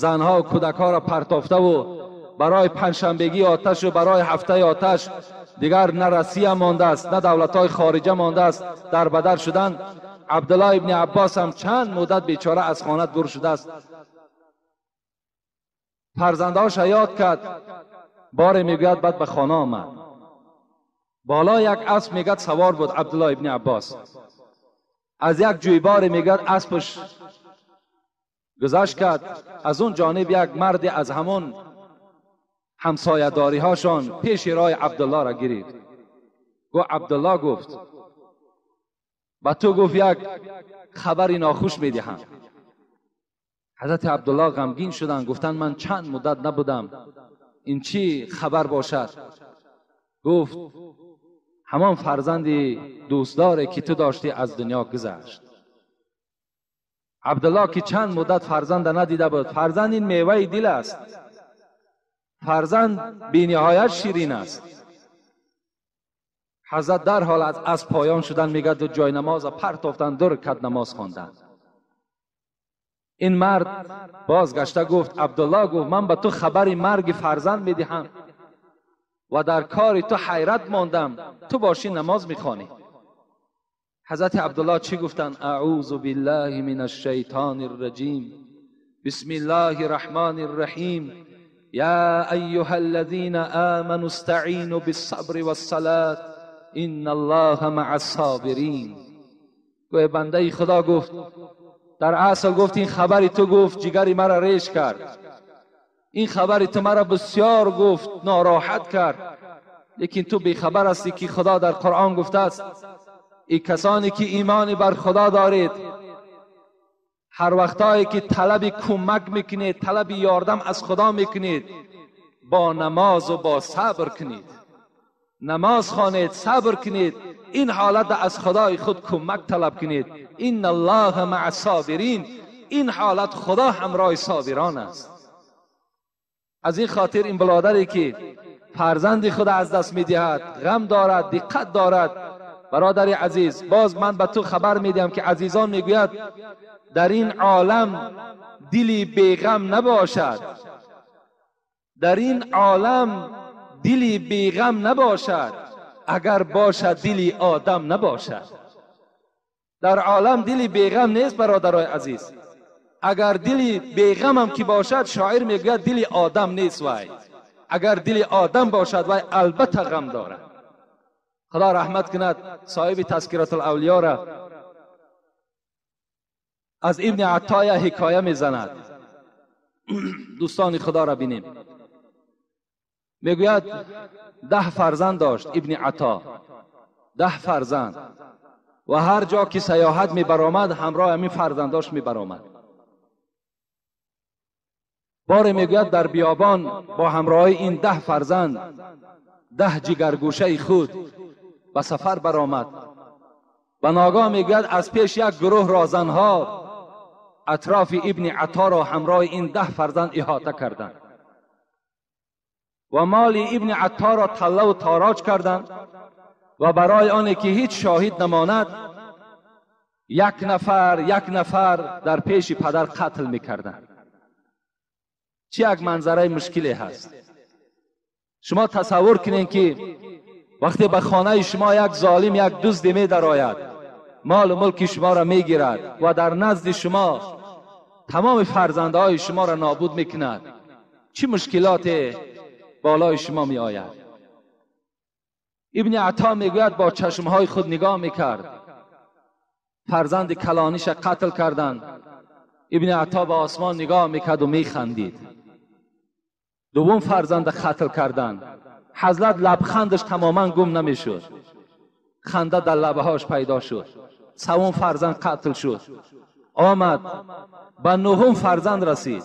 занҳо кӯдакҳоро партофтаву барои панҷшанбегии оташу барои ҳафтаи оташ дигар на Россия мондааст, на давлатҳои хориҷа мондааст, дар бадар шудан. Абдуллоҳ ибни Аббос ҳам чанд муддат бечора аз хона дур шудааст. Фарзандҳоша ёд кард, боре мегӯяд баъд ба хона омад. Боло як асп мегӯяд савор буд Абдуллоҳ ибни Аббос. Аз як ҷӯйборе мегӯяд аспаш гузашт кард. Аз он ҷониб як марде аз ҳамон ҳамсоядориҳошон пеши роҳи Абдуллоҳро гирифт. Гуфт Абдуллоҳ, гуфт ба ту, гуфт як хабари нохуш медиҳам. Ҳазрати Абдуллоҳ ғамгин шуданд, гуфтанд ман чанд муддат набудам, ин чӣ хабар бошад? Гуфт ҳамон фарзанди дӯстдоре ки ту доштӣ аз дунё гузашт. Абдуллоҳ ки чанд муддат фарзанда надида буд, фарзанд ин меваи дил аст, фарзанд бениҳоят ширин аст. Ҳазрат дарҳол аз асп поён шудан, мегӯяд ҷои намоза партофтанд, ду ракат намоз хонданд. Ин мард бозгашта гуфт Абдуллоҳ, гуфт ман ба ту хабари марги фарзанд медиҳам ва дар кори ту ҳайрат мондам, ту бошӣ намоз мехонӣ. Ҳазрати Абдуллоҳ чӣ гуфтанд? Аъузу биллаҳи мин ашшайтони рраҷим, бисми ллоҳи рраҳмани рраҳим, я айюҳа аллазина аману истаъину биссабри вассалат инна аллоҳа маа ссобирин. Гӯя бандаи Худо гуфт дар асл гуфт ин хабари ту, гуфт ҷигари маро реш кард, ин хабари ту маро бисёр гуфт нороҳат кард, лекин ту бехабар ҳастӣ ки Худо дар Қуръон гуфтааст эй касоне ки имони бар Худо доред, ҳар вақтое ки талаби кӯмак мекунед, талаби ёрдам аз Худо мекунед, бо намозу бо сабр кунед, намоз хонед, сабр кунед, ин ҳолат аз Худои худ кӯмак талаб кунед. Инна аллоҳа маа собирин, ин ҳолат Худо ҳамроҳи собирон аст. Аз ин хотир ин бародаре ки фарзанди худ аз даст медиҳад, ғам дорад, диққат дорад, бародари азиз, боз ман ба ту хабар медиҳам ки азизон мегӯяд дар ин олам дили беғам набошад, дар ин олам дили беғам набошад, агар бошад дили одам набошад. Дар олам дили беғам нест бародарои азиз. Агар дили беғамам ки бошад, шоир мегӯяд дили одам нест вай. Агар дили одам бошад, вай албатта ғам дорад. Худо раҳмат кунад соҳиби Тазкиратул Авлиёра аз Ибни Аттоя ҳикоя мезанад. Дӯстони Худоро бинем. Мегӯяд 10 фарзанд дошт Ибни Атто, 10 фарзанд, ва ҳар ҷо ки саёҳат мебаромад ҳамроҳ ҳамин фарзандош мебаромад. Боре мегӯяд дар биёбон бо ҳамроҳи ин 10 фарзанд, 10 ҷигаргӯшаи худ ба сафар баромад. Ба ногоҳ мегӯяд аз пеш як гурӯҳ розанҳо атрофи Ибни Атторо ҳамроҳи ин 10 фарзанд иҳота карданд ва моли Ибни Атторо таллаву тороҷ карданд ва барои оне ки ҳеҷ шоҳид намонад Як нафар як нафар дар пеши падар қатл мекарданд. Чӣ як манзараи мушкиле ҳаст. Шумо тасаввур кунед, ки вақте ба хонаи шумо як золим, як дузде медарояд, молу мулки шуморо мегирад ва дар назди шумо тамоми фарзандҳои шуморо нобуд мекунад, чӣ мушкилоте болои шумо меояд. Ибни Ато мегӯяд, бо чашмҳои худ нигоҳ мекард, фарзанди калониша қатл карданд. Ибни Ато ба осмон нигоҳ мекард ва механдид. Дуввум фарзанда қатл карданд, ҳазрат лабхандаш тамоман гум намешуд, ханда дар лабҳош пайдо шуд. Севум фарзанд қатл шуд, омад ба нуҳум фарзанд расид.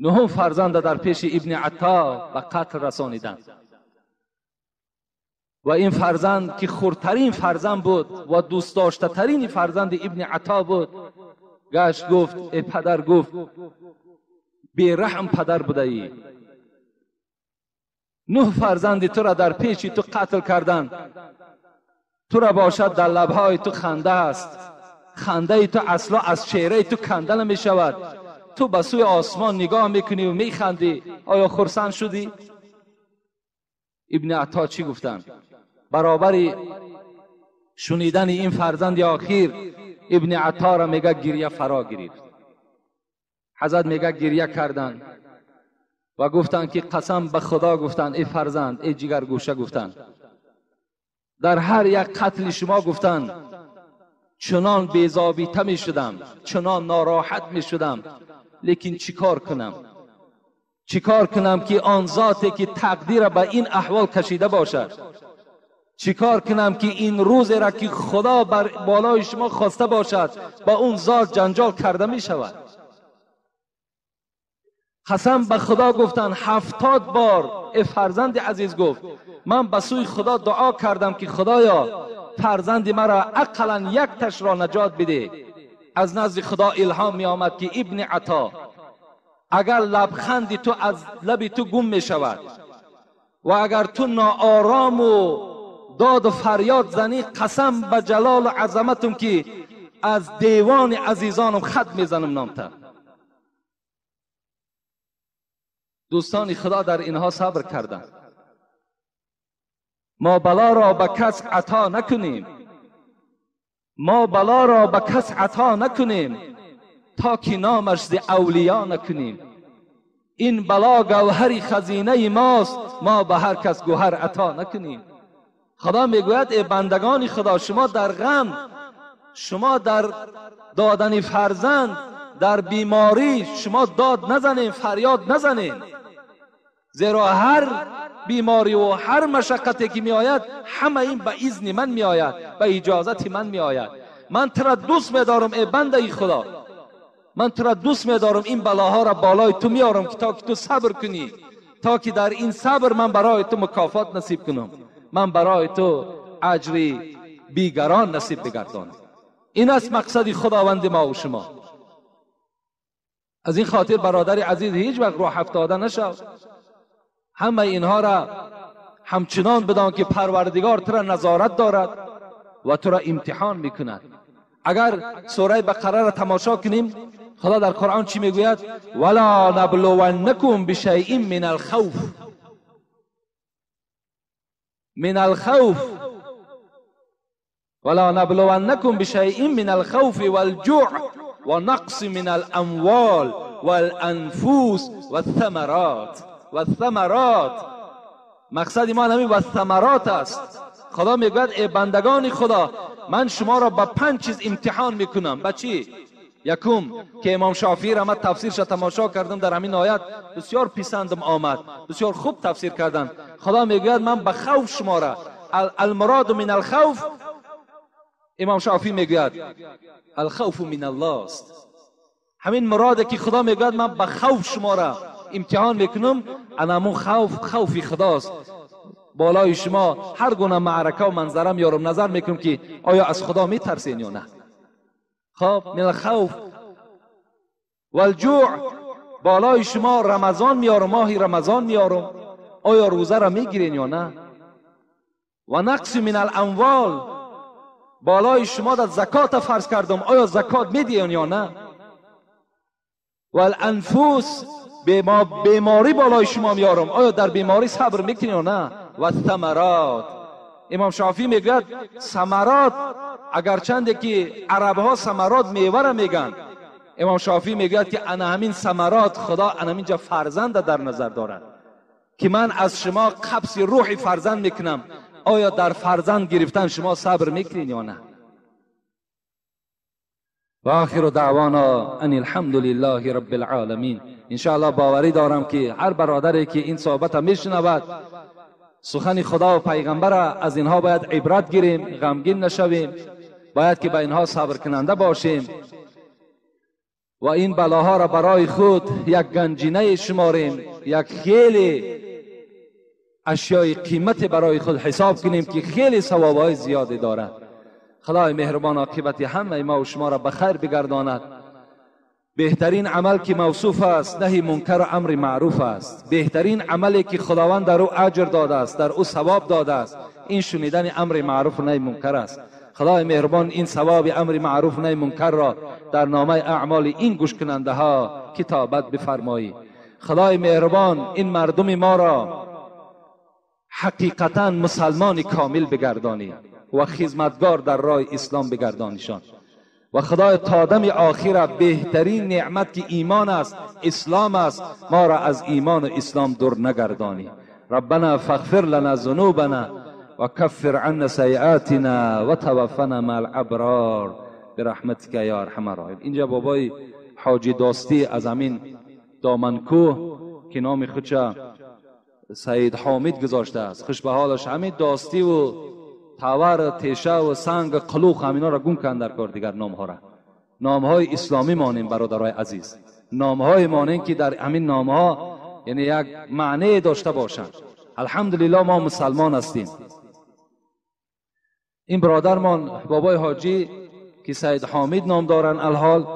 Нуҳум фарзанда дар пеши Ибни Ато ба қатл расониданд ва ин фарзанд, ки хурдтарин фарзанд буд ва дӯстдоштатарини фарзанди Ибни Ато буд, гашт гуфт: «Э падар», гуфт, «бераҳм падар будаӣ, нӯҳ фарзанди тура дар пеши ту қатл карданд, тура бошад дар лабҳои ту ханда аст, хандаи ту асло аз чеҳраи ту канда намешавад, ту ба сӯи осмон нигоҳ мекунӣ ва механдӣ, оё хурсанд шудӣ?» Ибни Ато чӣ гуфтанд? Баробари шунидани ин фарзанди охир Ибни Атора мега гирья фаро гирифт. Ҳазрат мега гирья карданд ва гуфтанд, ки қасам ба Худо, гуфтанд, эй фарзанд, эй ҷигаргӯша, гуфтанд, дар ҳар як қатли шумо, гуфтанд, чунон безобита мешудам, чунон нороҳат мешудам, лекин чӣ кор кунам, чӣ кор кунам, ки он зоте ки тақдира ба ин аҳвол кашида бошад, чӣ кор кунам, ки ин рӯзеро, ки Худо бар болои шумо хоста бошад, ба он зот ҷанҷол карда мешавад? Қасам ба Худо, гуфтанд, 70 бор, э фарзанди азиз, гуфт, ман ба сӯи Худо дуо кардам, ки Худоё, фарзанди маро ақаллан якташро наҷот бидеҳ. Аз назди Худо илҳом меомад, ки Ибни Ато, агар лабханди ту аз лаби ту гум мешавад ва агар ту ноорому доду фарёд занӣ, қасам ба ҷалолу азаматум, ки аз девони азизонам хат мезанам номта. Дӯстони Худо дар инҳо сабр карданд. Мо балоро ба кас ато накунем, мо балоро ба кас ато накунем, то ки номаш зи авлиё накунем. Ин бало гавҳари хазинаи мост, мо ба ҳар кас гӯҳар ато накунем. Худо мегӯяд: э бандагони Худо, шумо дар ғам, шумо дар додани фарзанд, дар беморӣ шумо дод назанем, фарёд назанем, зеро ҳар беморӣ ва ҳар машаққате ки меояд, ҳама ин ба изни ман меояд, ба иҷозати ман меояд. Ман тура дӯст медорам, э бандаи Худо, ман тура дӯст медорам, ин балоҳоро болои ту меорам, ки то ки ту сабр кунӣ, то ки дар ин сабр ман барои ту мукофот насиб кунам, ман барои ту аҷри бигарон насиб бигардонам. Ин аст мақсади Худованди мо ва шумо. Аз ин хотир, бародари азиз, ҳеҷ вақт роҳ афтода нашав. Ҳамаи инҳоро ҳамчунон бидон, ки Парвардигор тура назорат дорад ва тура имтиҳон мекунад. Агар сураи Бақараро тамошо кунем, Худо дар Қуръон чӣ мегӯяд? Вала наблуваннакум бишайин мин алхавф, мин алхавф, вала наблуваннакум бишайин мин алхавфи валҷӯъ ва нақси мин аламвол валанфус вассамарот. Вассамарот, мақсади мо ҳамин вассамарот аст. Худо мегӯяд: э бандагони Худо, ман шуморо ба панҷ чиз имтиҳон мекунам. Ба чӣ? Якум, ки имом Шофиира ман тафсирша тамошо кардам, дар ҳамин оят бисёр писандам омад, бисёр хуб тафсир карданд. Худо мегӯяд: ман ба хавф шумора, алмуроду мин алхавф, имом Шофӣ мегӯяд, алхавфу мин аллоҳ аст. Ҳамин муроде, ки Худо мегӯяд, ман ба хавф шумора имтиҳон мекунам, ана ҳамун хавф хавфи Худост. Болои шумо ҳар гуна маърака ва манзара меёрам, назар мекунам, ки оё аз Худо метарсен ё на. Хоб, мин алхавф валҷӯъ, болои шумо Рамазон меёрам, моҳи Рамазон меёрам, оё рӯзаро мегирен ё на. Ва нақси мин аламвол. بالای شما در زکات فرض کردم، آیا زکات میدین یا نه؟ والانفس، بیماری بالای شما میارم، آیا در بیماری صبر میکنین یا نه؟ و الثمرات. امام شافعی میگوید ثمرات، اگرچند که عرب ها ثمرات میوه را میگن، امام شافعی میگوید که انا همین ثمرات خدا انا همینجا فرزند در نظر دارد که من از شما قبض روح فرزند میکنم، آیا در فرزند گرفتن شما صبر میکنین یا نه؟ و آخر دعوانا ان الحمد لله رب العالمین. انشاءالله باوری دارم که هر برادری که این صحبت میشنود سخن خدا و پیغمبر از اینها باید عبرت گیریم، غمگین نشویم، باید که به اینها صبر کننده باشیم و این بلاها را برای خود یک گنجینه شماریم، یک خیلی اشیای قیمت برای خود حساب کنیم که خیلی ثوابهای زیادی دارد. خدای مهربان عاقبت همه ما و شما را به خیر بگرداند. بهترین عمل که موصوف است نهی منکر و امر معروف است. بهترین عملی که خداوند در او اجر داده است، در او ثواب داده است، این شنیدن امر معروف و نهی منکر است. خدای مهربان این ثواب امر معروف و نهی منکر را در نامه اعمال این گوش کننده ها کتابت بفرمایی. خدای مهربان این مردم ما را حقیقتا مسلمان کامل بگردانی و خدمتگار در راه اسلام بگردانیشان. و خدای تا دم آخر بهترین نعمت که ایمان است، اسلام است، ما را از ایمان و اسلام دور نگردانی. ربنا فاغفر لنا ذنوبنا و کفر عنا سیئاتنا و توفنا مع الابرار برحمتک یا ارحم الراحمین. اینجا بابای حاجی داستی از همین دامنکوه که نام خودش سید حامد گذاشته است، خوش به حالش، همین داستی و تاور، تیشه و سنگ، قلوخ، همینا را گم کن در کار دیگر نام ها را. نام های اسلامی مانیم برادرای عزیز، نام های مانیم که در همین نام ها یعنی یک معنی داشته باشند. الحمدلله ما مسلمان هستیم. این برادرمان بابای حاجی که سید حامد نام دارن الحال،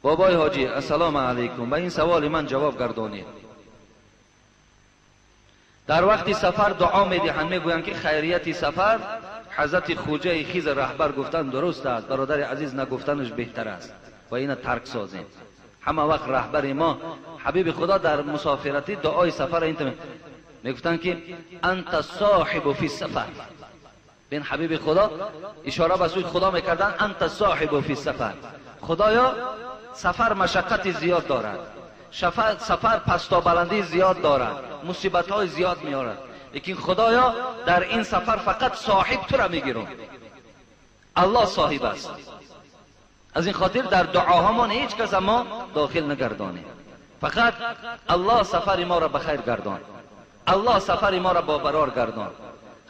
بابای حاجی السلام علیکم، به این سوال من جواب گردانید. در وقتی سفر دعا میدهند، میگویند که خیریت سفر حضرت خوجه خیز رهبر گفتن درست است. برادر عزیز نگفتنش بهتر است و اینو ترک سازیم. همه وقت رهبر ما حبیب خدا در مسافرتی دعای سفر این میگفتن که انت صاحب فی السفر. بین حبیب خدا اشاره به سوی خدا میکردن، انت صاحب فی السفر. خدایا سفر مشقت زیاد دارد، سفر پستا بلندی زیاد دارد، مصیبت های زیاد میارد، لیکن خدایا در این سفر فقط صاحب تو را میگیرم. الله صاحب است. از این خاطر در دعاهامان هیچ کس ما داخل نگردانیم، فقط الله سفر ما را بخیر گردان، الله سفر ما را با برار گردان.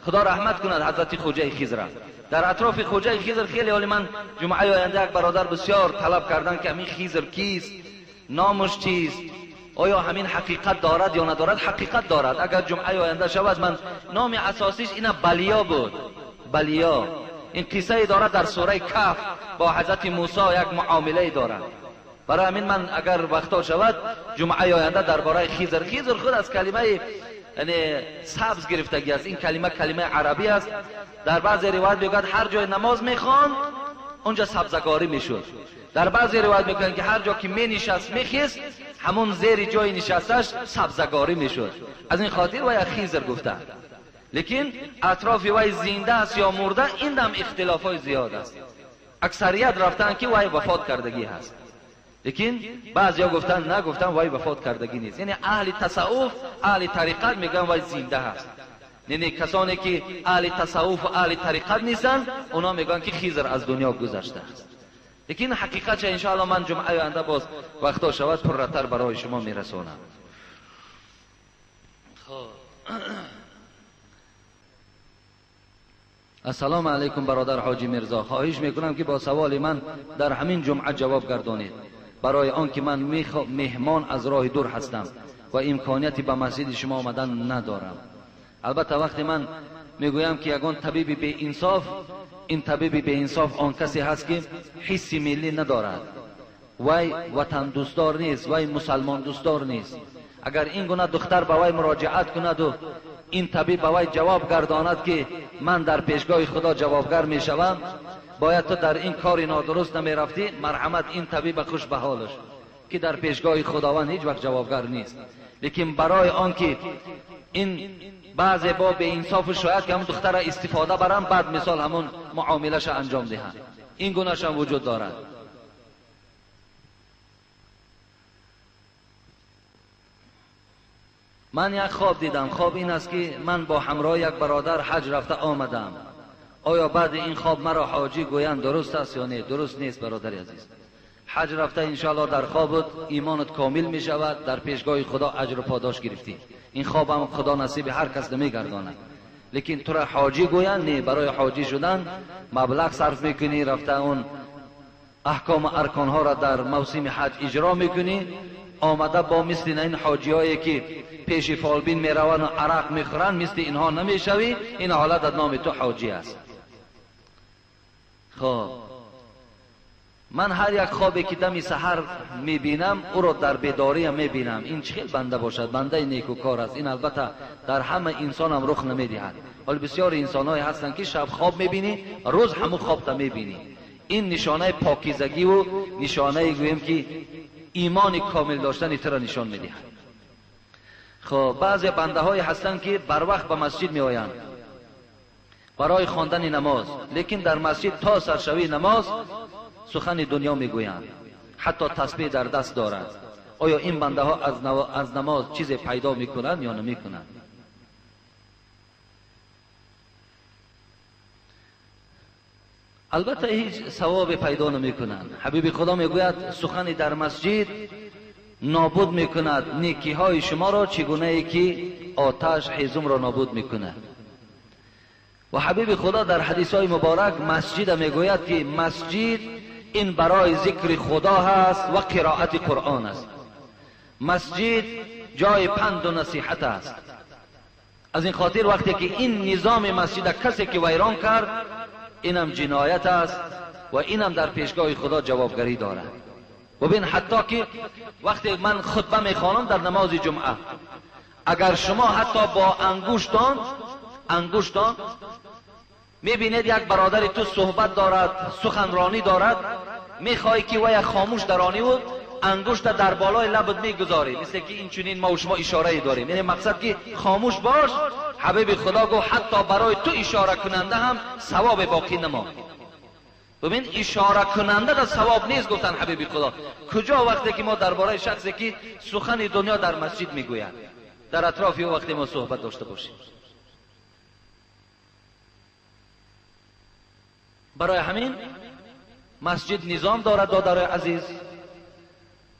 خدا رحمت کند حضرت خوجه خضر. در اطراف خوجه خضر خیلی حالی من جمعه آینده یک برادر بسیار طلب کردن که همین خضر کیست، نامش چیست، آیا همین حقیقت دارد یا ندارد؟ حقیقت دارد. اگر جمعه آینده شود، من نام اساسیش اینا بلیا بود. بلیا این قصه دارد در سوره کهف با حضرت موسی یک معامله دارد. برای همین من اگر وقتا شود جمعه آینده درباره خضر، خضر خود از کلمه یعنی سبز گرفتگی است. این کلمه کلمه عربی است. در بعضی روایت میگوید هر جای نماز میخواند اونجا سبزگاری میشد. در بعضی روایت میگویند که هر جا که مینشست میخیست همون زیر جای نشستش سبزگاری میشد. از این خاطر وی خضر گفته. لیکن اطراف وی زنده است یا مرده این دم اختلاف های زیاد است. اکثریت رفتن که وی وفات کردگی هست، لیکن بعضیا گفتن نه، گفتن وی وفات کردگی نیست. یعنی اهل تصوف اهل طریقت میگن وی زنده هست. یعنی کسانی که اهل تصوف و اهل طریقت نیستن اونا میگن که خضر از دنیا گذشته است. لیکن حقیقت ان شاء الله من جمعه آینده باز وقتا شود پرتر برای شما میرسونم. خب السلام علیکم برادر حاجی میرزا، خواهش میکنم که با سوال من در همین جمعه جواب گردانید، برای آنکه من مهمان از راه دور هستم و امکانیتی به مسجد شما آمدن ندارم. البته وقتی من میگویم که یگان طبیب بی انصاف، این طبیب بی انصاف آن کسی هست که حس ملی ندارد، وی وطن دوستدار نیست، وی مسلمان دوستدار نیست. اگر این گونه دختر به وی مراجعت کند و ин табиб ба вай ҷавоб гардонад ки ман дар пешгоҳи Худо ҷавобгар мешавам, бояд ту дар ин кори нодуруст намерафтӣ, марҳамат ин табиба хуш ба ҳолаш ки дар пешгоҳи Худованд ҳеҷ вақт ҷавобгар нест. Лекин барои он ки ин баъзе бо беинсофу шояд ки ҳамон духтара истифода барам, баъд мисол ҳамон муомилаша анҷом диҳанд, ин гунашам вуҷуд дорад. Ман як хоб дидам. Хоб ин аст ки ман бо ҳамроҳи як бародар ҳаҷ рафта омадам. Оё баъди ин хоб маро ҳоҷӣ гӯянд дуруст аст ё не? Дуруст нест, бародари азиз. Ҳаҷ рафта иншоаллоҳ дар хобат имонат комил мешавад, дар пешгоҳи Худо аҷру подош гирифтӣ. Ин хобам Худо насиби ҳар кас намегардонад. Лекин тура ҳоҷӣ гӯянд не, барои ҳоҷӣ шудан маблағ сарф мекунӣ, рафта он аҳкому арконҳоро дар мавсими ҳаҷ иҷро мекунӣ, омада бо мисли ин ҳоҷиҳое ки пеши фолбин мераванд ва арақ мехӯранд, мисли инҳо намешавӣ. Ин ҳолат аз номи ту ҳоҷӣ аст. Хоб, ман ҳар як хобе ки дами саҳар мебинам, ӯро дар бедориям мебинам. Ин чӣ хел банда бошад? Бандаи некукор аст. Ин албатта дар ҳама инсонам рух намедиҳад. Ҳол бисёри инсонҳое ҳастанд ки шаб хоб мебинӣ, рӯз ҳамун хобта мебинӣ. Ин нишонаи покизагиву нишонаи гӯем ки имони комил доштани туро нишон медиҳад. Хоб, баъзе бандаҳое ҳастанд ки барвақт ба масҷид меоянд барои хондани намоз, лекин дар масҷид то саршавии намоз сухани дунё мегӯянд, ҳатто тасбеҳ дар даст доранд. Оё ин бандаҳо аз намоз чизе пайдо мекунанд ё намекунанд? Албатта ҳеҷ савобе пайдо намекунанд. Ҳабиби Худо мегӯяд сухани дар масҷид нобуд мекунад некиҳои шуморо, чӣ гунае ки оташ ҳезумро нобуд мекунад. Ва ҳабиби Худо дар ҳадисҳои муборак масҷида мегӯяд ки масҷид ин барои зикри Худо ҳаст ва қироати Қуръон аст. Масҷид ҷои панду насиҳат аст. Аз ин хотир вақте ки ин низоми масҷида касе ки вайрон кард, инам ҷиноят аст ва инам дар пешгоҳи Худо ҷавобгарӣ дорад. Бубин, ҳатто ки вақте ман хутба мехонам дар намози ҷумъа, агар шумо ҳатто бо ангуштон мебинед як бародари ту суҳбат дорад, суханронӣ дорад, мехоҳӣ ки вая хомӯш дарониву ангушта дар болои лабат мегузорӣ, мисле ки инчунин мо шумо ишорае дорем, яъне мақсад ки хомӯш бош. Ҳабиби Худо гуфт ҳатто барои ту ишора кунанда ҳам савобе боқӣ намонд. Бубин, ишора кунанда да савоб нест, гуфтанд ҳабиби Худо. Куҷо вақте ки мо дар бораи шахсе ки сухани дунё дар масҷид мегӯяд, дар атрофи ӯ вақте мо суҳбат дошта бошем. Барои ҳамин масҷид низом дорад, додарои азиз.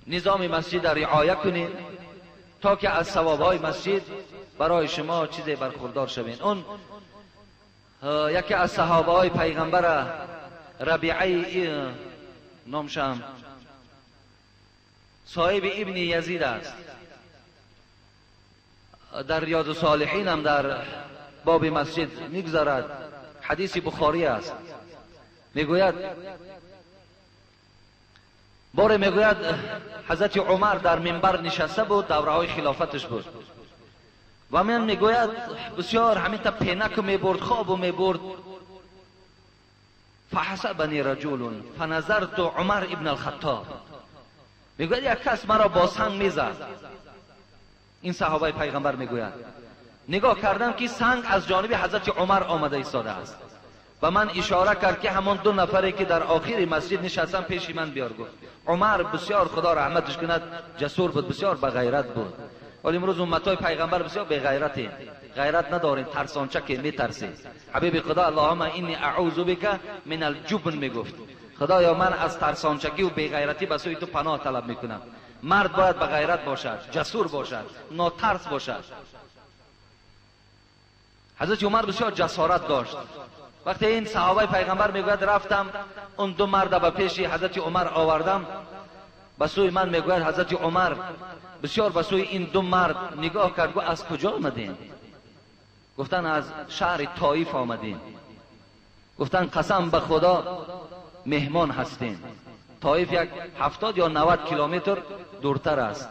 Низоми масҷидро риоя кунед то ки аз савобҳои масҷид барои шумо чизе бархурдор шавед. Он яке аз саҳобаҳои пайғамбара Рабиаи номшам соҳиби ибни Язид аст. Дар Риёду Солиҳин ҳам дар боби масҷид мегузарад, ҳадиси Бухорӣ аст. Мегӯяд боре мегӯяд ҳазрати Умар дар минбар нишаста буд, давраҳои хилофаташ буд, ва ман мегӯяд бисёр ҳаминта пенаку мебурд, хобу мебурд. фаҳасабани раҷулун фаназарту Умар ибн алхаттоб. Мегӯяд як кас маро бо санг мезад. Ин саҳобаи пайғамбар мегӯяд нигоҳ кардам ки санг аз ҷониби ҳазрати Умар омада истодааст. Ба ман ишора кард ки ҳамон ду нафаре ки дар охири масҷид нишастанд пеши ман биёр. Гуфт Умар бисёр Худо раҳматаш кунад ҷасур буд, бисёр бағайрат буд. Вале имрӯз умматҳои пайғамбар бисёр беғайратем, ғайрат надорем, тарсончаке, метарсем. Ҳабиби Худо аллоҳумма инни аъузу бика мин алҷубн мегуфт. Худоё ман аз тарсончакӣ ва беғайратӣ ба сӯи ту паноҳ талаб мекунам. Мард бояд бағайрат бошад, ҷасур бошад, нотарс бошад. Ҳазрати Умар бисёр ҷасорат дошт. Вақте ин саҳобаи пайғамбар мегӯяд рафтам он ду марда ба пеши ҳазрати Умар овардам, ба сӯи ман мегӯяд ҳазрати Умар бисёр ба сӯи ин ду мард нигоҳ кард, гуфт аз куҷо омадем? Гуфтанд аз шаҳри Тоиф омадем. Гуфтанд қасам ба Худо меҳмон ҳастем. Тоиф як 70 ё 90 километр дуртар аст.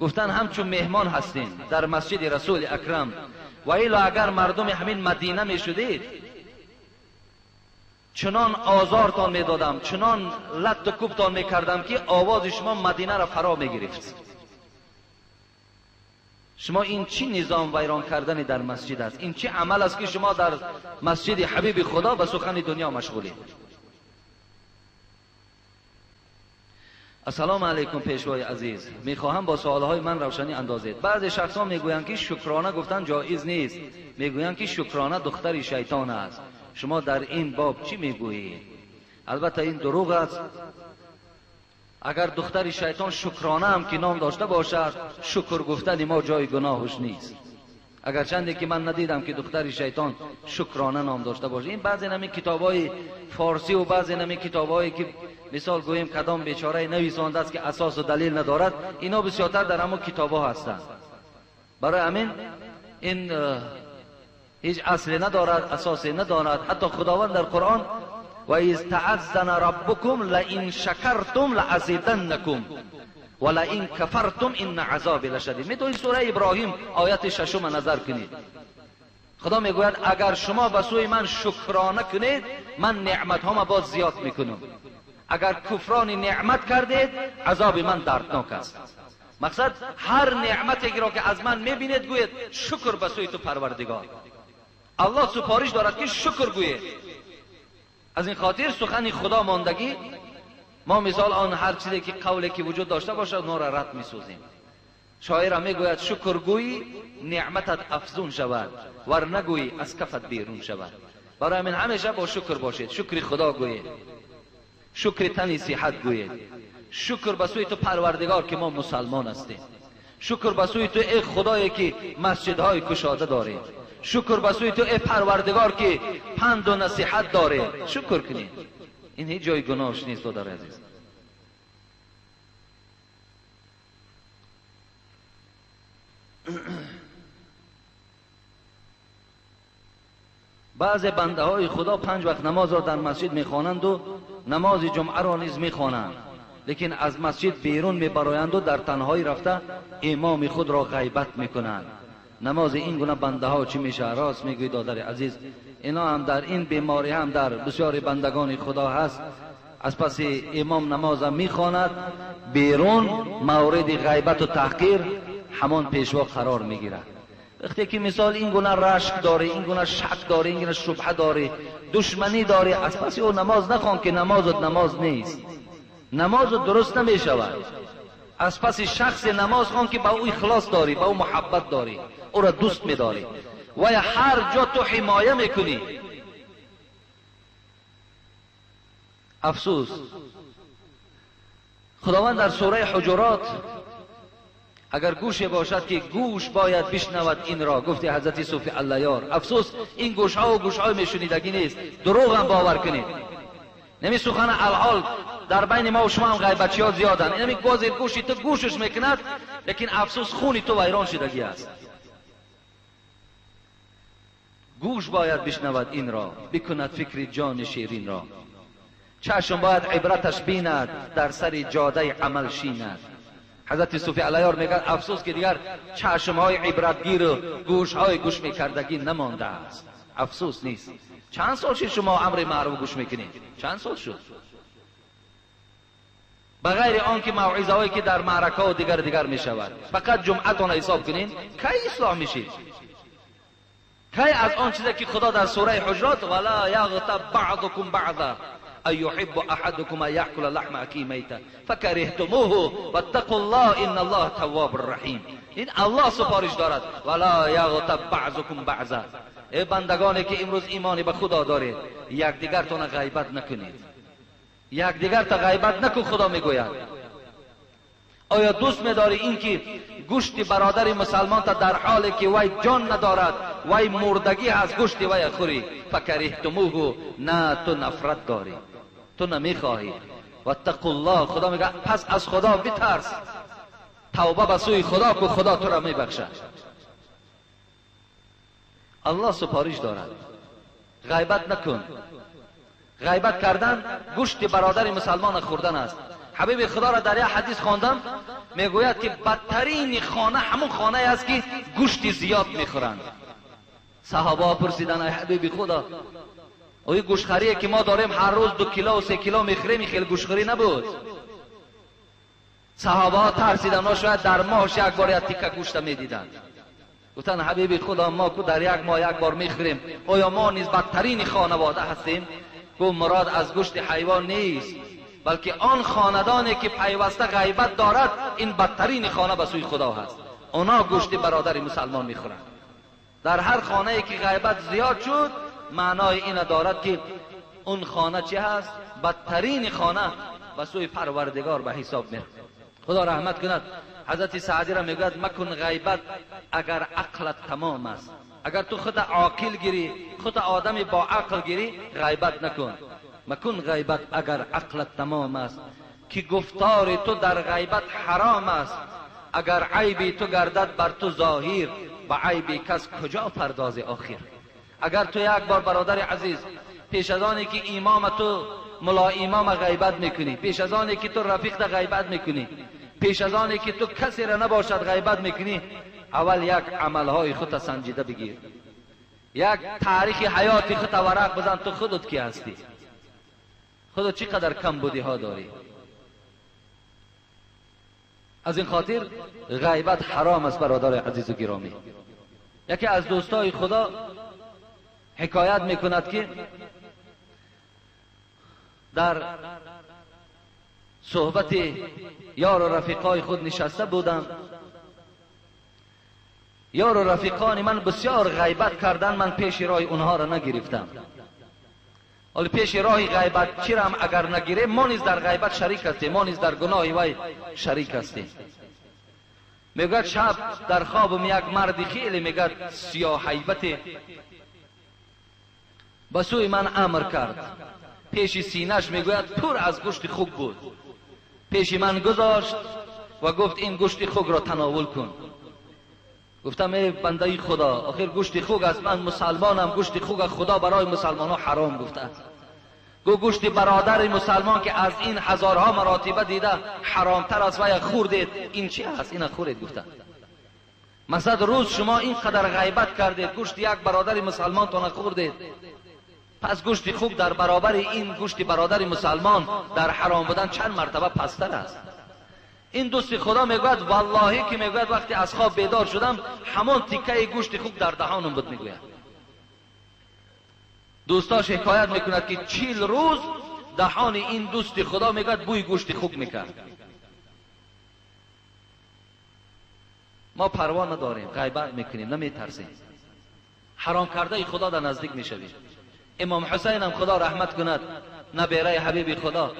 Гуфтанд ҳамчун меҳмон ҳастем дар масҷиди Расули Акрам و الا اگر مردم همین مدینه میشدید چنان آزارتان میدادم، چنان لط و کوبتان میکردم که آواز شما مدینه را فرا میگرفت. شما این چی نظام ویران کردن در مسجد است؟ این چی عمل است که شما در مسجد حبیب خدا به سخن دنیا مشغولید؟ السلام علیکم پیشوای عزیز، میخواهم با سوالهای من روشنی اندازید. بعضی شخصا میگویند که شکرانه گفتن جایز نیست، میگویند که شکرانه دختر شیطان است. شما در این باب چی میگویید؟ البته این دروغ است. اگر دختر شیطان شکرانه هم که نام داشته باشد، شکر گفتن ما جای گناهش نیست. اگر چندی که من ندیدم که دختر شیطان شکرانه نام داشته باشه. این بعضی نمی کتابای فارسی و بعضی نمی کتابایی که مثال گوییم کدام بیچاره نویسانده است که اساس و دلیل ندارد، اینا بسیارتر در همون کتابا هستند. برای همین این هیچ اصلی ندارد، اساسی ندارد. حتی خداوند در قرآن و اذ تعذن ربکم لئن شکرتم لازیدنکم ولئن کفرتم ان عذابی لشدید. میتونید سوره ابراهیم آیت ششم نظر کنید. خدا میگوید اگر شما به سوی من شکرانه کنید، من نعمت هام باز زیاد میکنم. اگر کفران نعمت کردید، عذاب من دردناک است. مقصد هر نعمتی را که از من میبینید گوید شکر به سوی تو پروردگار. الله سپارش دارد که شکر گوید. از این خاطر سخن خدا ماندگی ما مثال آن هر چیزی که قولی که وجود داشته باشد اونها را رد میسوزیم. شاعر میگوید شکرگویی نعمتت افزون شود، ور نگویی از کفت بیرون شود. برای من همیشه با شکر باشید، شکر خدا گویید، شکر تنی صحت گویید، شکر به سوی تو پروردگار که ما مسلمان هستیم، شکر به سوی تو ای خدایی که مسجدهای کشاده داریم، شکر به سوی تو ای پروردگار که پند و نصیحت داره. شکر کنید، این هیچ جای گناهش نیست دادر عزیز. بعض بنده های خدا 5 وقت نماز را در مسجد میخوانند و نماز جمعه را نیز میخوانند، لیکن از مسجد بیرون میبرایند و در تنهایی رفته امام خود را غیبت میکنند. نماز این گونه بنده ها چی میشه؟ راست میگوی دادر عزیز، اینا هم در این بیماری هم در بسیاری بندگان خدا هست. از پس امام نماز میخواند، بیرون مورد غیبت و تحقیر همان پیشوا قرار میگیرد. وقتی که مثال این گونه رشک داره، این گونه شک داره، این گونه شبهه داره، دشمنی داره، از پس او نماز نخوان که نمازت نماز نیست، نماز درست نمیشود. از پس شخص نماز خوان که با او اخلاص داری، با او محبت داری، او را دوست میداری و هر جا تو حمایه میکنی. افسوس، خداوند در سوره حجرات اگر گوش باشد که گوش باید بشنود این را، گفتی حضرت صوفی اللهیار. افسوس این گوش ها و گوش های میشنیدگی نیست، دروغ هم باور کنید. نمی سخن الحال در بین ما و شما هم غیبتچی ها زیادن، اینمی گاز گوشی تو گوشش میکند، لیکن افسوس خونی تو ویران شدگی است. گوش باید بشنود این را، بکند فکر جان شیرین را. چشم باید عبرتش بیند، در سر جاده عمل شیند. حضرت صوفی علیار میگه افسوس که دیگر چشم های عبرتگیر و گوش های گوش میکردگی نمانده است. افسوس نیست. چند سال شد شما امر معروف گوش میکنید؟ چند سال شد؟ بغیر آن که موعظه هایی که در معرکه و دیگر دیگر میشود، فقط جمعه حساب کنین کی اصلاح میشید؟ کی از آن چیزی که خدا در سوره حجرات ولا یغتب بعضکم بعضا ان یحب احدکم ان یأکل لحم اخیه میتا فکرهتموه واتقوا الله ان الله تواب رحیم. این الله سفارش دارد ولا یغتب بعضکم بعضا. ای بندگانی که امروز ایمانی به خدا دارید، یکدیگرتان غیبت نکنید، یکدیگر تا غیبت نکن. خدا میگوید آیا دوست میداری این که گوشت برادر مسلمان تا در حالی که وی جان ندارد، وی مردگی از گوشت وی خوری؟ فکرهتموه، نه تو نفرت داری، تو نمیخواهی. واتقوا الله، خدا میگه پس از خدا بترس، توبه به سوی خدا که خدا تو را میبخشد. الله سپارش دارد غیبت نکن. غیبت کردن گوشت برادر مسلمان خوردن است. حبیب خدا را در یک حدیث خواندم، میگوید که بدترین خانه همون خانه است که گوشت زیاد میخورند. صحابه پرسیدن ای حبیب خدا، اوی گوشخریه که ما داریم هر روز 2 کیلو و 3 کیلو میخریم، خیلی گوشخری نبود. صحابه ترسیدن، ها شاید در ماهش یک بار یک تیکه گوشت میدیدن. گفتن حبیب خدا ما که در یک ماه یک بار میخوریم، آیا ما نیز بدترین خانواده هستیم؟ گفت مراد از گوشت حیوان نیست، بلکه آن خاندانی که پیوسته غیبت دارد این بدترین خانه به سوی خدا هست. اونا گوشت برادر مسلمان میخورند. در هر خانه ای که غیبت زیاد شد معنای این دارد که اون خانه چه هست؟ بدترین خانه به سوی پروردگار به حساب میره. خدا رحمت کند حضرت سعدی را میگوید مکن غیبت اگر عقلت تمام است. اگر تو خود عاقل گیری، خود آدمی با عقل گیری، غیبت نکن. مکن غیبت اگر عقلت تمام است، که گفتار تو در غیبت حرام است. اگر عیبی تو گردد بر تو ظاهر، به عیب کس کجا پرداز آخر. اگر تو یک بار برادر عزیز پیش از آنی که امام تو ملا امام غیبت میکنی، پیش از آنی که تو رفیق غیبت میکنی، پیش از آنی که تو کسی را نباشد غیبت میکنی، اول یک عملهای خود سنجیده بگیر، یک تاریخ حیات خود ورق بزن، تو خودت کی هستی، خودت چقدر کم بودی ها داری. از این خاطر غیبت حرام است برادر عزیز و گرامی. یکی از دوستای خدا حکایت میکند که در صحبت یار و رفیقای خود نشسته بودم، یار و رفیقان من بسیار غیبت کردن، من پیش راه اونها را نگرفتم. حالا پیش راه غیبت چی را هم اگر نگیریم ما نیز در غیبت شریک هستیم، ما نیز در گناه وی شریک هستیم. میگوید شب در خوابم یک مردی خیلی میگد سیاه هیبت به سوی من امر کرد، پیش سینه‌اش میگوید پر از گوشت خوک بود، پیش من گذاشت و گفت این گوشت خوک را تناول کن. گفتم ای بنده خدا، آخر گوشت خوک است، من مسلمانم، گوشت خوک خدا برای مسلمان ها حرام گفته است. گو گوشت برادر مسلمان که از این هزارها مراتبه دیده حرامتر است و خوردید، این چی است؟ این خورید. گفته مثلا روز شما اینقدر غیبت کردید، گوشت یک برادر مسلمان تا نخوردید، پس گوشت خوک در برابر این گوشت برادر مسلمان در حرام بودن چند مرتبه پستر است. این دوست خدا میگوید والله که میگوید وقتی از خواب بیدار شدم همان تیکه گوشت خوک در دهانم بود. میگوید دوستاش حکایت میکند که 40 روز دهان این دوست خدا میگوید بوی گوشت خوک میکرد. ما پروا نداریم، غیبت میکنیم، نمیترسیم، حرام کرده خدا در نزدیک میشویم. امام حسین هم خدا رحمت کند، نبیره حبیب خدا،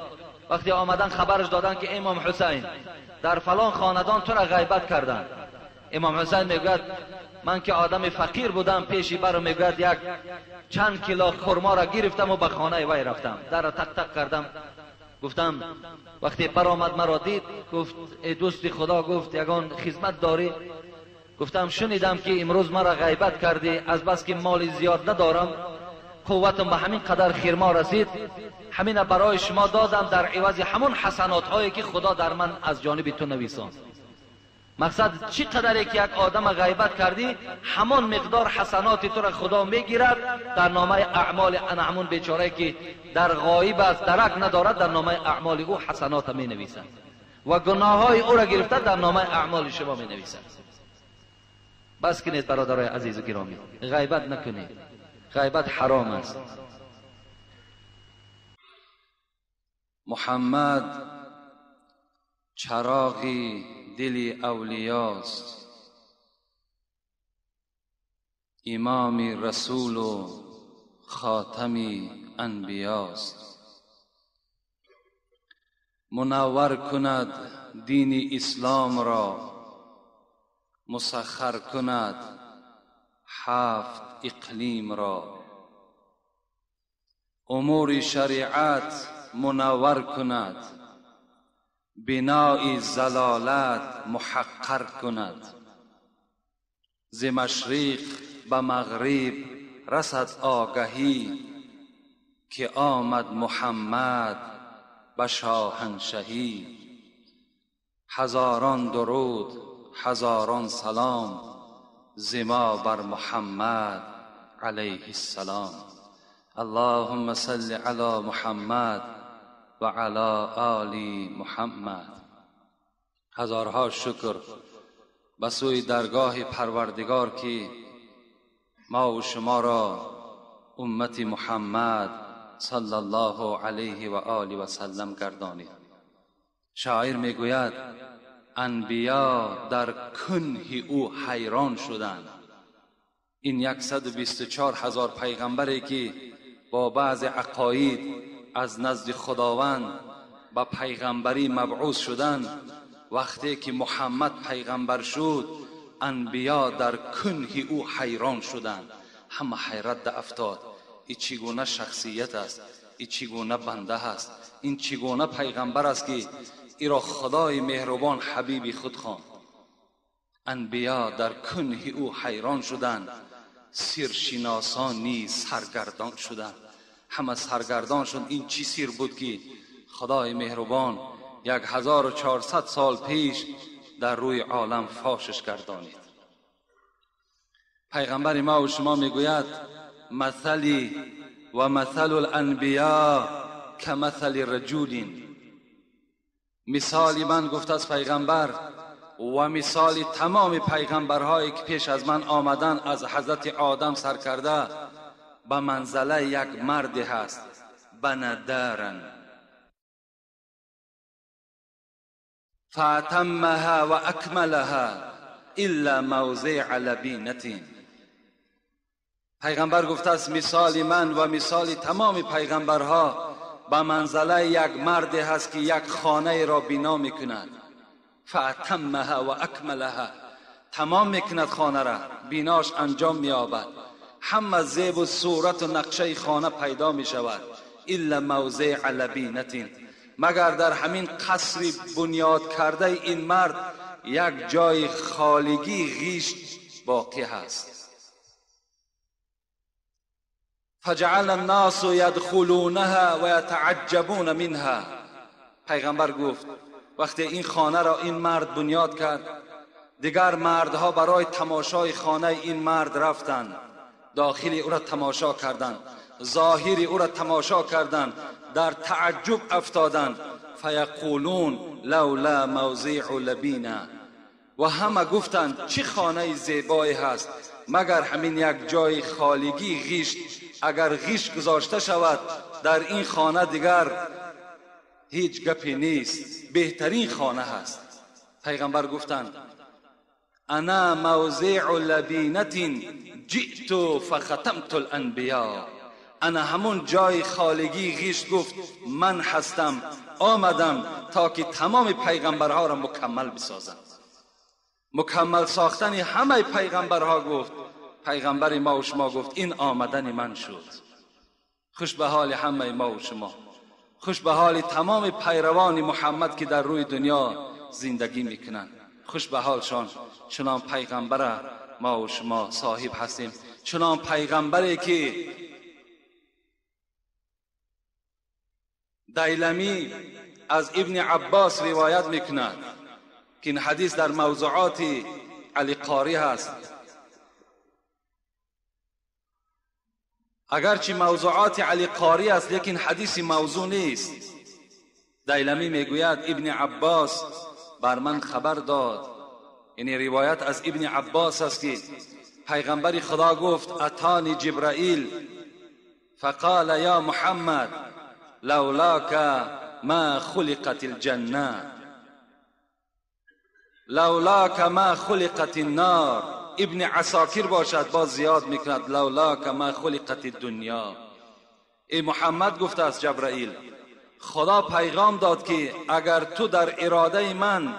وقتی آمدن خبرش دادن که امام حسین در فلان خاندان تو را غیبت کردن، امام حسین میگوید من که آدم فقیر بودم پیشی برو میگوید یک چند کیلو خرما را گرفتم و به خانه وی رفتم، در را تق تق کردم، گفتم وقتی برآمد مرا دید گفت ای دوست خدا، گفت یگان خدمت داری؟ گفتم شنیدم که امروز مرا غیبت کردی، از بس که مال زیاد ندارم قوتم به همین قدر خرما رسید، همین برای شما دادم در عوض همون حسنات هایی که خدا در من از جانب تو نویساند. مقصد چی قدری که یک آدم غیبت کردی همان مقدار حسنات تو را خدا میگیرد در نامه اعمال انا همون بیچاره که در غایب است درک ندارد، در نامه اعمال او حسنات می نویسد و گناه های او را گرفته در نامه اعمال شما می نویسد. بس کنید برادرای عزیز و گرامی، غیبت نکنید، غیبت حرام است. محمد چراغی دل اولیاست، امام رسول و خاتم انبیاست. منور کند دین اسلام را، مسخر کند 7 اقلیم را. امور شریعت منور کند، بنای ضلالت محقر کند. ز مشرق به مغرب رسد آگهی، که آمد محمد به شاهنشهی. هزاران درود هزاران سلام ز ما بر محمد علیه السلام. اللهم صل علی محمد و علی آل محمد. هزارها شکر به سوی درگاه پروردگار که ما و شما را امت محمد صلی الله علیه و آله و سلم گردانید. شاعر میگوید انبیا در کنه او حیران شدند. این 124,000 پیغمبری که با بعض عقاید از نزد خداوند به پیغمبری مبعوث شدند، وقتی که محمد پیغمبر شد انبیا در کنه او حیران شدند. همه حیرت ده افتاد، این چگونه شخصیت است، این چگونه بنده است، این چگونه پیغمبر است که ای را خدای مهربان حبیب خود خواند. انبیا در کنه او حیران شدند، سیرشناسان نیز سرگردان شدند. همه سرگردان شد این چی سیر بود که خدای مهربان 1400 سال پیش در روی عالم فاشش گردانید. پیغمبر ما و شما میگوید مثلی و مثل الانبیا کمثل رجل. مثال من گفت از پیغمبر و مثال تمام پیغمبرهایی که پیش از من آمدن از حضرت آدم سر کرده به منزله یک مرد هست، بندارن فاتمها و اکملها الا موضع لبینة. پیغمبر گفته است مثال من و مثال تمام پیغمبرها به منزله یک مرد هست که یک خانه را بنا میکند، فاتمها و اکملها، تمام میکند خانه را، بیناش انجام مییابد، همه زیب و صورت و نقشه خانه پیدا میشود، الا موضع لبینة، مگر در همین قصر بنیاد کرده این مرد یک جای خالگی غیش باقی هست. فجعل الناس یدخلونها و یتعجبون منها. پیغمبر گفت وقتی این خانه را این مرد بنیاد کرد، دیگر مردها برای تماشای خانه این مرد رفتند، داخل او را تماشا کردند، ظاهر او را تماشا کردند، در تعجب افتادند. فیقولون لولا موضع لبینا، و همه گفتند چه خانه زیبایی هست، مگر همین یک جای خالگی غیش، اگر غیش گذاشته شود در این خانه دیگر هیچ گپی نیست، بهترین خانه هست. پیغمبر گفتند انا موضع لبینة جئت فختمت الانبیاء. انا همون جای خالگی غیش گفت من هستم، آمدم تا که تمام پیغمبرها را مکمل بسازم. مکمل ساختن همه پیغمبرها گفت پیغمبر ما و شما گفت این آمدن من شد. خوش به حال همه ما و شما، خوش به حال تمام پیروان محمد که در روی دنیا زندگی میکنند، خوش به حالشان. چنان پیغمبر ما و شما صاحب هستیم، چنان پیغمبری که دیلمی از ابن عباس روایت میکند که این حدیث در موضوعات علی قاری هست. اگرچه موضوعات علی قاری است لیکن حدیث موضوع نیست. دیلمی میگوید ابن عباس بر من خبر داد، یعنی روایت از ابن عباس است که پیغمبر خدا گفت اتانی جبرائیل فقال یا محمد لولاک ما خلقت الجنه لولاک ما خلقت النار. ابن عساکر باشد باز زیاد میکند لولاک ما خلقت الدنیا. ای محمد گفته است جبرائیل، خدا پیغام داد که اگر تو در اراده من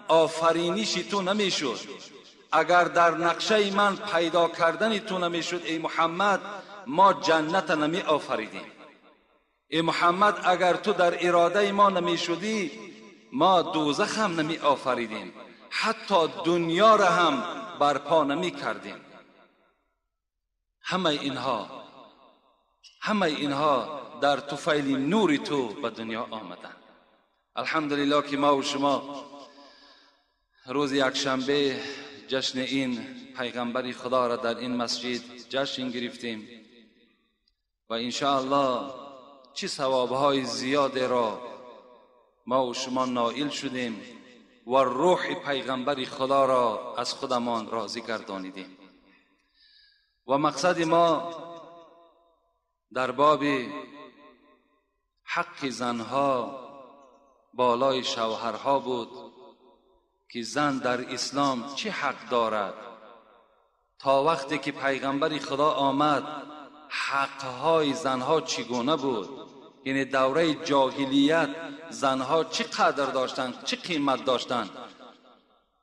آفرینش تو نمیشد، اگر در نقشه من پیدا کردن تو نمیشد ای محمد، ما جنت نمی آفریدیم. ای محمد اگر تو در اراده ما نمیشدی، ما دوزخ هم نمی آفریدیم، حتی دنیا را هم برپا نمی کردیم. همه اینها در طفیل نور تو به دنیا آمدن. الحمدلله که ما و شما روز یکشنبه جشن این پیغمبر خدا را در این مسجد جشن گرفتیم و انشاءالله چه ثوابهای زیاد را ما و شما نائل شدیم و روح پیغمبر خدا را از خودمان راضی گردانیدیم. و مقصد ما در باب حق زنها بالای شوهرها بود که زن در اسلام چه حق دارد. تا وقتی که پیغمبر خدا آمد حقهای زنها چگونه بود، یعنی دوره جاهلیت زنها چه قدر داشتند، چه قیمت داشتند.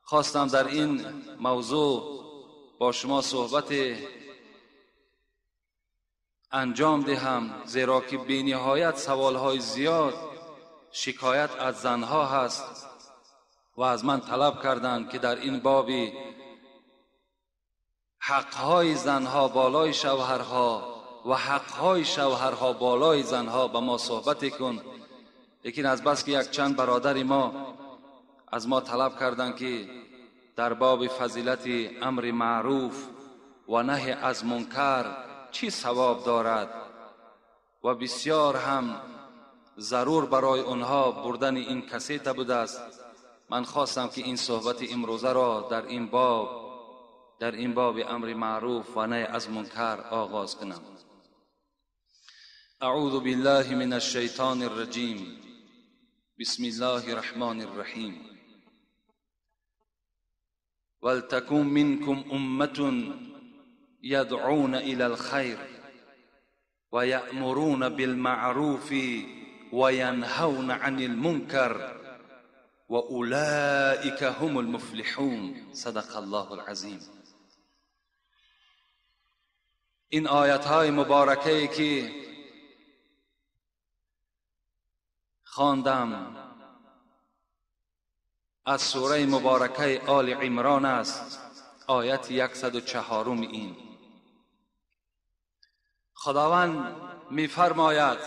خواستم در این موضوع با شما صحبت انجام دهم، زیرا که بی نهایت سوالهای زیاد شکایت از زنها هست و از من طلب کردند که در این باب حقهای زنها بالای شوهرها و حقهای شوهرها بالای زنها به ما صحبت کن. لیکن از بس که یک چند برادر ما از ما طلب کردند که در باب فضیلت امر معروف و نهی از منکر چی ثواب دارد و بسیار هم ضرور برای آنها بردن این کسیت بوده است، من خواستم که این صحبت امروزه را در این باب امر معروف و نهی از منکر آغاز کنم. اعوذ بالله من الشیطان الرجیم، بسم الله الرحمن الرحیم. ولتکن منکم امة يدعون إلى الخير ويأمرون بالمعروف وينهون عن المنكر وأولئك هم المفلحون. صدق الله العظیم. این آیت های مبارکه که خواندم از سوره مبارکه آل عمران است، آیت 104. این خداوند می‌فرماید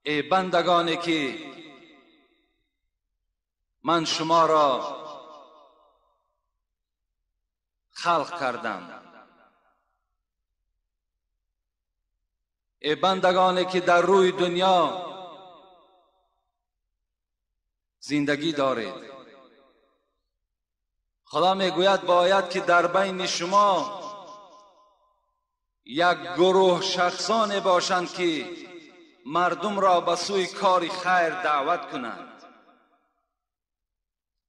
ای بندگانی که من شما را خلق کردم، ای بندگانی که در روی دنیا زندگی دارید، خدا میگوید باید که در بین شما یک گروه شخصان باشند که مردم را به سوی کار خیر دعوت کنند.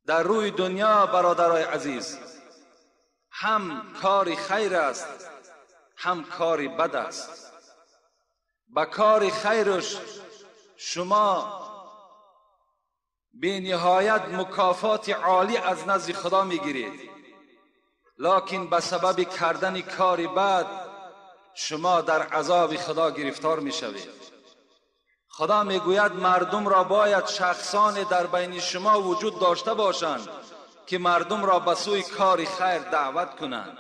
در روی دنیا برادرای عزیز هم کار خیر است هم کار بد است. به کار خیرش شما بی نهایت مکافات عالی از نزد خدا میگیرید، لکن به سبب کردن کار بد شما در عذاب خدا گرفتار میشوید. خدا میگوید مردم را باید شخصان در بین شما وجود داشته باشند که مردم را به سوی کار خیر دعوت کنند.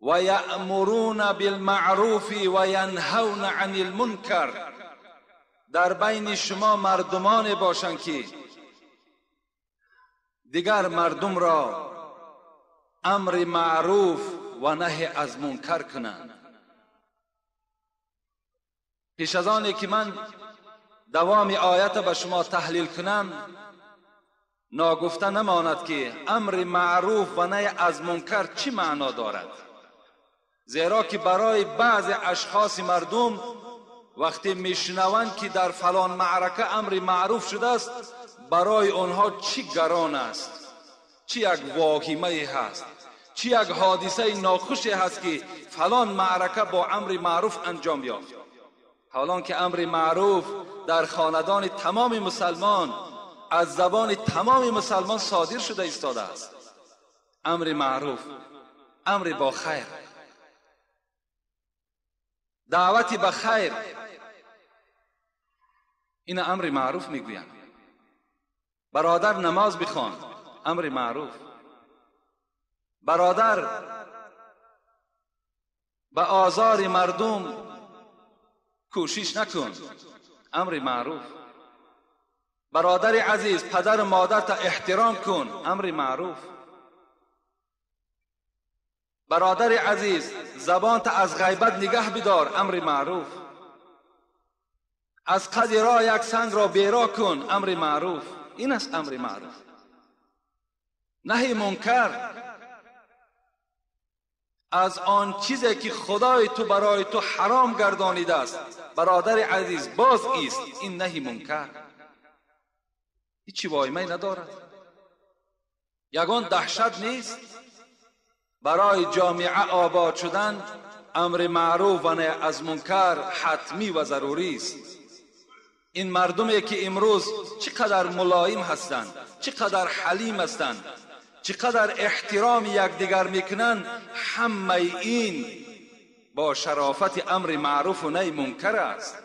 و یأمرون بالمعروف و ینهون عن المنکر. در بین شما مردمان باشند که دیگر مردم را امر معروف و نهی از منکر کنند. پیش از آنی که من دوام آیت به شما تحلیل کنم، ناگفته نماند که امر معروف و نهی از منکر چی معنا دارد، زیرا که برای بعض اشخاص مردم وقتی میشنوند که در فلان معرکه امر معروف شده است، برای آنها چی گران است، چی یک واهمه هست، چی یک حادثه ناخوشی هست که فلان معرکه با امر معروف انجام یافت. حالان که امر معروف در خاندان تمام مسلمان از زبان تمام مسلمان صادر شده ایستاده است. امر معروف، امر با خیر، دعوت به خیر، این امر معروف میگویند. برادر نماز بخوان، امر معروف. برادر به آزار مردم کوشش نکن، امر معروف. Бародари азиз, падару модарта эҳтиром кун, амри маъруф. Бародари азиз, забонта аз ғайбат нигаҳ бидор, амри маъруф. Аз қади роҳ як сангро беро кун, амри маъруф. Ин аст амри маъруф. Наҳи мункар аз он чизе ки худои ту барои ту ҳаром гардонидааст, бародари азиз, боз ист, ин наҳи мункар. Ҳичи воймай надорад, ягон даҳшат нест. Барои ҷомеа обод шудан амри маъруф ва наҳй аз мункар ҳатмӣ ва зарурист. Ин мардуме ки имрӯз чӣ қадар мулоим ҳастанд, чӣ қадар ҳалим ҳастанд, чӣ қадар эҳтироми якдигар мекунанд, ҳамаи ин бо шарофати амри маъруфу наҳи мункар аст.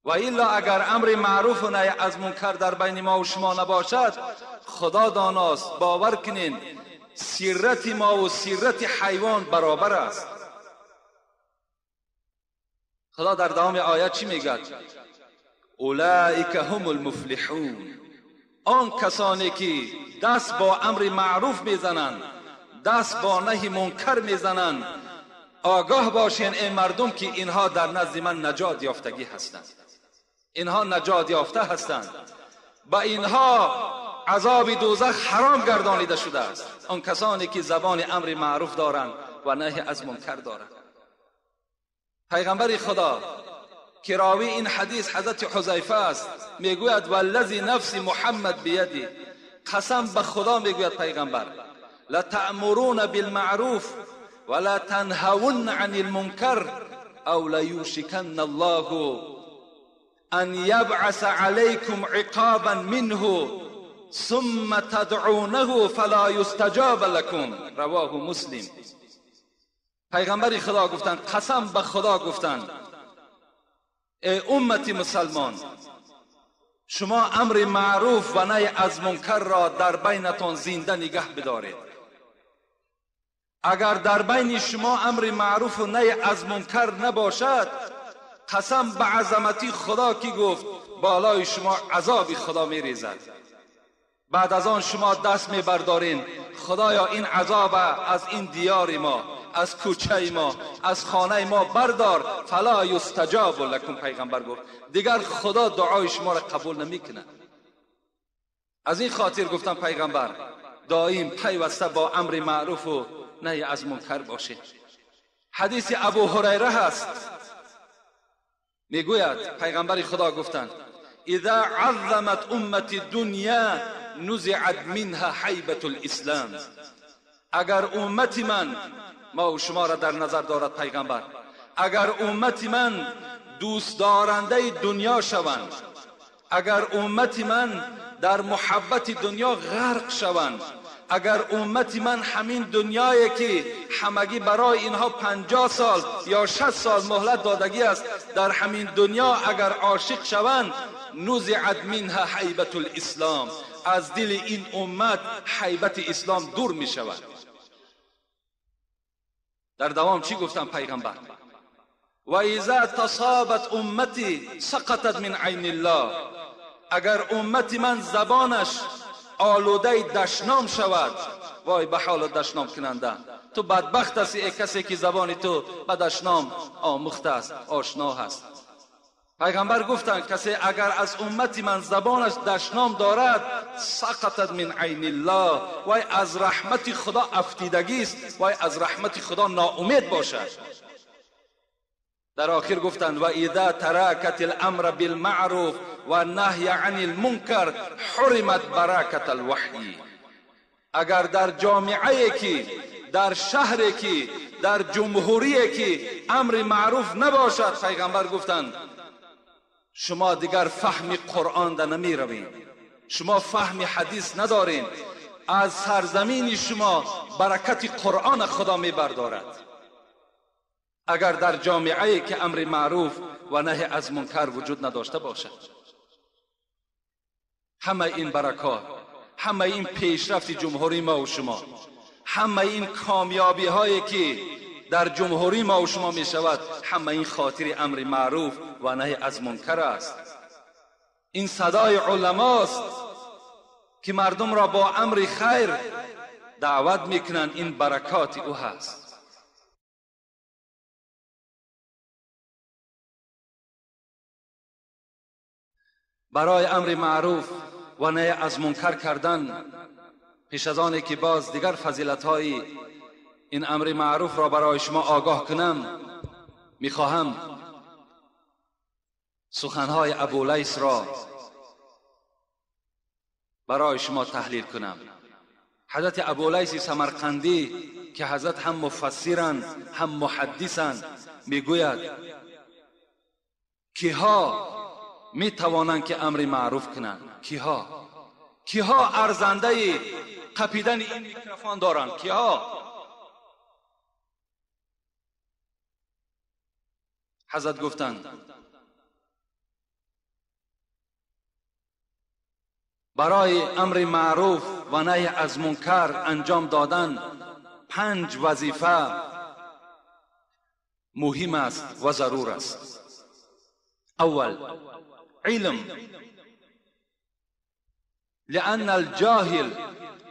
Ва илло агар амри маъруфу наҳй аз мункар дар байни мо ва шумо набошад, худо доност, бовар кунед, сирати мо ва сирати ҳайвон баробар аст. Худо дар давоми оят чӣ мегӯяд? Улаика ҳум алмуфлиҳун. Он касоне ки даст бо амри маъруф мезананд, даст бо наҳи мункар мезананд, огоҳ бошен эй мардум ки инҳо дар назди ман наҷот ёфтагӣ ҳастанд. Инҳо наҷот ёфта ҳастанд. Ба инҳо азоби дӯзах ҳаром гардонида шудааст. Он касоне ки забони амри маъруф доранд ва наҳи аз мункар доранд. Пайғамбари Худо ки ровии ин ҳадис ҳазрати Ҳузайфа аст, мегӯяд: валлази нафси Муҳаммад бияди, қасам ба Худо мегӯяд пайғамбар, латаъмуруна билмаъруф ва ла танҳавунна ани лмункар ав лаюшиканна Аллоҳу ан ябъаса алайкум иқобан минҳу сумма тадъунаҳу фала юстаҷоба лакум. Равоҳу Муслим. Пайғамбари Худо гуфтанд, қасам ба Худо гуфтанд, эй уммати мусалмон, шумо амри маъруф ва наҳй аз мункарро дар байнатон зинда нигаҳ бидоред. Агар дар байни шумо амри маъруфу наҳй аз мункар набошад, қасам ба азамати Худо ки гуфт, болои шумо азоби Худо мерезад. Баъд аз он шумо даст мебардорин, худоё ин азоба аз ин диёри мо, аз кӯчаи мо, аз хонаи мо бардор. Фала юстаҷобу лакум. Пайғамбар гуфт, дигар Худо дуои шуморо қабул намекунад. Аз ин хотир гуфтам пайғамбар, доим пайваста бо амри маъруфу наҳи аз мункар бошед. Ҳадиси Абу Ҳурайра ҳаст, мегӯяд пайғамбари Худо гуфтанд: иза аззамат уммати дунья нузиат минҳа ҳайбату лислам. Агар уммати ман, мо шуморо дар назар дорад пайғамбар, агар уммати ман дӯстдорандаи дунё шаванд, агар уммати ман дар муҳаббати дунё ғарқ шаванд, агар уммати ман ҳамин дунёе ки ҳамагӣ барои инҳо 50 сол ё 60 сол муҳлат додагӣ аст, дар ҳамин дунё агар ошиқ шаванд, нузиат минҳа ҳайбату лислом, аз дили ин уммат ҳайбати ислом дур мешавад. Дар давом чӣ гуфтам пайғамбар? Ва иза тасобат уммати сақатат мин айниллоҳ. Агар уммати ман забонаш олудаи дашном шавад, вой ба ҳоли дашномкунанда, ту бадбахт ҳасти эй касе ки забони ту ба дашном омӯхта аст, ошно ҳаст. Пайғамбар гуфтанд, касе агар аз уммати ман забонаш дашном дорад, сақатат мин айниллоҳ, вай аз раҳмати Худо афтидагист, вай аз раҳмати Худо ноумед бошад. Дар охир гуфтанд: ва иза таракат ламра билмаъруф ва наҳя ани лмункар ҳуримат баракат алваҳй. Агар дар ҷомеае ки, дар шаҳре ки, дар ҷумҳурие ки амри маъруф набошад, пайғамбар гуфтанд, шумо дигар фаҳми Қуръон да намеравед, шумо фаҳми ҳадис надоред, аз сарзамини шумо баракати Қуръона Худо мебардорад. Агар дар ҷомеае ки амри маъруф ва наҳи аз мункар вуҷуд надошта бошад. Ҳамаи ин баракот, ҳамаи ин пешрафти ҷумҳурии мо ва шумо, ҳамаи ин комёбиҳое ки дар ҷумҳурии мо ва шумо мешавад, ҳамаи ин хотири амри маъруф ва наҳи аз мункар аст. این صدای علماست که مردم را با امر خیر دعوت میکنند، این برکات او هست. برای امر معروف و نهی از منکر کردن، پیش از آنی که باز دیگر فضیلت های این امر معروف را برای شما آگاه کنم، میخواهم سخنهای ابولیث را برای شما تحلیل کنم. حضرت ابولیث سمرقندی که حضرت هم مفسرند هم محدثند، میگوید کیها میتوانند که امر معروف کنند؟ کیها؟ کیها ارزنده قپیدن این میکروفون دارند؟ کیها؟ حضرت گفتند برای امر معروف و نهی از منکر انجام دادن 5 وظیفه مهم است و ضرور است. اول، علم، لأن الجاهل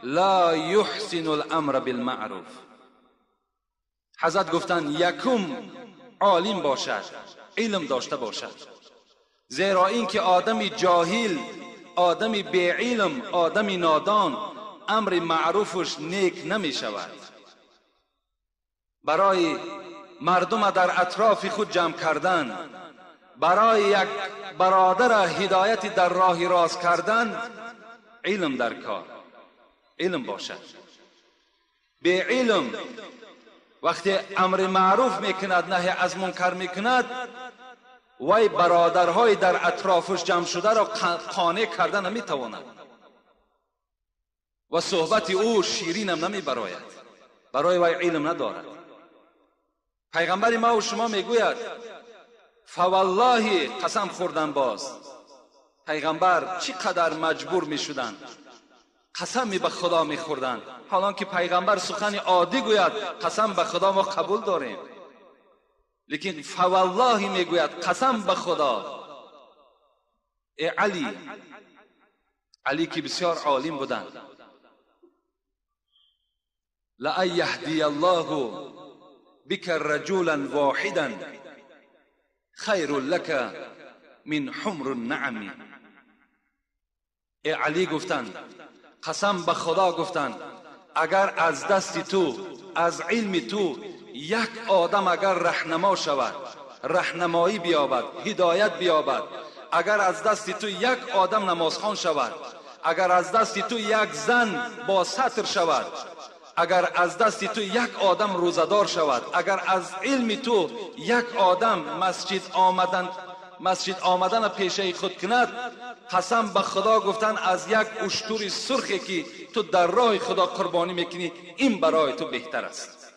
لا يحسن الامر بالمعروف. حضرت گفتند یکم عالم باشد، علم داشته باشد، زیرا اینکه آدم جاهل، آدم بی علم، آدم نادان، امر معروفش نیک نمی شود. برای مردم در اطراف خود جمع کردن، برای یک برادر هدایت در راه راست کردن، علم در کار، علم باشد. بی علم وقتی امر معروف میکند، نهی از منکر میکند، وی برادرهای در اطرافش جمع شده را قانع کرده نمیتواند و صحبت او شیرین هم نمیبراید، برای وی علم ندارد. پیغمبر ما و شما میگوید فوالله، قسم خوردن باز، پیغمبر چقدر مجبور میشدند، قسمی به خدا میخوردند، حالان که پیغمبر سخن عادی گوید قسم به خدا ما قبول داریم، لیکن فوالله میگوید قسم به خدا. ای علی، علی که بسیار عالم بودند، لأن یهدی الله بک رجلا واحدا خیر لک من حمر النعم. ای علی گفتند، قسم به خدا گفتند، اگر از دست تو، از علم تو یک آدم اگر رهنما شود، رهنمایی بیابد، هدایت بیابد، اگر از دست تو یک آدم نمازخوان شود، اگر از دست تو یک زن با ستر شود، اگر از دست تو یک آدم روزدار شود، اگر از علم تو یک آدم مسجد آمدن پیشه خود کند، قسم به خدا گفتن از یک اشتر سرخی که تو در راه خدا قربانی میکنی، این برای تو بهتر است.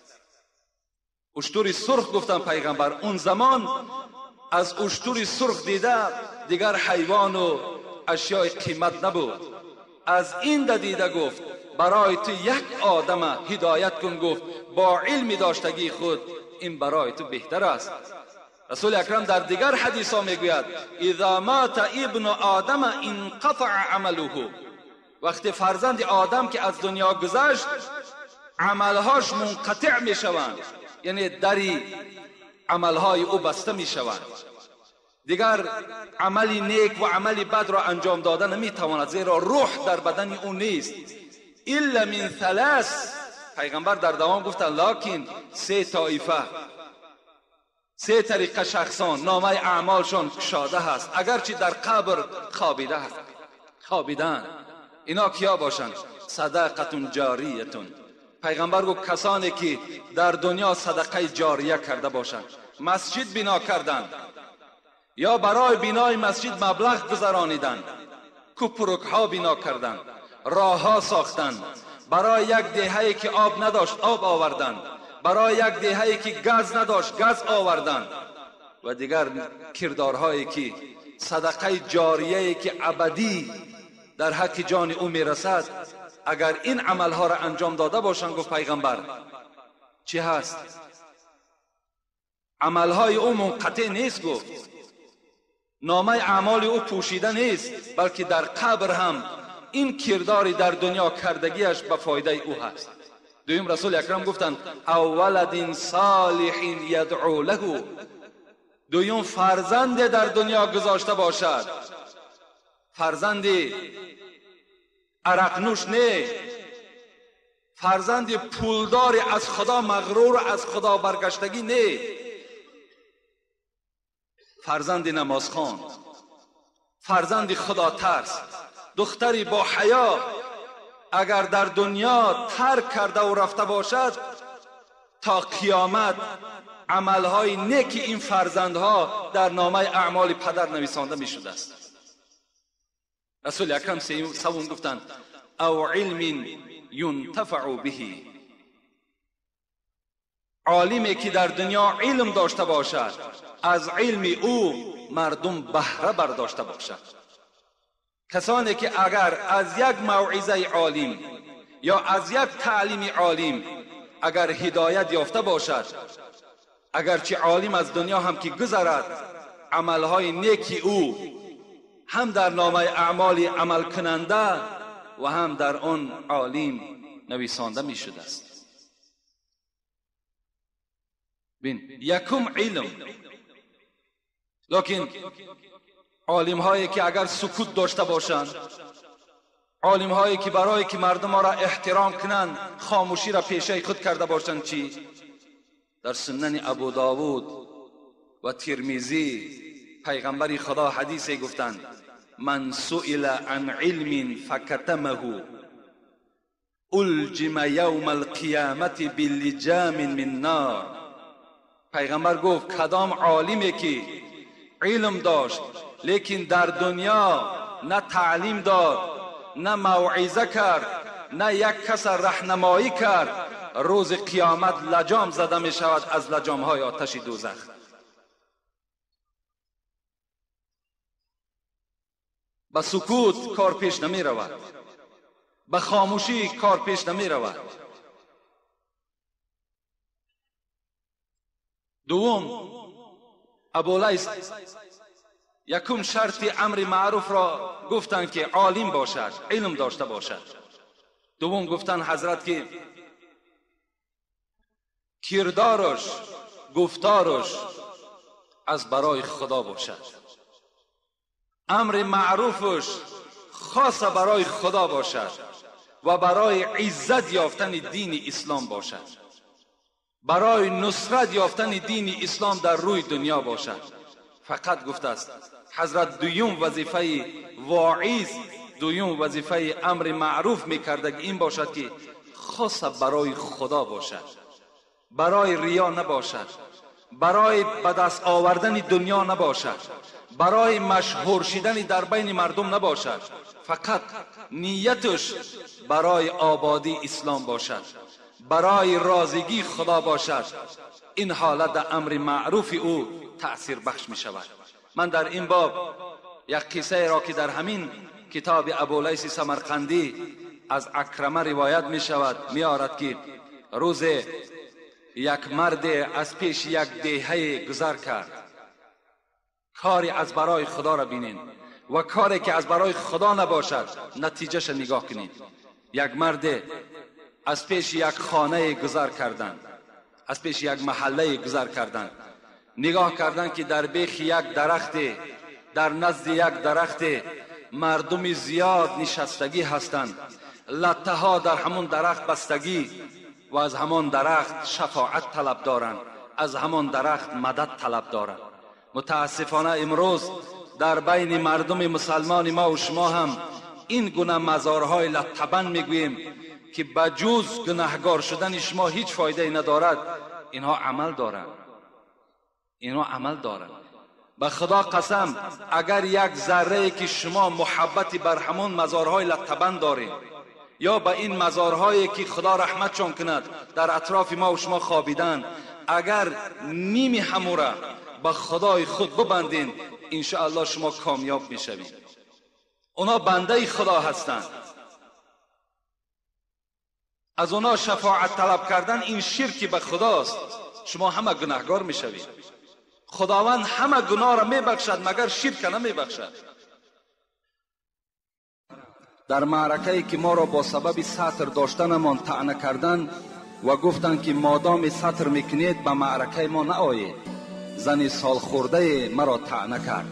اشتر سرخ گفتن پیغمبر اون زمان از اشتر سرخ دیده دیگر حیوان و اشیاء قیمت نبود، از این دیده گفت برای تو یک آدم هدایت کن، گفت با علم داشتگی خود این برای تو بهتر است. رسول اکرم در دیگر حدیث ها میگوید اذا مات ابن آدم انقطع عمله، وقتی فرزند آدم که از دنیا گذشت عملهاش منقطع میشوند، یعنی دری عملهای او بسته میشوند، دیگر عمل نیک و عمل بد را انجام داده نمیتواند، زیرا روح در بدن او نیست. الا من ثلاث، پیغمبر در دوام گفتند لکن 3 طایفه، 3 طریقه شخصان نامه اعمالشان کشاده هست، اگرچه در قبر خوابیده هست، خوابیدن. اینا کیا باشند؟ صدقه جاریه. پیغمبر گفت کسانی که در دنیا صدقه جاریه کرده باشند، مسجد بنا کردند یا برای بنای مسجد مبلغ گذرانیدند، کوپرک ها بنا کردند، راه ها ساختند، برای یک دهه‌ای که آب نداشت آب آوردند، برای یک دهه‌ای که گاز نداشت گاز آوردند و دیگر کردارهایی که صدقه جاریه‌ای که ابدی در حق جان او میرسد، اگر این عملها را انجام داده باشند، گفت پیغمبر چی هست؟ عملهای او منقطع نیست. گفت Номаи аъмоли ӯ пӯшида нест, балки дар қабр ҳам ин кирдори дар дунё кардагиаш ба фоидаи ӯ ҳаст. Дуюм Расули Акрам гуфтанд: ав валадин солиҳин ядъу лаҳу. Дуюм фарзанде дар дунё гузошта бошад, фарзанди арақнӯш не, фарзанди пулдори аз Худо мағрур, аз Худо баргаштагӣ не, фарзанди намозхон, фарзанди худотарс, духтари бо ҳаё агар дар дунё тарк кардаву рафта бошад, то қиёмат амалҳои неки ин фарзандҳо дар номаи аъмоли падар нависонда мешудааст. Расули Акрам севум гуфтанд: ав илмин юнтафау биҳи. Олиме ки дар дунё илм дошта бошад, аз илми ӯ мардум баҳра бардошта бошад. Касоне ки агар аз як мавъизаи олим ё аз як таълими олим агар ҳидоят ёфта бошад, агарчи олим аз дунё ҳам ки гузарад, амалҳои неки ӯ ҳам дар номаи аъмоли амалкунанда ва ҳам дар он олим нависонда мешудааст. Бин, якум илм. Лекин олимҳое ки агар сукут дошта бошанд, олимҳое ки барое ки мардумро эҳтиром кунанд хомӯширо пешаи худ карда бошанд, чӣ? Дар сунани Абу Довуд ва Тирмизӣ пайғамбари Худо ҳадисе гуфтанд: ман суила ан илмин факатамаҳу улҷима явма алқиямати билиҷамин мин нор. Пайғамбар гуфт: кадом олиме ки илм дошт, лекин дар дунё на таълим дод, на мавъиза кард, на як каса раҳнамоӣ кард, рӯзи қиёмат лаҷом зада мешавад аз лаҷомҳои оташи дӯзах. Ба сукут кор пеш намеравад, ба хомӯшӣ кор пеш намеравад. Дуввум, Абулайс якум шарти амри маъруфро гуфтанд ки олим бошад, илм дошта бошад. Дуввум гуфтанд ҳазрат ки кирдораш, гуфтораш аз барои Худо бошад, амри маъруфаш хоса барои Худо бошад ва барои иззат ёфтани дини ислом бошад, барои нусрат ёфтани дини ислом дар рӯи дунё бошад. Фақат гуфтааст ҳазрат дуюм вазифаи воиз, дуюм вазифаи амри маъруф мекардаги ин бошад ки хоса барои Худо бошад, барои риё набошад, барои ба даст овардани дунё набошад, барои машҳур шидани дар байни мардум набошад, фақат нияташ барои ободии ислом бошад, барои розигии Худо бошад. Ин ҳолат дар амри маъруфи ӯ таъсирбахш мешавад. Ман дар ин боб як қиссаеро ки дар ҳамин китоби Абулайси Самарқандӣ аз Акрама ривоят мешавад меорад ки рӯзе як марде аз пеши як деҳае гузар кард. Кори аз барои Худоро бинед ва коре ки аз барои Худо набошад натиҷаша нигоҳ кунед. Як марде аз пеши як хонае гузар карданд, аз пеши як маҳаллае гузар карданд, нигоҳ карданд ки дар бехи як дарахте, дар назди як дарахте мардуми зиёд нишастагӣ ҳастанд, латтаҳо дар ҳамон дарахт бастагӣ ва аз ҳамон дарахт шафоат талаб доранд, аз ҳамон дарахт мадад талаб доранд. Мутаассифона имрӯз дар байни мардуми мусалмони мо ва шумо ҳам ин гуна мазорҳои латтабанд мегӯем ки ба ҷуз гунаҳгор шудани шумо ҳеҷ фоидае надорад. Инҳо амал доранд, инҳо амал доранд. Ба Худо қасам, агар як заррае ки шумо муҳаббати бар ҳамон мазорҳои латтабанд доред ё ба ин мазорҳое ки Худо раҳматшон кунад дар атрофи мо ва шумо хобиданд, агар ними ҳамура ба Худои худ бибандед, иншоаллоҳ шумо комёб мешавед. Онҳо бандаи Худо ҳастанд. Аз онҳо шафоат талаб кардан ин ширки ба Худост. Шумо ҳама гунаҳгор мешавед. Худованд ҳама гуноҳро мебахшад, магар ширка намебахшад. Дар маъракае ки моро бо сабаби сатр доштанамон таъна карданд ва гуфтанд ки модоми сатр мекунед ба маъракаи мо наоед, зани солхӯрдае маро таъна кард.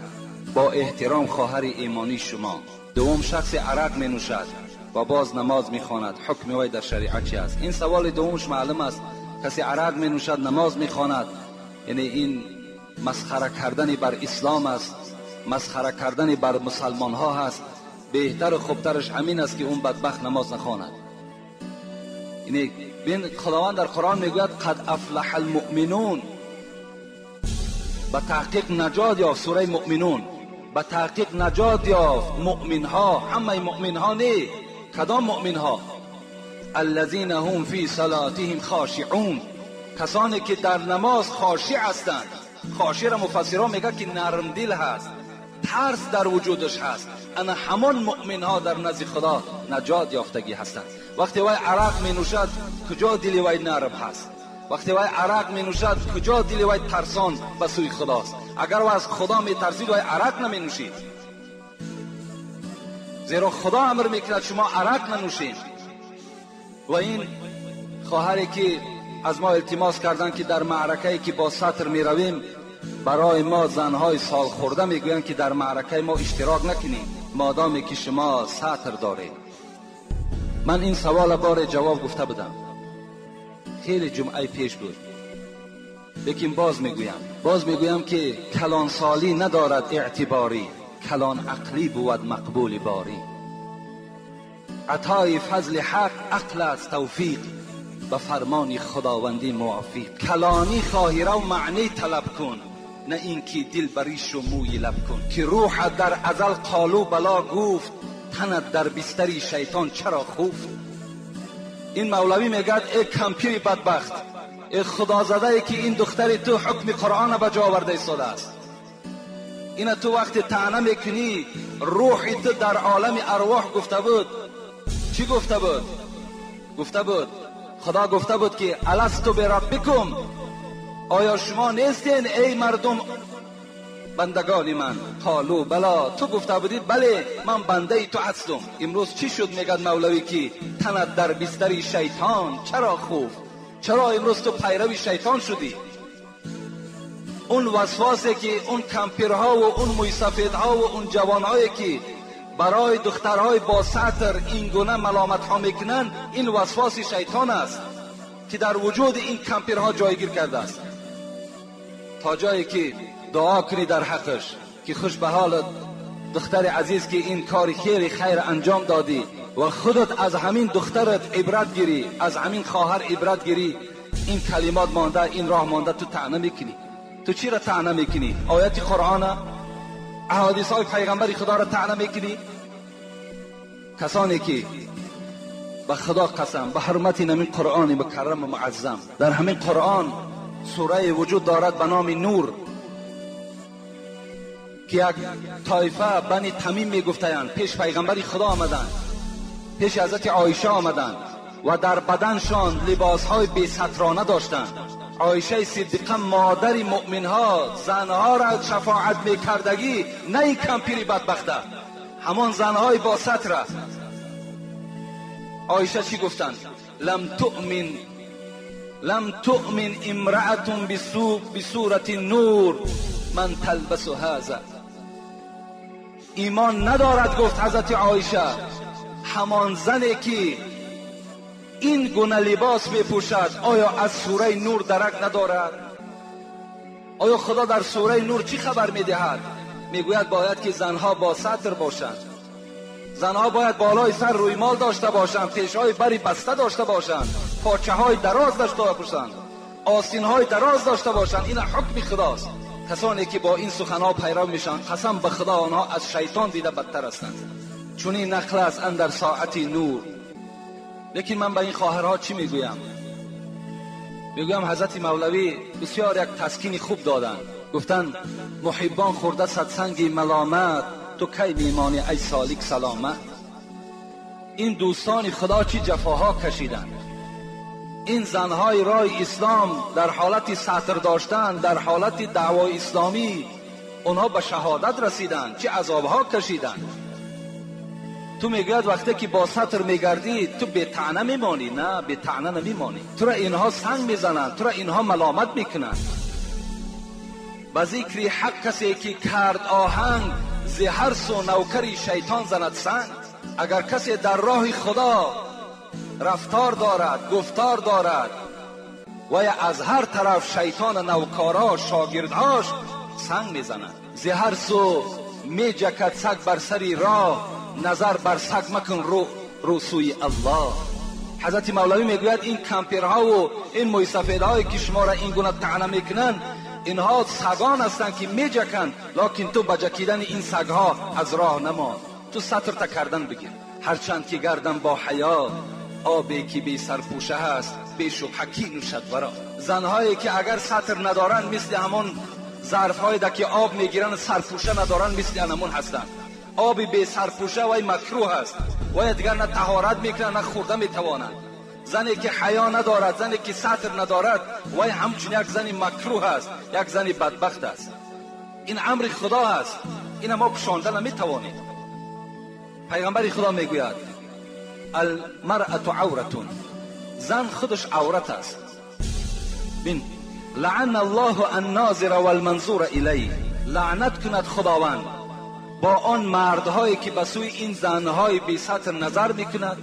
Бо эҳтиром хоҳари имонии шумо. Дуввум шахси арақ менӯшад ва боз намоз мехонад, ҳукми вай дар шариат чи аст? Ин саволи дуввумш маълум аст. Касе арақ менӯшад, намоз мехонад, яъне ин масхара кардани бар ислом аст, масхара кардани бар мусалмонҳо ҳаст. Беҳтару хубтараш ҳамин аст ки он бадбахт намоз нахонад. Яъне бин, Худованд дар Қуръон мегӯяд қад афлаҳа алмуъминун, ба таҳқиқ наҷот ёфт. Сураи Муъминун, ба таҳқиқ наҷот ёфт муъминҳо. Ҳамаи муъминҳо не, кадом муъминҳо? Аллазина ҳум фи салотиҳим хошиъун, касоне ки дар намоз хошиъ ҳастанд. Хошиъро муфассирон мегӯянд ки нармдил ҳаст, тарс дар вуҷудаш ҳаст. Ана ҳамон муъминҳо дар назди Худо наҷот ёфтагӣ ҳастанд. Вақте вай арақ менӯшад, куҷо дили вай нарм ҳаст? Вақте вай арақ менӯшад, куҷо дили вай тарсон ба сӯи Худост? Агар вай аз Худо метарсид, вай арақ наменӯшид, зеро Худо амр мекунад шумо арақ нанӯшед. Ва ин хоҳаре ки аз мо илтимос карданд ки дар маъракае ки бо сатр меравем, барои мо занҳои солхӯрда мегӯянд ки дар маъракаи мо иштирок накунед, модоме ки шумо сатр доред. Ман ин савола боре ҷавоб гуфта будам, хеле ҷумъаи пеш буд, лекин боз мегӯям ки калонсолӣ надорад эътиборӣ, калон ақлӣ бувад мақбули борӣ. Атои фазли ҳақ ақл аст тавфиқ, ба фармони худовандӣ мувофиқ. Калонӣ хоҳӣ рав маънӣ талаб кун, на ин ки дил баришу мӯи лаб кун. Ки рӯҳат дар азал қолу бало гуфт, танат дар бистари шайтон чаро хуфт? Ин мавлавӣ мегӯяд э кампири бадбахт, э худозадае ки ин духтари ту ҳукми Қуръонро ба ҷо оварда истодааст. Ина ту вақте таъна мекунӣ, рӯҳи ту дар олами арвоҳ гуфта буд. Чӣ гуфта буд? Гуфта буд, Худо гуфта буд ки аласту бираббикум, оё шумо нестен эй мардум бандагони ман? Қолу бало, ту гуфта будӣ бале, ман бандаи ту ҳастум. Имрӯз чӣ шуд? Мегӯяд мавлавӣ ки танат дар бистари шайтон чаро хуфт? Чаро имрӯз ту пайрави шайтон шудӣ? Он васвасе ки он кампирҳову он мӯйсафедҳову он ҷавонҳое ки барои духтарҳои бо сатр ин гуна маломатҳо мекунанд, ин васваси шайтон аст ки дар вуҷуди ин кампирҳо ҷойгир кардааст. То ҷое ки дуо кунӣ дар ҳаққаш ки хуш ба ҳолат духтари азиз ки ин кори хеле хайр анҷом додӣ ва худат аз ҳамин духтарат ибрат гирӣ, аз ҳамин хоҳар ибрат гирӣ. Ин калимот монда, ин роҳ монда, ту таъна мекунӣ. Ту чиро таъна мекунӣ? Ояти Қуръона, аҳодисҳои пайғамбари Худоро таъна мекунӣ? Касоне ки ба Худо қасам, ба ҳурмати ҳамин Қуръони мукарраму муаззам, дар ҳамин Қуръон сурае вуҷуд дорад ба номи Нур ки як тоифа бани Тамим мегуфтаянд, пеш пайғамбари Худо омаданд, пеши ҳазрати Оиша омаданд ва дар баданшон либосҳои бесатрона доштанд. Оишаи Сиддиқа модари муъминҳо, занҳоро шафоат мекардагӣ, на ин кампири бадбахта, ҳамон занҳои бо сатра. Оиша чӣ гуфтанд? Лам туъмин имраатун бисурати нур ман талбасу ҳаза. Имон надорад, гуфт ҳазрати Оиша, ҳамон зане ки ин гуна либос мепӯшад, оё аз сураи Нур дарак надорад? Оё Худо дар сураи Нур чӣ хабар медиҳад? Мегӯяд бояд ки занҳо бо сатр бошанд, занҳо бояд болои сар рӯймол дошта бошанд, пешҳои бари баста дошта бошанд, почаҳои дароз дошта бошанд, остинҳои дароз дошта бошанд. Ин ҳукми Худост. Касоне ки бо ин суханҳо пайрав мешаванд, қасам ба Худо, онҳо аз шайтон дида бадтар ҳастанд. Чунин нақл аст андар соати Нур. Лекин ман ба ин хоҳарҳо чӣ мегӯям? Мегӯям ҳазрати мавлавӣ бисёр як таскини хуб доданд. Гуфтанд муҳиббон хӯрда садсанги маломат, ту кай мемонӣ ай солик саломат? Ин дӯстони Худо чӣ ҷафоҳо кашиданд, Ин занҳои роҳи ислом дар ҳолати сатр доштан, дар ҳолати даъвои исломӣ онҳо ба шаҳодат расиданд, чӣ азобҳо кашиданд. Ту мегӯяд вақте ки бо сатр мегардӣ ту бетаъна мемонӣ. На, бетаъна намемонӣ. Тура инҳо санг мезананд, тура инҳо маломат мекунанд. Ба зикри ҳақ касе ки кард оҳанг, зи ҳар су навкари шайтон занад санг. Агар касе дар роҳи Худо рафтор дорад, гуфтор дорад, ва аз ҳар тараф шайтон навкаро, шогирдҳош санг мезанад. Зи ҳар су меҷакад саг бар сари роҳ, назар бар саг макун, рӯ сӯи Аллоҳ. Ҳазрати Мавлавӣ мегӯяд ин кампирҳову ин мӯйсафедҳое ки шуморо ин гуна таъна мекунанд, инҳо сагон ҳастанд ки меҷаканд, лекин ту ба ҷакидани ин сагҳо аз роҳ намон, ту сатрта кардан бигир. Ҳарчанд ки гардам бо ҳаё, обе ки бесарпӯша ҳаст, бешубҳа кӣ нӯшад варо. Занҳое ки агар сатр надоранд, мисли ҳамон зарфҳое ки об мегиранд сарпӯша надоранд, мисли анамон ҳастанд. Оби бесарпӯша вай макрӯҳ аст, вай дигар на таҳорат мекунад, на хӯрда метавонад. Зане ки ҳаё надорад, зане ки сатр надорад, вай ҳамчун як зани макрӯҳ аст, як зани бадбахт аст. Ин амри Худо аст, ина мо пӯшонда наметавонем. Пайғамбари Худо мегӯяд алмаръату авратун, зан худаш аврат аст. Бин, лаъана Аллоҳу аннозира валманзура илайҳ, лаънат кунад Худованд бо он мардҳое ки ба сӯи ин занҳои бесатр назар мекунад,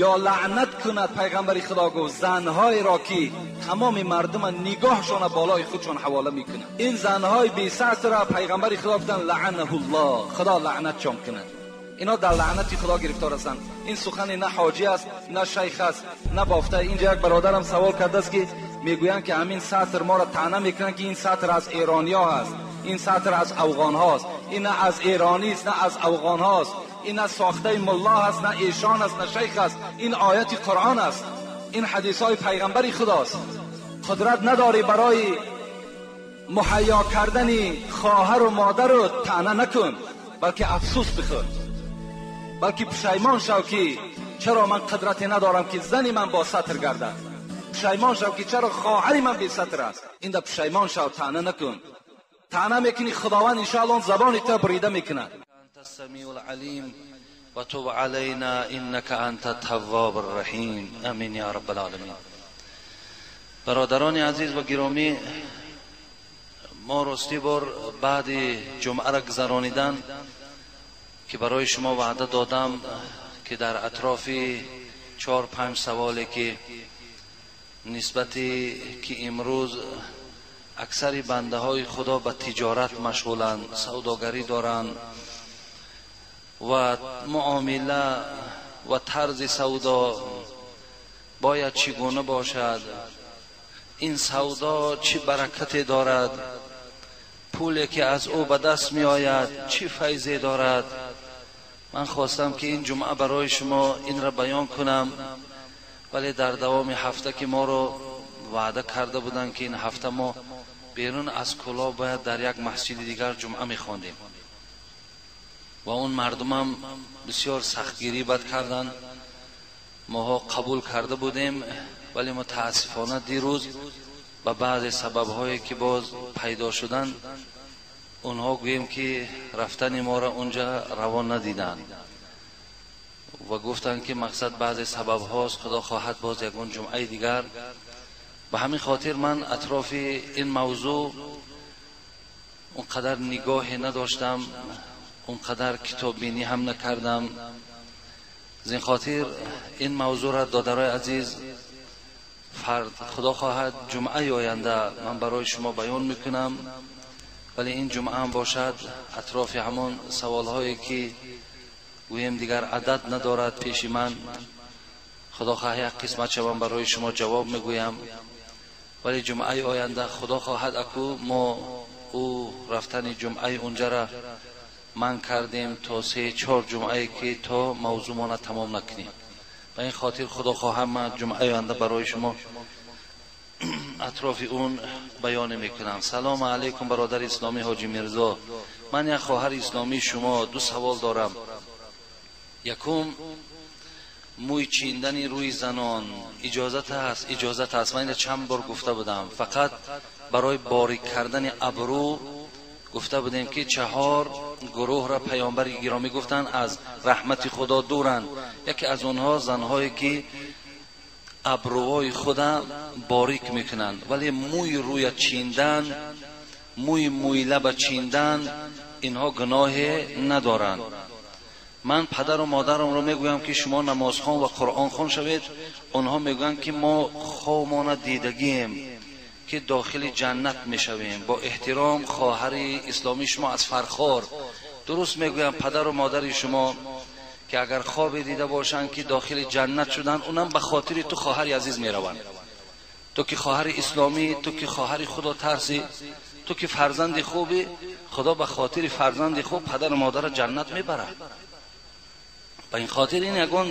ё лаънат кунад пайғамбари Худо гуфт занҳоеро ки тамоми мардума нигоҳшона болои худшон ҳавола мекунад. Ин занҳои бесатрро пайғамбари Худо гуфтанд лаъанаҳуллоҳ, Худо лаънатшон кунад. Ино дар лаънати Худо гирифтор ҳастанд. Ин сухане на ҳоҷӣ аст, на шайх аст, на бофта. Инҷа як бародарам савол кардааст ки мегӯянд ки ҳамин сатр моро таъна мекунанд ки ин сатр аз эрониё ҳаст, ин сатр аз афғонҳост. Ин на аз эронист, на аз афғонҳост, ин на сохтаи мулло ҳаст, на эшон аст, на шайх аст. Ин ояти Қуръон аст, ин ҳадисҳои пайғамбари Худост. Қудрат надорӣ барои муҳайё кардани хоҳару модару таъна накун, балки афсӯс бихӯр, балки пушаймон шав ки чаро ман қудрате надорам ки зани ман бо сатр гардад. Пушаймон шав ки чаро хоҳари ман бесатр аст. Инда пушаймон шав, таъна накун. Таъна мекунӣ, Худованд иншоаллоҳ забони туро бурида мекунад. أنت السميع العليم وتب علينا إنك أنت التواب الرحيم آمين يا رب العالمين. برادران عزیز و گرامی، ما راستی بار بعد جمعه را گذرانیدن که برای شما وعده دادم که در اطراف 4-5 سوالی که نسبت که امروز اکثر بنده های خدا به تجارت مشغولند، سوداگری دارند و معامله و طرز سودا باید چگونه باشد، این سودا چه برکتی دارد، پولی که از او به دست می آید چه فیضی دارد. من خواستم که این جمعه برای شما این را بیان کنم، ولی در دوام هفته که ما رو وعده کرده بودند که این هفته ما بیرون از کلا باید در یک مسجد دیگر جمعه می خواندیم و اون مردمم بسیار سختگیری بد کردند. ماها قبول کرده بودیم، ولی متاسفانه دیروز به بعض سببهایی که باز پیدا شدن، اونها گوییم که رفتن ما را اونجا روان ندیدند و گفتند که مقصد بعض سبب هاست، خدا خواهد باز یکون جمعه دیگر. به همین خاطر من اطراف این موضوع اونقدر نگاهی نداشتم، اونقدر کتاب بینی هم نکردم. از این خاطر این موضوع را دادرای عزیز فرد خدا خواهد جمعه آینده من برای شما بیان میکنم، ولی این جمعه هم باشد اطراف همان سوالهایی که گویم دیگر عدد ندارد پیش من، خدا خواهد یک قسمت شوم برای شما جواب میگویم. ولی جمعه آینده خدا خواهد اکو ما او رفتن جمعه اونجا را من کردیم تا 3-4 جمعه که تا موضوع ما تمام نکنیم. به این خاطر خدا خواهم من جمعه آینده برای شما اطراف اون بیان میکنم. سلام علیکم برادر اسلامی حاجی میرزا، من یک خواهر اسلامی شما دو سوال دارم. یکم، Мӯй чиндани рӯи занон иҷозат аст? Иҷозат аст. Ман инро чанд бор гуфта будам. Фақат барои борик кардани абрӯ гуфта будем, ки чаҳор гурӯҳро паёмбари гиромӣ гуфтанд аз раҳмати Худо дуранд. Яке аз онҳо занҳое ки абрӯҳои худа борик мекунанд, вале мӯи рӯя чиндан, мӯи мӯйлаба чиндан, инҳо гуноҳе надоранд. Ман падару модарамро мегӯям, ки шумо намозхон ва қуръонхон шавед. Онҳо мегӯянд, ки мо хобмона дидагием, ки дохили ҷаннат мешавем. Бо эҳтиром, хоҳари исломии шумо аз Фархор. Дуруст мегӯям, падару модари шумо ки агар хобе дида бошанд, ки дохили ҷаннат шуданд, унам ба хотири ту, хоҳари азиз, мераванд. Ту ки хоҳари исломӣ, ту ки хоҳари худотарсӣ, ту ки фарзанди хубӣ, Худо ба хотири фарзанди хуб падару модарро ҷаннат мебарад. Ба ин хотир ин ягон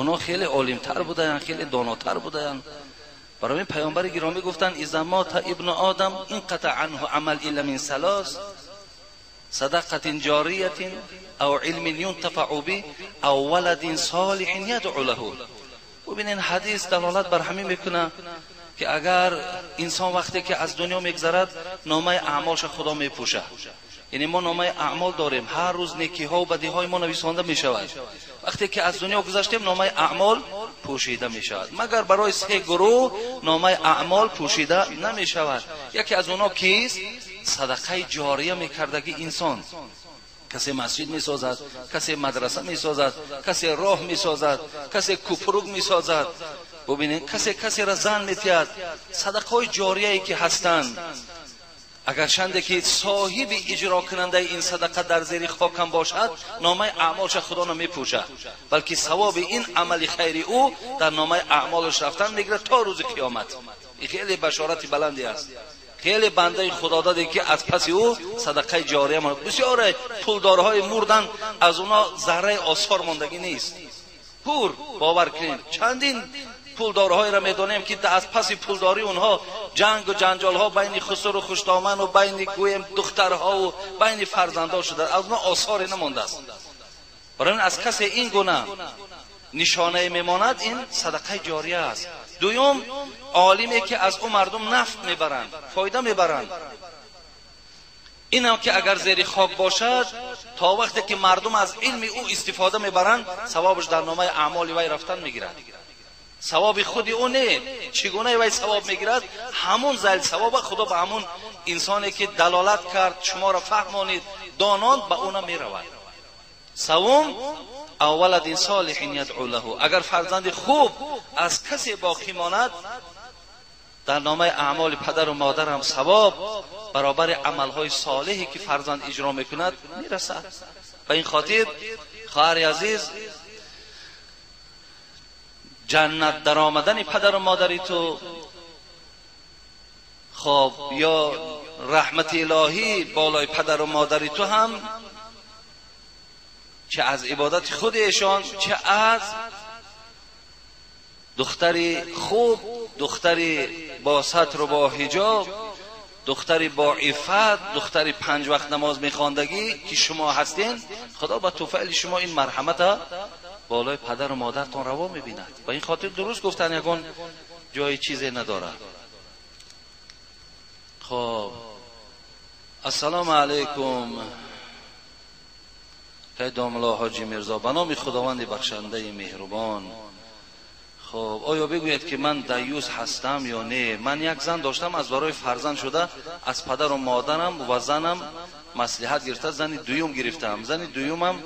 онҳо хеле олимтар будаянд, хеле донотар будаянд. Барои ин паёмбари гиромӣ гуфтанд: إذا مات ابن آدم انقطع عنه عمل إلا من ثلاث: صدقة جارية أو علم ينتفع به أو ولد صالح يدعو له. ببینین، ҳадис далолат бар ҳамин мекунад, ки агар инсон вақте ки аз дунё мегзарад, номаи аъмолша Худо мепӯшад. Яъне мо номаи аъмол дорем, ҳар рӯз некиҳо бадиҳои мо нависонда мешавад. Вақте ки аз дунё гузаштем, номаи аъмол пӯшида мешавад. Магар барои се гурӯҳ номаи аъмол пӯшида намешавад. Яке аз онҳо кист? Садақаи ҷория мекардагӣ инсон. Касе масҷид месозад, касе мадраса месозад, касе роҳ месозад, касе купрук месозад. Бубинед, касе касеро зан метиҳад. Садақаҳои ҷорияе ки ҳастанд, агарчанде ки соҳиби иҷрокунандаи ин садақа дар зери хокам бошад, номаи аъмолша Худо намепӯшад, балки савоби ин амали хайри ӯ дар номаи аъмолаш рафтан мегирад то рӯзи қиёмат. Ин хеле башорати баланде аст. Хеле бандаи худодаде ки аз паси ӯ садақаи ҷория монад. Бисёре пулдорҳои мурдан, аз онҳо зарраи осор мондагӣ нест. Пур бовар кунед, чандин пулдорҳоеро медонем, ки аз паси пулдорӣ онҳо ҷангу ҷанҷолҳо байни хусуру хуштоману байни, гӯем, духтарҳову байни фарзандҳо шуда, аз онҳо осоре намондааст. Барои аз касе ин гуна нишонае мемонад, ин садақаи ҷория аст. Дуюм, олиме ки аз ӯ мардум нафт мебаранд, фоида мебаранд. Инам ки агар зери хок бошад, то вақте ки мардум аз илми ӯ истифода мебаранд, савобаш дар номаи аъмоли вай рафтан мегирад. Савоби худи ӯ не, чӣ гуна вай савоб мегирад, ҳамун зайл савоба Худо ба ҳамун инсоне ки далолат кард, шуморо фаҳмонид, дононд, ба ӯ намеравад. Савум, أو ولد صالح يدعو له. Агар фарзанди хуб аз касе боқӣ монад, дар номаи аъмоли падару модарам савоб баробари амалҳои солеҳе ки фарзанд иҷро мекунад мерасад. Ба ин хотир, хоҳари азиз, ҷаннат даромадани падару модари ту, хоб, ё раҳмати илоҳӣ болои падару модари ту ҳам, чه аз ибодати худи эшон, чه аз духтари хуб, духтари бо сатру бо ҳиҷоб, духтари бо иффат, духтари панҷ вақт намоз мехондагӣ ки шумо ҳастен, Худо ба туфайли шумо ин марҳамата болои падару модартон раво мебинад. Ба ин хотир дуруст гуфтан, ягон ҷои чизе надорад. Хоб, ассалому алайкум, кай домло Ҳоҷи Мирзо. Ба номи Худованди бахшандаи меҳрубон. Хоб, оё бигӯед, ки ман даюс ҳастам ё не? Ман як зан доштам, аз барои фарзанд шуда аз падару модарам ва занам маслиҳат гирифта, зани дуюм гирифтам. Зани дуюмам,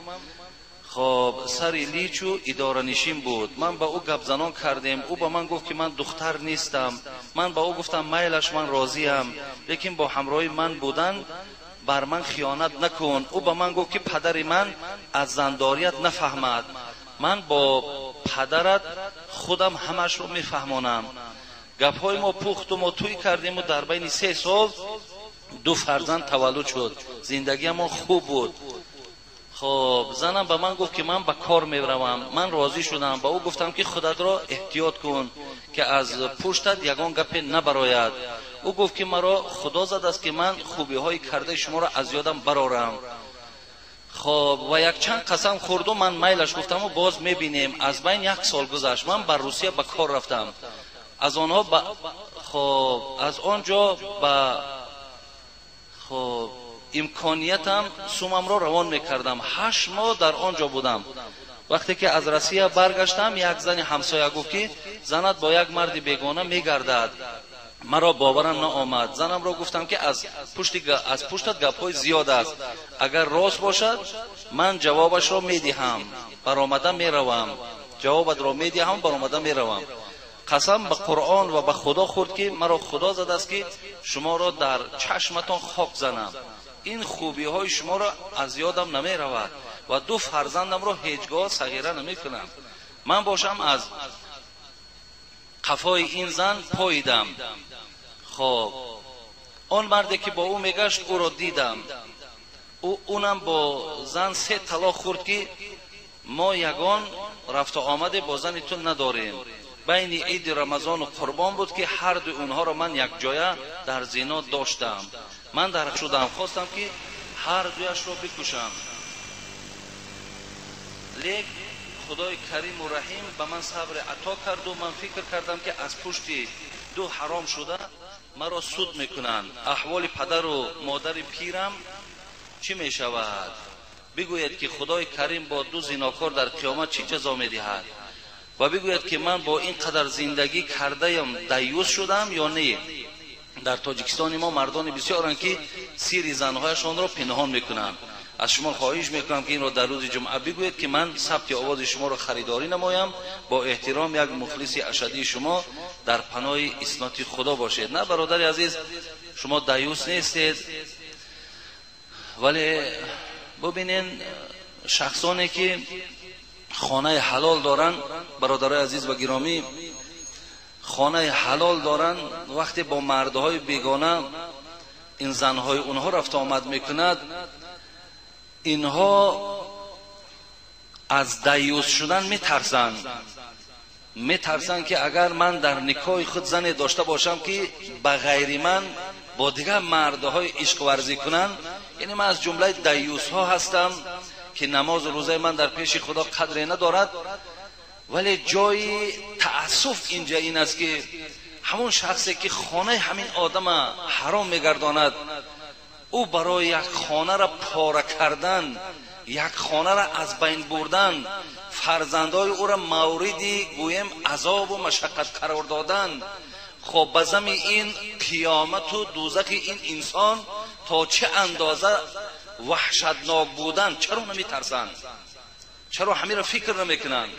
хоб, сари личу идоранишин буд. Ман ба ӯ гапзанон кардем, ӯ ба ман гуфт, ки ман духтар нестам. Ман ба ӯ гуфтам, майлаш, ман розиям, лекин бо ҳамроҳи ман будан бар ман хиёнат накун. Ӯ ба ман гуфт, ки падари ман аз зандорият нафаҳмад, ман бо падарат худам ҳамашро мефаҳмонам. Гапҳои мо пухту мо тӯй кардему дар байни 3 сол ду фарзанд таваллуд шуд. Зиндагиамон хуб буд. Хоб, занам ба ман гуфт, ки ман ба кор меравам. Ман розӣ шудам. Ба ӯ гуфтам, ки худатро эҳтиёт кун, ки аз пуштат ягон гапе набарояд. Ӯ гуфт, ки маро Худо задааст, ки ман хубиҳои кардаи шуморо аз ёдам барорам. Хоб, ва якчанд қасам хӯрду ман майлаш гуфтаму боз мебинем. Аз байн як сол гузашт, ман ба Русия ба кор рафтам. Аз онҳо ба хоб, аз он ҷо ба хоб имкониятам сумамро равон мекардам. 8 моҳ дар он ҷо будам. Вақте ки аз Россия баргаштам, як зани ҳамсоя гуфт, ки занат бо як марди бегона мегардад. Маро боварам наомад. Занамро гуфтам, ки аз пуштат гапҳои зиёд аст. Агар рост бошад, ман ҷавобашро медиҳам, баромада меравам. Ҷавобатро медиҳам, баромада меравам. Қасам ба Қуръон ва ба Худо хӯрд, ки маро Худо задааст, ки шуморо дар чашматон хок занам. Ин хубиҳои шуморо аз ёдам намеравад ва 2 фарзандамро ҳеҷ гоҳ сағира намекунам. Ман бошам аз қафои ин зан поидам. Хоб, он марде ки бо ӯ мегашт, ӯро дидам. Унам бо зан 3 талоқ хӯрд, ки мо ягон рафту омаде бо зани ту надорем. Байни иди Рамазону Қурбон буд, ки ҳар дуи онҳоро ман якҷоя дар зино доштам. Ман дар шудам, хостам, ки ҳар дуяшро бикушам. Лек Худои Кариму Раҳим ба ман сабри ато карду ман фикр кардам, ки аз пушти 2 ҳаром шуда маро суд мекунанд. Аҳволи падару модари пирам чӣ мешавад? Бигӯед, ки Худои Карим бо 2 зинокор дар қиёмат чӣ ҷазо медиҳад? Ва бигӯед, ки ман бо ин қадар зиндагӣ кардаям даюс шудам ё не? Дар Тоҷикистони мо мардони бисёранд, ки сири занҳояшонро пинҳон мекунанд. Аз шумо хоҳиш мекунам, ки инро дар рӯзи ҷумъа бигӯед, ки ман сабти овози шуморо харидорӣ намоям. Бо эҳтиром, як мухлиси ашадии шумо, дар паноҳи исноти Худо бошед. На, бародари азиз, шумо даюс нестед, вале бубинен, шахсоне ки хонаи ҳалол доранд, бародарои азиз ва гиромӣ, хонаи ҳалол доранд, вақте бо мардҳои бегона ин занҳои онҳо рафту омад мекунад, инҳо аз даюс шудан метарсанд. Метарсанд, ки агар ман дар никоҳи худ зане дошта бошам, ки ба ғайри ман бо дигар мардҳои ишқварзӣ кунанд, яъне ман аз ҷумлаи даюсҳо ҳастам, ки намозу рӯзаи ман дар пеши Худо қадре надорад. Вале ҷои таассуф инҷа ин аст, ки ҳамон шахсе ки хонаи ҳамин одама ҳаром мегардонад, ӯ барои як хонаро пора кардан, як хонаро аз байн бурдан, фарзандои ӯро мавриди гӯем азобу машаққат қарор додан, хоб ба зами ин қиёмату дӯзахи ин инсон то чӣ андоза ваҳшатнок будан, чаро наметарсанд? Чаро ҳамиро фикр намекунанд?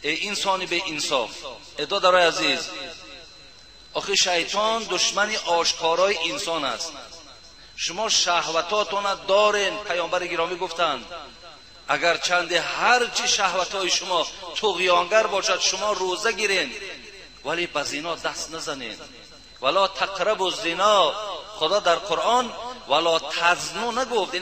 Э инсони беинсоф, э додарои азиз, охи шайтон душмани ошкорои инсон аст. Шумо шаҳватотона дорен, паёмбари гиромӣ гуфтанд, агар чанде ҳарчи шаҳватҳои шумо туғёнгар бошад, шумо рӯза гирен, вале ба зино даст назанед. Вало тақрабу зино, Худо дар Қуръон вало тазну нагуфт.